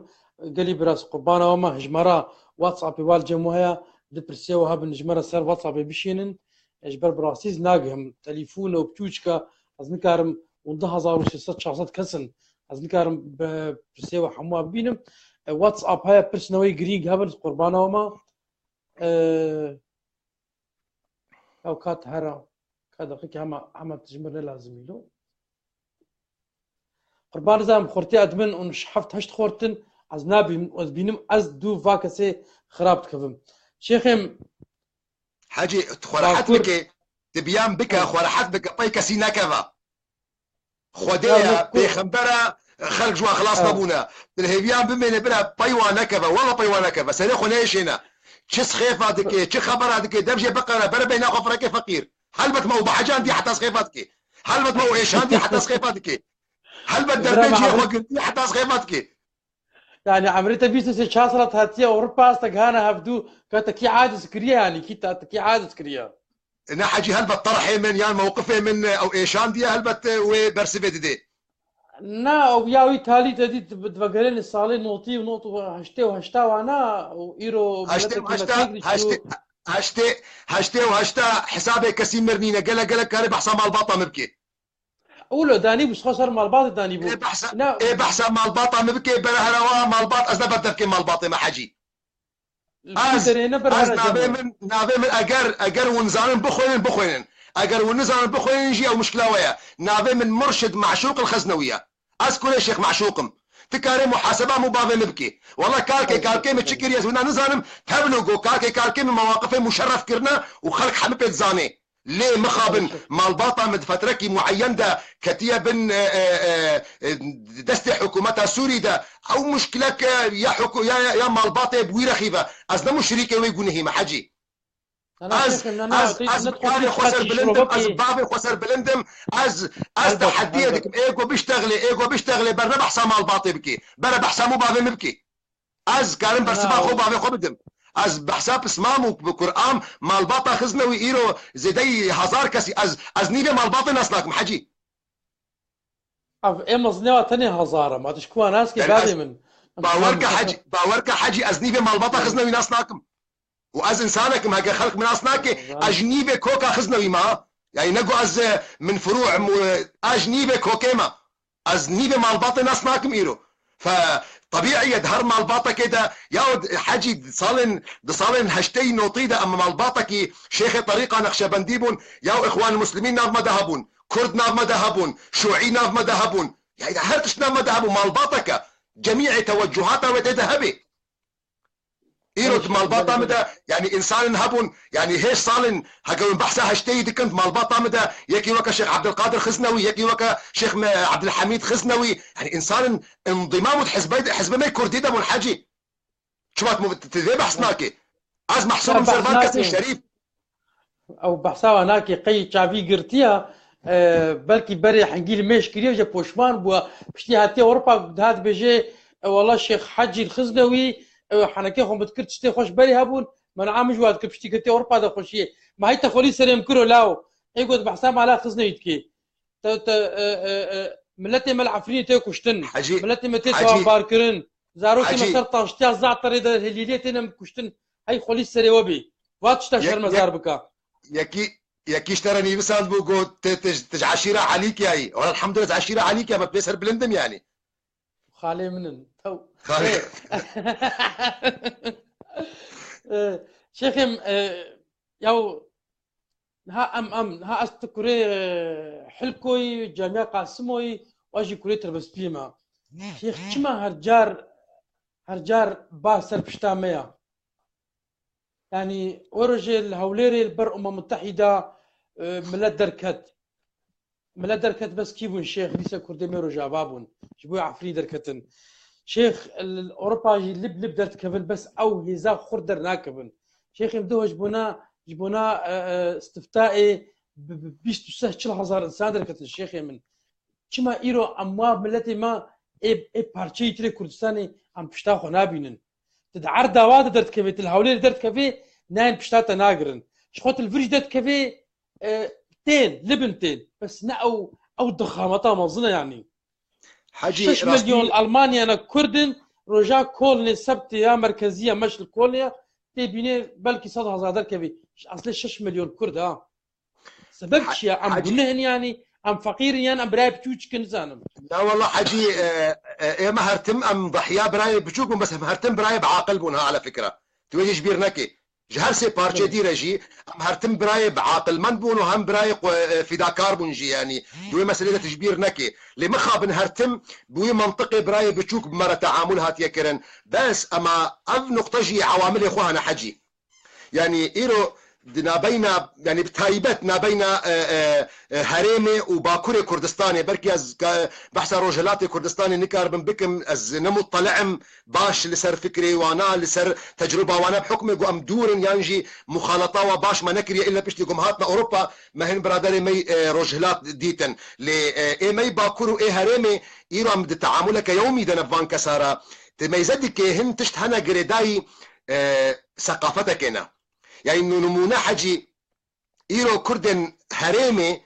Gelî biraz qurbana we me, hijmara WhatsAppê wa li cem we heye, di pirsê we hebin, ji me re ser WhatsAppê bişînin. E, ji ber bi rastî ez nagihim. Telefon û piçûçka, ez nikarim, hûn du hezar û sê sed çar sed kes in. Ez nikarim bi pirsê we hemû bibînim. E, WhatsApp heye, pirs ne wê girîng hebin, qurbana we me. E, Ew kat here, ka deqîqe hema, hema tijmir ne lazim îlo. Qurban rizam xortê edmin û heft heşt xortin, ez nabînim, ez bînim, ez du va kesê xirab dikevim. Şêxêm Hecî, tu xwe rehet Bakur. bike, tu biyan bike, Evet. xwe rehet bike, pey kesî nekeve. Xwedê Ya, ye, ne ku- pêxember e, xelk ji wan xilas Ha. nebûne. Dilhêviyan bimêne bira pey wan nekeve. Wela pey wan nekeve. Serê xwe nêşêne. Çi sixêfa dike, çi xebera dike, dev jê biqere, bere beyna xwe fireke feqîr. Helbet me û behecandî heta sixêfa dike. Helbet me û êşandî heta sixêfa dike. Helbet Bira derbê me cihê xwe Amer- girtî heta sixêfa dike. Yani emrê te bîst û sê çar salat hatiye Ewropa, ez te gihana hevdû, ka te kî aciz kiriye yani, kî te, te kî aciz kiriye? Ne hecî, helbet terhê min yan mewqifê min, e, ew êşandiye, helbet, e, wê bersivê didê. Na, ew ya wî talî te dît, di vegerên salê notî û not û heştê û heşta wana û îro Heştê û miletê heşta, Kurdekî heştê, heştê, heştê û heşta hesabê kesî mir nîne. Gelek, gelek kare behsa malbata min bike. Ewlo danî bû, xwe ser malbatê danî bû. Ê behsa, Îna ê behsa malbata min bike, bere here wa malbat, ez ne berdevkê malbatê me hecî. Li Ez, Twitterê ne bere ez here navê cem. min, navê min eger, eger hûn zanin bixwînin, bixwînin. Eger hûn nizanin bixwînin jî ew muşkila we ye. Navê min Murşid Maşûq el Xeznewî ye. Ez kurê Şêx Maşûq im. Ti karê muhaseba mû bavê min bikî. Wala kalkê, kalkê min çi kiriye ez wina nizanim. Tevlo go kalkê, kalkê min mewaqifê muşerref kirine û xelk hemî pê dizanê. Lê mixabin malbata min di fetrekî mueyen de ketiye bin, e, e, e, e, destê hikûmeta Sûrî de. Ew muşkileke ya hikû-, ya, ya, ya malbatê bi wî rexî ve. Ez ne mû şirîkê wê gunehî me hecî. Ana Ez, Şêxê, na, na, ez, tu ez ne karê dixwazî xwe ser çekî bilind im, ez şirokê. bavê xwe ser bilind im, ez, ez Elbet, tehediyê elbet. dikim. Ê ku biştexlê, ê ku biştexlê, berne behsa malbatê bikî. Bere behsa mû bavê min bikî. Ez karim bersiva Ana xwe bavê xwe bidim. Ez behsa pismam û bi Kur'an malbata xizne wî îro zêdeyî hezar kesî. Ez, ez nîvê malbatê nas nakim hecî. Ev ê mezin ya tenê hezar e, ma tu ji ku nas kî Yani bavê ez min. Em bawer ke şan hecî, bawer ke hecî ez nîvê malbata xizne wî nas nakim. Û ez insanek im, heke xelk min nas nake, Zan. ez ji nîvê koka xizne wî me. Yani ne ku ez, e, min furû im û, e, ez ji nîvê kokê me. Ez nîvê malbatê nas nakim îro. Fe tebîî ye di her malbatekê de, ya hecî di salên, di salên heşteyî notî de em malbatekî şêxê terîqa Neqşebendî bûn, ya Îxwan Muslimîn nav me de hebûn, Kurd nav me de hebûn, Şûî nav me de hebûn. Yani her tişt nav me de hebû, malbateke. Cemîê tewecuhata wê tê de hebê. Îro di malbata min de, yani, insanin hebûn, yani, hêj salin, heke hûn behsa heşteyî dikin, di malbata min de, yekî weke Şêx Ebdilqadir Xiznewî, yekî weke Şêx me-, Ebdilhemîd Xiznewî, yani, insanin indîmam û di hizbê, hizbê me Kurdî de bûn hecî. Çima tu, tu vê behs nakê? Ez mehsûbim ser van kesên şerîf. Ew behsa we nake, qey çavî girtiya, e, belkî berê hingî li mêj kiriye, jê poşman bûye. Piştî hatiye Ewropa, dihat dibêje, e, wela Şêx Hecî Xiznewî, e, henekê xwe min dikir, tiştê xweş berê hebûn, men'a min ji wa dikir, piştî girtiye Ewropa de xweşiyê. Ma heyte xwelî serê min kiro law. Ê got behsa mala Xiznewî dikê. Te, te, e, e, e, miletê me li Efrînê tê kuştin. Hecî, Miletê me tê Hecî, tawanbar kirin. Zarokê me Hecî. ser taştiya Zaterê de Hilîliyê têne kuştin. Hey xwelî serê we bî. Va tişta Yek-, şermezar yek-, bika. yekî, yekî ji te re nivîsand bû, got, "Te, te, te ji eşîra Elîkiyayî." Wala elhamdülillah, ez eşîra Elîkiya me, pê ser bilind im yani. Xalê min in. Tew. Xalê. Ê. Ê, Şêxê min, ê, yaw, niha em, em, niha ez tu kurê, e, Hilkoyî, Camiya Qasimoyî, û ez jî kurê Tirbespiyê me. Şêx, çima her car, her car ba ser pişta me ya? Yanî, o rojê li Hewlêrê li ber Umem Mutehîda, e, milet derket. Milet derket bes kî bûn şêx, dîse Kurdê me Rojava bûn. Ji bo Efrînê derketin. Şêx li Ewropa jî lib lib derdikevin, bes ew hêza xurt dernakevin. Şêxê min duho ji bona, ji bona, e, e, istiftaê bi, bi bîst û seh çil hezar insan derketin şêxê min. Çima îro em wa miletê me ê, ê parçeyî tirê Kurdistanê em pişta xwe nabînin? Tu di erda wa de derdikevê, tu li Hewlêrê derdikevê, nayên pişta te nagirin. Ji xwe tu li vir jî derdikevê, e, tên, li bin tên. Bes ne ew, ew dixameta mezin e yanî. Hecî, Şeş rastî milyon Almanya ne Kurd in, roja Kolnê sebtê ya merkezî ya meş li Kolnê ya, tê bînê belkî sed hezar derkevî. Ji eslê şeş milyon Kurd ha. Sebeb Ha-, çi ya? Em Hecî. guneh in yanî, em feqîr in yan em birayê biçûçik in, nizanim. La wala Hecî, e, e, ême her tim em dihiya birayê biçûk bûn, bes em her tim birayê bi aqil bûn ha, ala fikra. Tu wê jî ji bîr nekê. Ji her sê parçê Belê. dî re jî em her tim birayê bi aqilmend bûn û hem birayê xwe, e, fîdakar bûn jî, yanî di wê meselê de tu ji bîr nekê. Lê mixabin her tim bi wî mantiqê birayê biçûk bi me re teamûl hatiye kirin. Bes ema ev nuqte jî ewamilê xwe hene Hecî. Yanî îro di nabeyna, yanî bi taybet nabeyna, e, e, e, herêmê û Bakurê Kurdistanê, belkî ez ka-, behsa Rojhilatê Kurdistanê nikaribim bikim, ez ne muttali'im, baş li ser fikrê wana, li ser tecrûba wana bi hukmê ku em dûr in yan jî muxaleta wa baş me nekiriye, îlle piştî ku em hatine Ewropa, me hin biraderê me, e, Rojhilat dîtin. Lê, e, ê me Bakur û ê herêmê îro em di teamuleke yewmî de ne bi van kesa re. Di meyze dikê hin tişt hene girêdayî, e, seqafetekê ne. Yani nû-, nimûne Hecî, îro Kurdên herêmê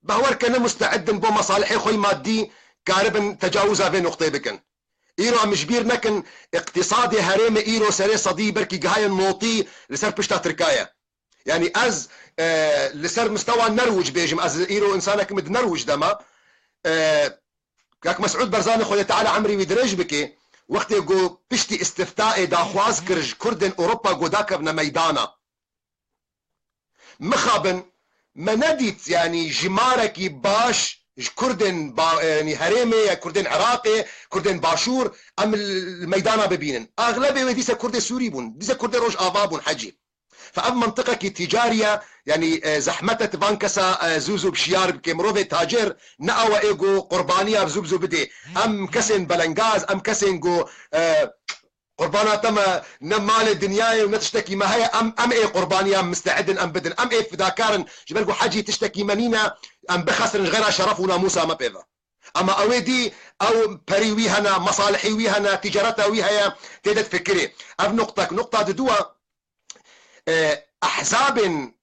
Bawer ke ne musteid in bo mesalihê xwe yî madî karibin tecawuza vê nuqteyê bikin. Îro em ji bîr nekin, îqtîsadê herêmê îro serê sedî belkî gihaye notî li ser pişta Tirka ye. Yanî ez, e, li ser mistewa Nerwic bêjim, ez îro însanek im di Nerwic de me, e, Kak Mesûd Barzanî, Xwedê Teala emrî wî dirêj bike, wextê ku piştî îstiftaê daxwaz kir ji Kurdên Ewropa ku dakevne meydana. Mixabin, me nedît, yanî, jimarekî baş ji Kurdên ba-, yanî, herêmê ya Kurdên Iraqê, Kurdên Başûr, em li, li meydana bibînin. Axlebê wê dîse Kurdê Sûrî bûn, dîse Kurdê Rojava bûn, Hecî. Fe ev mintiqekî tîcarî ye, yanî, e, zehmet e tu van kesa, e, zû zû bi şiyar bike. Mirovê tacir ne ew e ê ku qurbaniya zû bi zû bidê. Em kesên belengaz, em kesên ku, e, qurbana te me ne malê dinyayê û ne tiştekî me heye, em, em ê qurbaniya misteedin em bidin. Em ê fidakar in, ji ber ku Hecî tiştekî me nîne, em bixesirin ji xeyra şeref û namûsa me pê ve. Ama ew ê dî, ew perî wî hene, mesalihî wî hene, tîcareta wî heye, tê de difikirê. Ev nuqtek. Nuqta diduwa, e, ehzabên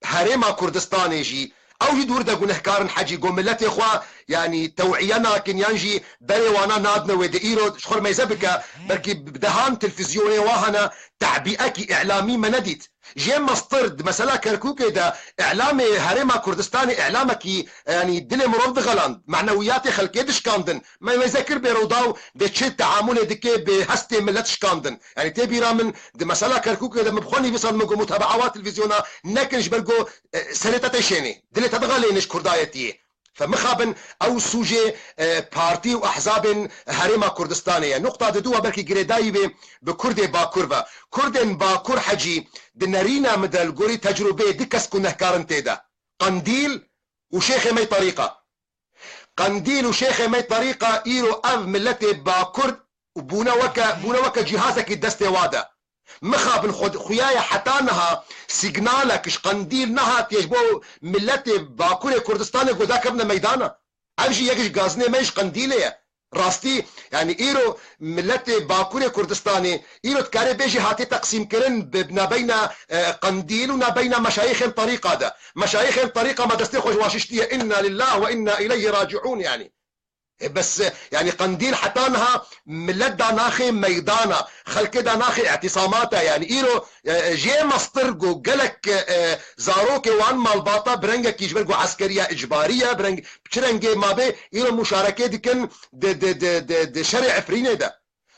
Herêma Kurdistanê jî, ew jî dûr de gunehkar in, Hecî, ku miletê xwe, yanî, tew'iye nakin, yan jî berê wana nadine wê de. Îro ji xwe meyze bike, belkî bi dehan televîzyonê wa hene, tehbîekî îlamî me nedît. Jê mestir di mesela Kerkûkê de îlamê Herêma Kurdistanê îlamekî, yanî, dilê mirov dixeland, manewiyatê xelkê dişkandin. Me wêze kir bê Rewdaw dê çi teamulê dike, bê hestê millet şikandin. Yanî tê bîra min di mesela Kerkûkê de min bi xwe nivîsand, min got, mutebeawa televîzyona nekin ji ber ku, e, serê te tê şênê. Dilê te dixelêne ji kurdayetiyê. Fe mixabin ew sûcê, e, partî û ehzabên Herêma Kurdistanê ye. Nuqta diduwa belkî girêdayî bê bi Kurdê Bakur ve. Kurdên Bakur, Hecî, di nerîna min de li gorî tecrûbeyê du kes gunehkar in tê de. Qendîl û şêxê me yê terîqa. Qendîl û şêxê me yê terîqa îro ev miletê Bakur û bûne weke, bûne weke cîhazekî destê wa de. Mixabin xwe, xuya ye heta niha sîgnalek ji Qendîl nehatiye ji bo miletê Bakurê Kurdistanê ku dakevne meydana. Ev jî yek ji gazinê me ji Qendîlê ye. Rastî, yanî îro miletê Bakurê Kurdistanê îro dikarê bêjî hatiye teqsîmkirin bi nabeyna, e, Qendîl û nabeyna meşayîxên terîqa de. Meşayîxên terîqa me destê xwe ji wan şiştiye. Inna lillah ve inna ileyhi raciun yanî. E, bes, e, yanî Qendîl heta niha milet da naxê meydana, xelkê da naxê îtîsamata, yanî îro, e, jê mestir ku gelek, e, zarokê wan malbata bi rengekî ji ber ku eskeriya icbarî ye, bi reng, bi çi rengê mabê, îro muşarekê dikin di, di, di, di, di şerê Efrînê de.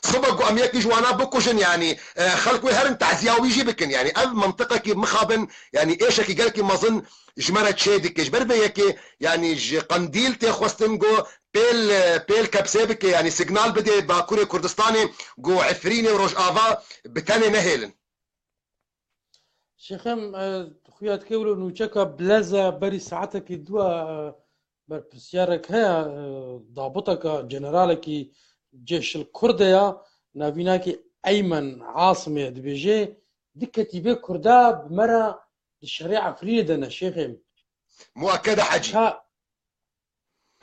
Sibe ku em yekî ji wana bikujin, yanî, e, xelk wê herin taziya wî jî bikin. Yanî ev mintiqekî mixabin, yanî êşekî gelekî mezin ji me re çê dike. Ji ber vê yekê, yanî ji Qendîl tê xwestin ku pêl, pêl kepsê bike, yanî signal bide Bakurê Kurdistanê ku Efrînê û Rojava bi tenê nehêlin. Şêxem, e, xuya dike wilo nûçeka bilez e, berî saetekî dua, e, berpirsyarek heye, e, dabiteka, generalekî Cêşil Kurdê ya, navînakî Eymen Asimê dibêje, du ketîbê Kurda bi me re di şerê Efrînê de ne, Şêxê min. Muakkede Hecî. Ka,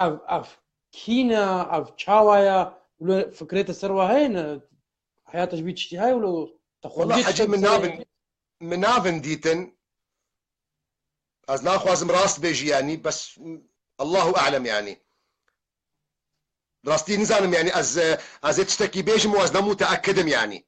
ev, ev kî ne, ev çawa ye? Wilo fikrê te ser wa heye ne? Heya te ji vî tiştî heye wilo te xwe Wala bicê Hecî, tiştek min ser navin, heye? Min navin dîtin. Ez naxwazim rast bêjî yanî, bes Allahu alem yanî. Rastî nizanim yanî, ez, ez ê tiştekî bêjim û ez ne muteekidim yanî.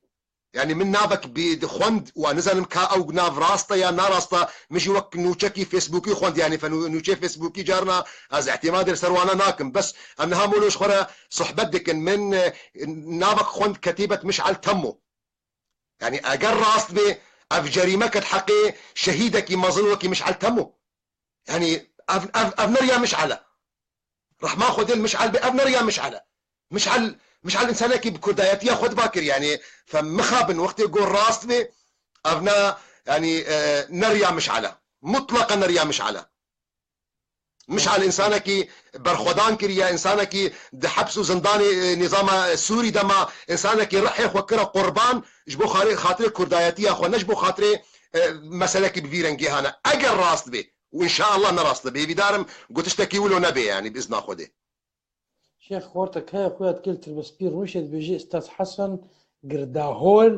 Yanî min navek bi xwend û ez nizanim ka ew nav rast e ya narast e, min jî wek nûçekî Facebookî xwend yanî, fe nû-, nûçeyê Facebookî carna ez îtimadê li ser wana nakim. Bes em niha molo ji xwe re sohbet dikin. Min, e, navek xwend Ketîbet Miş'el Temo. Yanî eger rast bê, ev cerîmeket heqê şehîdekî mezin wekî Miş'el Temo. Yanî ev, ev, ev ne riya Miş'el e. Rehma Xwedê li Miş'el bê, ev ne riya Miş'el e. Miş'el, Miş'el însanekî bi kurdayetiya xwe diba kir, yanî fe mixabin wextê got rast bê, ev ne, yanî, e, ne riya Miş'el e. Mutleqen ne riya Miş'el e. Miş'el însanekî berxwedan kiriye, însanekî di heps û zindanê, e, nîzama Sûrî de ma, însanekî rihê xwe kire qurban ji bo xarê-, xatirê kurdayetiya xwe, ne ji bo xatirê, e, meselekî bi vî rengî hane. Eger rast bê, û înşaallah ne rast e, bê hêvîdar im ku tiştekî wilo nebe, yanî bi izna Xwedê. Şêx, xortek heye, xuya dike li Tirbespî rûnişte dibêje, Ustaz Hesen Girdahol,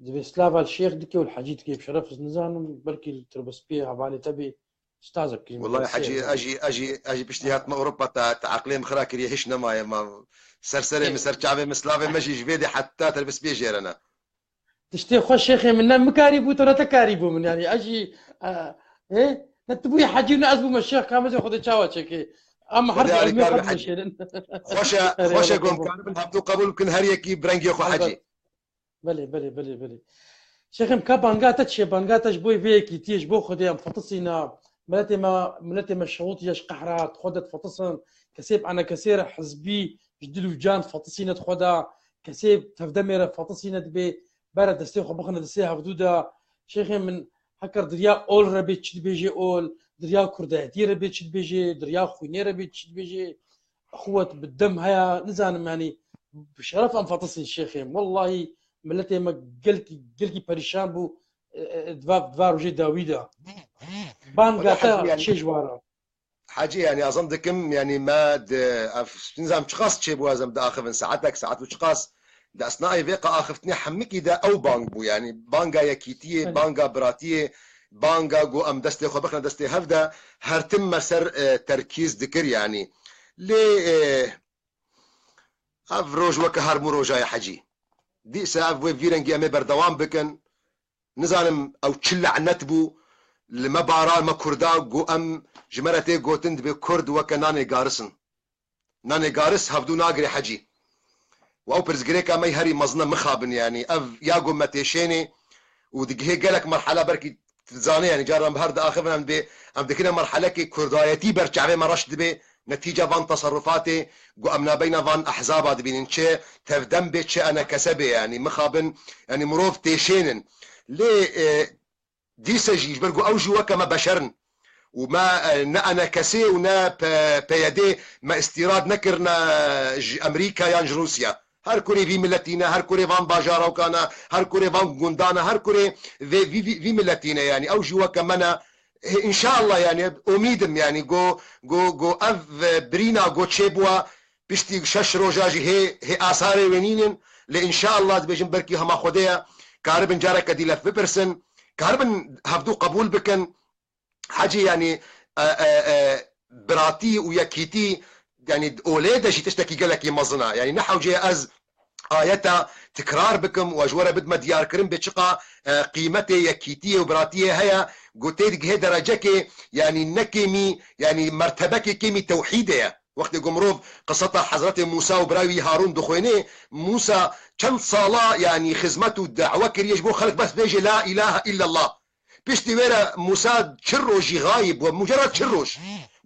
dibê slava li Şêx dike û li Hecî dike, bi şeref ez nizanim, belkî li Tirbespiyê hevalê te bê, ustazek kiriye. Wellahî Hecî, ez jî, ez jî, ez jî piştî hatime Ewropa, te, te eqlê min xira kiriye, hiç nemaye ma. Ser serê min, ser çavê min, slavê me jî ji vê dê heta Tirbespiyê jêre ne. Tiştê xwe Şêxê min ne min karî bû, to ne te karî bû min, yanî ez jî, e, ê, ne tu bûyî Hecî ne ez bûme Şêx, ka mezê xwe de çawa çekê? Em her Xwedê alîkar be, Hecî. Xweş e, xweş e, gom karibin hevdû qebûl bikin, her yekî bi rengê xwe, Hecî. Belê, belê, belê, belê. Şêxê min, ka banga te çi ye? Banga te ji bo vê yekîtiyê, ji bo Xwedê em fetisîne. Miletê me, miletê me şewitiye ji qehra, di xwe de difetisin. Kesê bi enekesê re hizbî, ji dil û can fetisîne di xwe de. Kesê tevdemê re fetisîne, dibê bere destê xwe bixine destê hevdû de. Şêxê min, heke diriya ol re bê çi dibêjê ol, diriya kurdayetiyê re bê çi dibêjê, diriya xwînê re bê çi dibêjê. Xwet bi dem heye, nizanim, yanî bi şeref em fetisîn şêxê. Wellahî miletê me gelkî, gelkî perîşan bû, e, e, di va, di va rojê dawî de. Banga te çê ji wa re? Hecî, yanî, azam dikim, yanî, me di, ev, nizam çiqas çêbû, ez em diaxivin, saetek, saet û çiqas, di esnayê vê qeaxiftinê hemikî de ew bang bû, yanî, banga yekîtiyê, banga biratiyê, banga ku em destê xwe bixine destê hev de, her tim me ser, e, terkîz dikir, yanî. Lê, e, ev roj weke her mû roja ye, Hecî. Dîsa ev wê vî rengî em ê berdewam bikin. Nizanim ew çi lenet bû li me bara me Kurda, ku em, ji me re tê gotin, dibê Kurd weke nanê garis in. Nanê garis hevdû nagirê, Hecî. Û ew pirsgirêka me herî mezin e, mixabin, yanî ev ya ku me têşênê û digihê gelek merhela, belkî tu dizanê, yanî caran bi her diaxivin, em dibê, em dikine merhelekê kurdayetî ber çavê me reş dibe, netîca van teserrufatê ku em nabeyna van ehzaba dibînin, çi tevdem bê, çi enekese bê, yanî mixabin, yanî mirov têşênin. Lê, e, dîse jî, ji ber ku ew jî weke me beşer in û me, e, ne enekesê û ne P-, P Y D me îstîrad nekirine ji Amerîka yan ji Rûsya. Her kurê vî miletî ne, her kurê van bajarokan e, her kurê van gundan e, her kurê vê, vî, vî, vî miletî ne, yanî ew jî weke me ne. Hê, înşallah, yanî, umîd im, yanî, go, go, go ev, e, birîna go çêbûwa, piştî şeş roja jî hê, hê asarê wê nînin. Lê înşallah dibêjin belkî hema Xwedê ye, karibin careke dî lef bipirsin, karibin hevdû qebûl bikin. Hecî, yanî, e, e, e, biratî û yekîtî, yanî, olê de jî tiştekî gelekî mezin e. Yanî, ne hewce ye ez ayeta tikrar bikim û ez ji we re bidime diyarkirin bê çiqa, e, qîmetê yekîtiyê û biratiyê heye, ku tê digihê derecekê, yanî ne kêmî, yanî mertebekê kêmî tewhîdê ye. Wextê ku mirov qiseta Hezretê Mûsa û birayê wî Harûn dixwênê, Mûsa çend sala, yanî xizmet û da'we kiriye ji bo xelk bes bêje la ilahe illallah. Piştî wê re Mûsa çil rojî xayib bû, mucerred çil roj.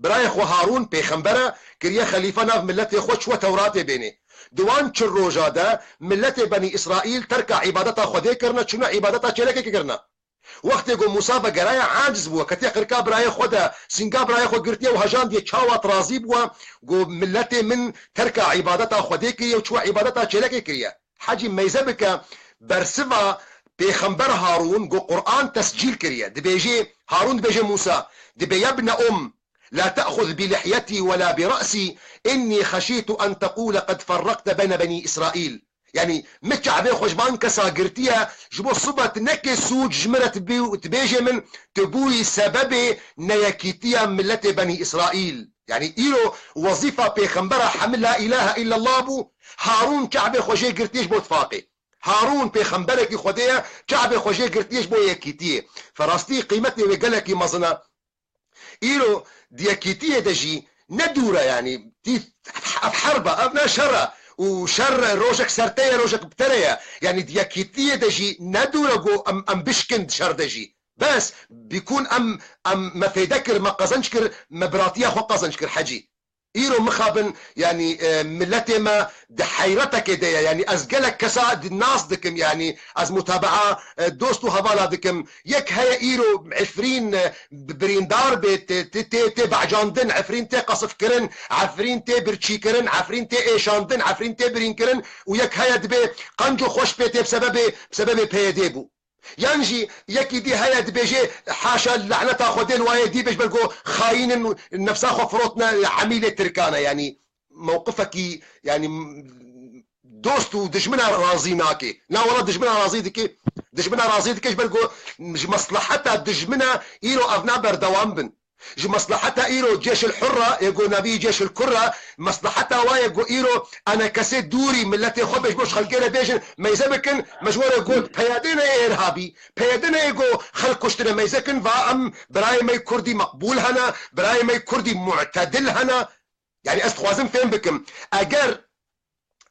Birayê xwe Harûn pêxember e, kiriye xelîfe nav miletê xwe, çûye Tewratê bênê. Di wan çil roja de miletê Benî Îsraîl terka îbadeta Xwedê kirine, çûne îbadeta çêlekê kirine. Wextê ku Mûsa vegeraye, aciz bûye, ketiye qirka birayê xwe de, sînga birayê xwe girtiye û hejandiye, çawa razî bûye, ku miletê min terka îbadeta Xwedê kiriye û çûye îbadeta çêlekê kiriye. Hecî, meyze bike, bersiva pêxember Harûn ku Quran tescîl kiriye. Dibêjê, Harûn dibêje Mûsa, dibê: "Yebne um, la te'xuz bi lihyetî we la bi re'sî, innî xeşîtu en teqûle qed ferreqte beyne benî Îsraîl." Yanî, min çavê xwe ji van kesa girtiye, ji bo sibe tu neke sûc ji min re tu bî-, tu bêjê min, tu bûyî sebebê neyekîtiya miletê Benî Îsraîl. Yanî, îro wezîfa pêxembera hemî la îlahe îllallah bû, Harûn çavê xwe jê girtiye ji bo tifaqê. Harûn pêxemberekî Xwedê ye, çavê xwe jê girtiye ji bo yekîtiyê. Ferastî qîmetê wê gelekî mezin e. Îro di yekîtiyê de jî ne dûr e, yanî tî ev herb e, ev ne şer e. Û şer rojek ser te ye, rojek bi te re ye. Yanî di yekîtiyê de jî ne dûr e ku em, em bişkin di şer de jî. Bes, bîkûn em, em me fêde kir, me qezenc kir, me biratiya xwe qezenc kir, Hecî. Îro mixabin, yanî, e, miletê me di heyretekê de ye. Yanî ez gelek kesa di nas dikim, yanî ez mutabaa, e, dost û hevala dikim. Yek heye îro Efrîn, e, bi-, birîndar bê, tê, tê, tê, tê becandin, Efrîn tê qesifkirin, Efrîn tê birçîkirin, Efrîn tê êşandin, Efrîn tê birînkirin û yek heye dibê qenc û xweş pê tê bi sebebê, bi sebebê P Y D bû. Yan jî yekî dî heye dibêje, haşa, laneta Xwedê li wayê dî bêj, belko xayîn in û nefsa xwe firotine emîlê Tirkan e. Yanî mewqifekî, yanî, dost û dijmina razî nake. Na wela dijmina razî dike, dijmina razî dike ji ber ku ji mesleheta dijmina îro ev na berdewam bin. Ji mesleheta îro Cêşil Hurra, ê ku navî Cêşil Kurra, mesleheta wa ye ku îro enekesê dûrî miletê xwe bêj bo ji xelkê re bêjin, meyze bikin, me ji we re got, P Y D ne ê irhabî, P Y D ne ê ku xelk kuştine, meyze kin, va em birayê me kurdî meqbûl hene, birayê me kurdî mu'tedil hene. Yani ez dixwazim fêm bikim. Eger,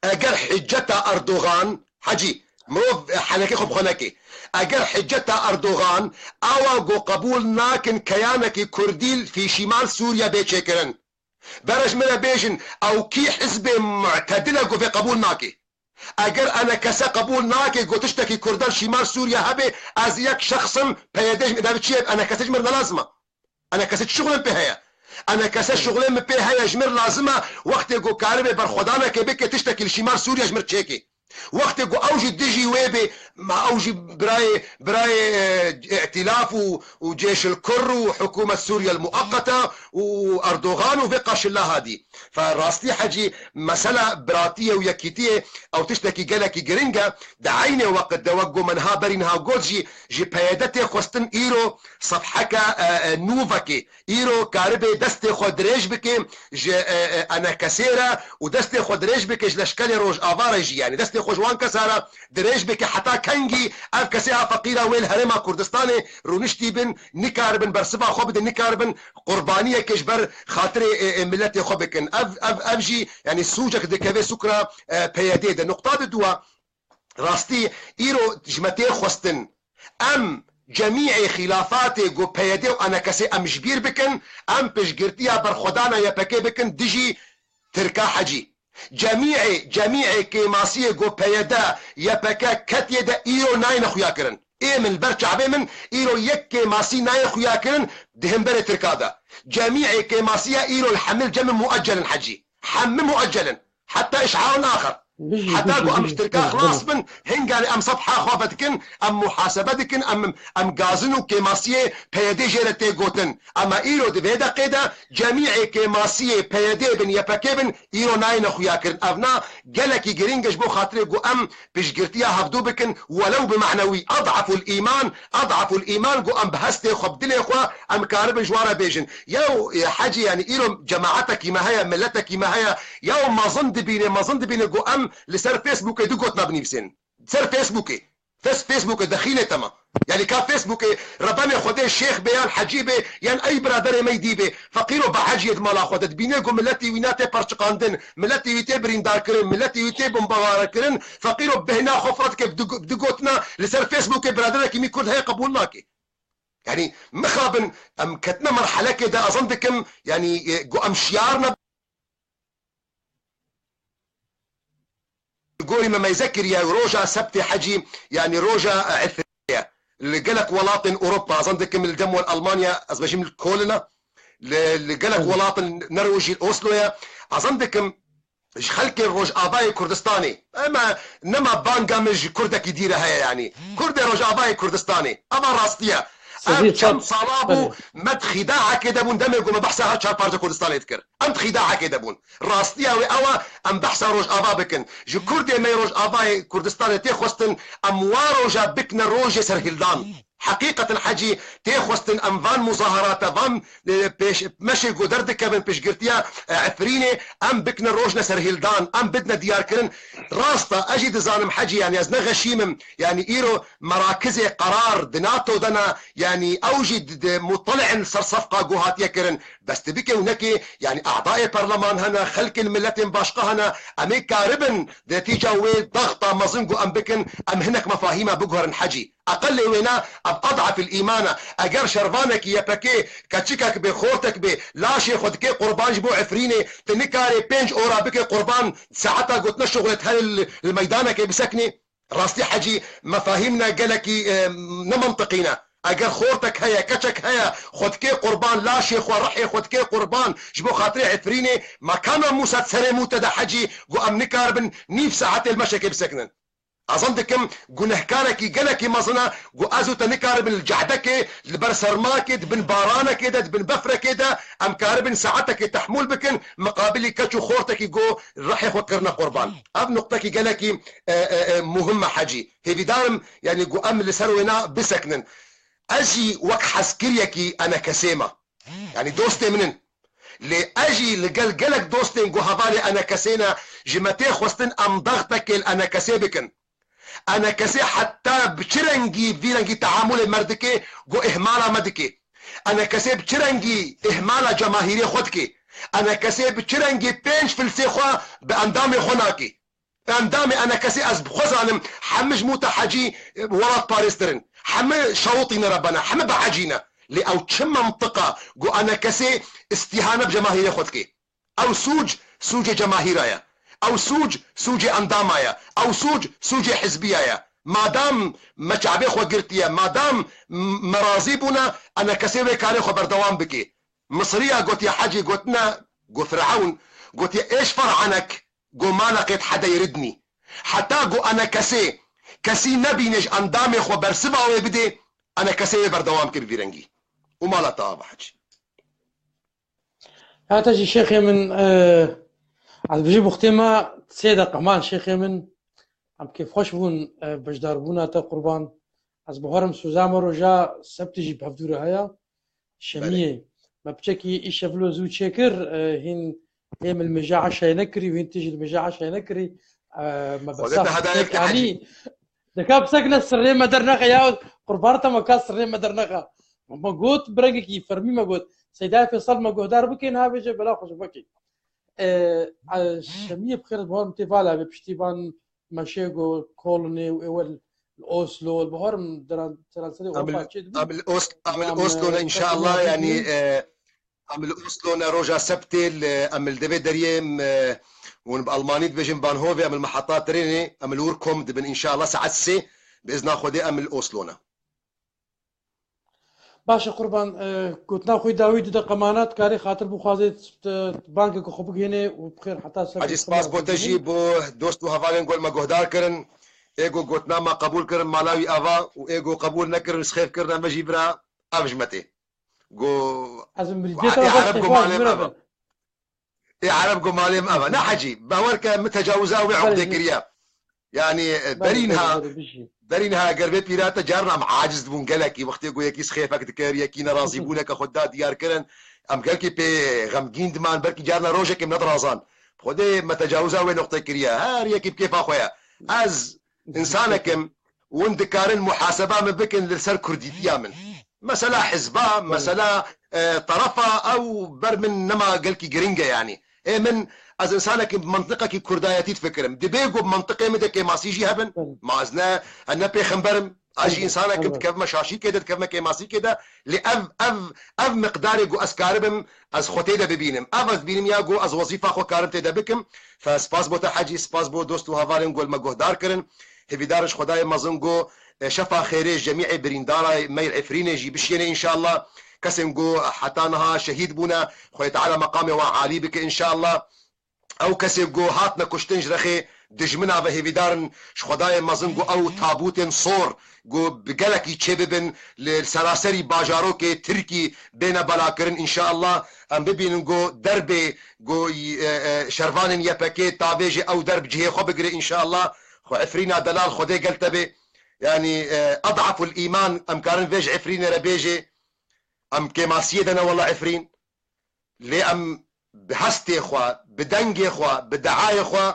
eger hiceta Erdogan, Hecî, mirov henekê xwe bi xwe neke. Eger hiceta Erdogan awa ku qebûl nakin keyanekî Kurdî fî şîmal Sûriye bê çêkirin. Bere ji min re bêjin, ew kî hizbê mu'tedil e ku vê qebûl nake? Eger enekese qebûl nake ku tiştekî Kurdan şîmal Sûriye hebe, ez yek şexsim, P Y D ji min, çi ye, enekese ji min re ne lazim e. Enekese çi şixulên pê heye? Enekese şixulên min pê heye, ji min re lazim e, wextê ku karibe berxwedaneke bike, tiştekî li şîmal Sûriye ji min re çêke. Wextê ku ew jî dijî wê bê, ma ew jî birayê, birayê, e, îtîlaf û, û cêşil kurr û hikûmet Sûriye mueqeta û Erdogan û vê qaşila hadî. Fe rastî hecî mesela biratiyê û yekîtiyê ew tiştekî gelekî giring e. Di eynê weqit de wek ku me niha berî niha got jî, ji P Y D tê xwestin îro sefheke, e, e, nû vekê. Îro karibe destê xwe dirêj bike ji, e, e, enekesê re û destê xwe dirêj bike ji leşkerê Rojava re jî, yani destê xwe ji wan kesa re dirêj bike heta kengî ev kesê ha feqîra wê li Herêma Kurdistanê rûniştî bin, nikaribin bersiva xwe bidin, nikaribin qurbaniyeke ji ber xatirê, e, e, miletê xwe bikin. Ev, ev, ev jî yani sûcek dikeve sukra, e, P Y D de. Nuqta di dua, rastî îro ji me tê xwestin em cemîê xîlafatê ku P Y D û enekesê em ji bîr bikin, em piştgirtiya berxwedana Y P G bikin dijî Tirka hecî. Cemîê, cemîê kêmasiyê ku P Y D, Y P G ketiye de îro nayêne xuyakirin. Ê min li ber çavê min îro yek kêmasî nayê xuyakirin di hemberê Tirka de. Cemîê kêmasiya îro li hemil cem mueccel in hecî. Hemî mueccel in. Heta îş'aun axir. Heta ku em ji Tirka xilas bin, hinganê em sefha xwe vedikin, em muhasebe dikin, em, em gazin û kêmasiyê P Y D jê re tê gotin. Ama îro di vê deqê de cemîê kêmasiyê P Y D bin, Y P G bin, îro nayêne xuyakirin. Ev na gelekî giring e ji bo xatirê ku em piştgirtiya hevdû bikin, welew bi manewî. Ed'eful îman, ed'eful îman, ku em bi hestê xwe, bi dilê xwe, em karibin ji wan re bêjin. Yew, e, hecî, yani îro cemaetekî me heye, miletekî me heye, yew mezin dibîne, mezin dibîne ku em li ser Facebookê du gotina binivîsên. Ser Facebookê. Fes-, Facebookê dexîlê te ma. Yani ka Facebookê rebenê Xwedê şêx bê yan hecî bê yan ey biraderê me dî bê. Feqîro bi heciyê di mala xwe de dibîne ku miletî wî ne tê perçiqandin, miletî wî tê birîndarkirin, miletî wî tê bombebarekirin. Feqîro bêhna xwe firat ke di, di gotina li ser Facebookê biraderekî min Kurd heye qebûl nake. Yani mixabin em ketine merhelekê de, ezan dikim, yani, e, ku em şiyar ne Gorî me meyze kiriye û roja sebtê hecî, yani roja, e, Efrînê ye. Li gelek welatên Ewropa, ezan dikim li dem wer Almanya, ez bejim li Kolina, li, li gelek welatin ne rojî Osloye, ezan dikim ji xelkê Rojavayê Kurdistanê. Ema nema banga min ji Kurdekî dî re heye yani. Kurdê Rojavayê Kurdistanê. Eva rastiye. Ev çend sala bû me di xîdaekê de bûn, demê ku me behsa her çar parça Kurdistanê dikir. Em di xîdaekê de bûn. Rastiya wê ew e, em behsa Rojava bikin. Ji Kurdê me yê Rojavayê Kurdistanê tê xwestin, em wa roja bikine rojê serhildan. Heqîqeten hecî tê xwestin em van muzaherata, van, e, pêş, meşê ku derdikevin piştgirtiya, e, Efrînê, em bikine rojne serhildan, em bidine diyarkirin. Rast e, ez jî dizanim hecî, yani ez ne xeşîm im, yani îro merakizê qerar di NATO de ne, yani ew jî di, di mutali'in ser sefqa ku hatiye kirin. Bes tu bike û neke, yani a'dayê perleman hene, xelkên miletên başqa hene, em ê karibin di netîca wê daxta mezin ku em bikin, em hinek mefahîma biguherin hecî. Eqelê wêne ev ed'efil îman e. Eger şervanekî Y P G, keçikek bê, xortek bê, laşê xwe dike qurban ji bo Efrînê, tu nikarê pênc ora bike qurban, saeta gotine şixulê tu herê li, li meydanekê biseknî. Rastî hecî mefahîmne gelekî, e, ne mantiqî ne. Eger xortek heye, keçek heye, xwe dike qurban, laşê xwe, rihê xwe dike qurban ji bo xatirê Efrînê, mekana Mûsa serê mûte de hecî, ku em nikaribin nîv saetê li meşekê bisekinin. Ezan dikim, gunehkarekî gelekî mezin e, ku ez û te nikaribin li cehdekê, li ber sermakê, di bin baranekê de, di bin befrekê de, em karibin saetekê tehmûl bikin, miqabilî keç û xortekî ku rihê xwe kirine qurban. Ev nuqtekî gelekî, e, e, e, muhim e hecî. Hêvîdar im, yani ku em li ser wêna bisekinin. Ez jî wek hezkiryekî enekesê me. Yani dostê min in. Lê ez jî li gel gelek dostên ku hevalê enekesê ne, ji me tê xwestin em daxtekê li enekesê bikin. Enekesê heta bi çi rengî vî rengî teamulê me dike, ku ihmala me dike. Enekesê bi çi rengî ihmala cemahîrê xwe dike. Enekesê bi çi rengî pênc filsê xwe bi endamê xwe nakê? Endamê enekesê ez bi xwe zanim, hemî ji Mûta Hecî, e, welatparêztir in. Hemî şawitî ne rebene, hemî behecî ne. Lê ew çi mentiqa ku enekesê îstîhane bi cemahîrê xwe dike? Ew sûc, sûcê cemahîra ye. Ew sûc, sûcê endama ye. Ew sûc, sûcê hizbiya ye. Madam me çavê xwe girtiye, madam m-, me razî bûne, enekesê wê karê xwe berdewam bike. Misriya gotiye, Hecî gotine, got Firewn, gotiye, "Êş fer'anek, go ma leqêt hede yiridnî." Heta go enekesê kesî nebîne ji endamê xwe bersiva wê bidê, enekesê wê berdewam kir vî rengî. Û mala te ava, Hecî. Heta jî şêxê min, e, ez bijî buxtê me sê deqe man şêxê min. Em kêfxweş bûn, e, beşdarbûna te qurban. Ez bawerim sûza me roja sebtê jî bi hevdû re heye. Şemiyê. Me piçekî îşev lo zû çêkir, e, hîn ê min li mêja eşayê nekirî û hîn tu jî li mêja eşayê nekirî. E, me Xwedê te hidayet ke, Hecî. Deka pisek ne sirrê me dernexe ya, qurban te me ka sirrê me dernexe. Me got, bi rengekî fermî me got, Seyda Fêsal me guhdar bike, niha bêje bela xwe ji vekê. E, e, Şemiyê bi xêr, bawerim tê vala be, piştî van meşê go Kolnê û êwel li Oslo, li bawerim deran-, seranserê Ewropa çê dibin. Em li Os-, em li Oslo ne, e, înşallah, yanî, e, Em li Oslo ne roja sebtê, li, em li devê deriyê, em, e, hûn bi almanî dibêjin Bahnhofê, em li meheta trênê, em li wir kommen dibin, înşallah saet sê, bi izna Xwedê em li Oslo ne. Baş e qurban, e, gotina xwe dawî du deqe mane, dikarî xatir bixwazê, e, bangeke xwe bigihînê û bi xêr heta ser Hecî, spas bo te jî, bo dost û hevalên gol me guhdar kirin, ê go gotina me qebûl kirin, mala wî ava û ê go qebûl nekirin, sixêf kirine me jî bira, ev ji me tê. Go Ez ê mirîdiyê te Ê baş Ereb go têxwaz malê me mirove. Ê Ereb go malê me eve. Ne Hecî, bawer ke min tecawiza wê Belê, uqdê kiriye. Yani, e, belê, berî niha, belê, belê, bijî. Berî niha eger vê pîra te carna em aciz dibûn gelekî, wextê go yekî sixêfek dikir, yekî nerazîbûneke xwe da diyar kirin, em gelkî pê xemgîn diman, belkî carna rojekê em nedirazan. Xwedê me tecawiza wê noqtê kiriye. Her yekî bi kêfa xwe ye. Ez Însanekim, hûn dikarin muhaseba min bikin li ser kurdîtiya min. Mesela hizba, mesela, e, terefa, ew ber min nema gelkî giring e yanî. Ê min, ez însanekim bi mentiqekî kurdayetî difikirim. Dibê ku bi mentiqê min de kêmasî jî hebin. Ma ez ne, ez ne pêxember im. Ez jî însanekim, dikevime şaşîkê de, dikevime kêmasîkê de. Lê ev, ev, ev miqdarê ku ez karibim, ez xwe tê de bibînim. Ev ez dibînim ya ku ez wezîfa xwe karim tê de bikim. Fe spas bo te Hecî, spas bo dost û hevalên ku li me guhdar kirin. Hêvîdar in ji Xwedayê mezin ku, e, şefa xêrê ji cemî birîndara me yê Efrînê jî bişiyêne înşallah. Kesên ku heta niha şehîd bûne, Xwedê Teala meqamê wan alî bike înşallah. Ew kesê ku hatine kuştin ji rexê dijmina ve hêvîdar in ji Xwedayê mezin ku ew tabûtên sor ku bi gelekî çêbibin li seraserî bajarokê Tirkî bêne belakirin înşallah. Em bibînin ku derbê ku, e, e, şervanên Y P G tavêjê ew derb cihê xwe bigire înşallah. Xwe Efrîna delal Xwedê gel te bê. Yanî, e, ed'aful îman em karin vê ji Efrînê re bêjê. Em kêmasiyê de ne wela Efrîn. Lê em bi hestê xwe, bi dengê xwe, bi deayê xwe,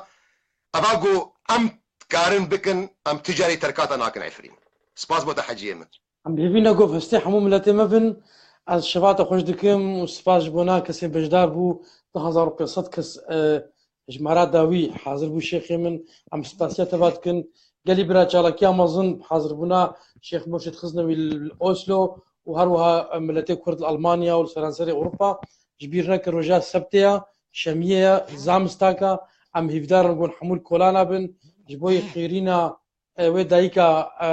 eva ku em dikarin bikin, em tu carî terka te nakin Efrîn. Spas bo te Heciyê min. Em bi hêvî ne ku hestê hemû miletê me bin. Ez şeva te xweş dikim û spas ji bona kesên beşdar bû. Du hezar û pênc sed kes, e, ji me re dawî hazir bû şêxê min. Em spasiya te va dikin. Gelî bira çalakiya mezin bi hazirbûna Şêx Murşid Xiznewî li Oslo û her wiha miletê Kurd li Almanya û li seranserê Ewropa. Ji bîr neke roja sebtê ya, şemiyê ya, zamistaka. Em hîvdar in gon hemû li kolana bin. Ji bo yê xêrîna, e, wê dayika, e,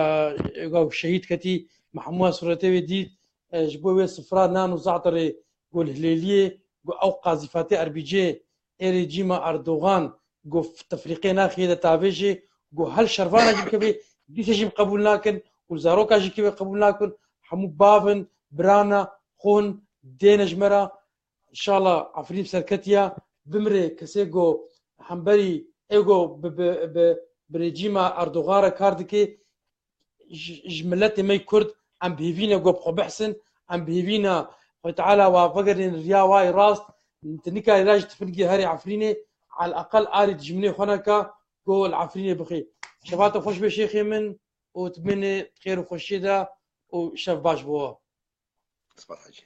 ew şehîd ketî, me hemû ya sûretê wê dît. E, ji bo wê sifra nan û zaterê go li Hilêliyê, go ew qazîfatê erbîcê ê rejîma Erdogan go tefrîqê naxiyê de tavêjê, go hel şervana jî bikevê, dîse jî qebûl nakin û zaroka jî kevê qebûl nakin, hemû bav in, birana, xwin, dêne ji me re. Înşallah Efrîn serketiya, bimire kesê go hemberî ê go bi, bi, bi, bi rejîma Erdogan re kar dike, ji, ji miletê me yê Kurd em bi hêvî ne go bi xwe bihsin, em bi hêvî ne Xwedê Teala wa vegerîne riya wa yê rast, tu nikarî ra ji tifingê herê Efrînê, eleqel arî dijminê xwe neka, go li Efrînê bixê. Şeva te xweş be şêxê min û tu bimînî xêr û xweşiyê de û şev baş bo we. Spas Hecî.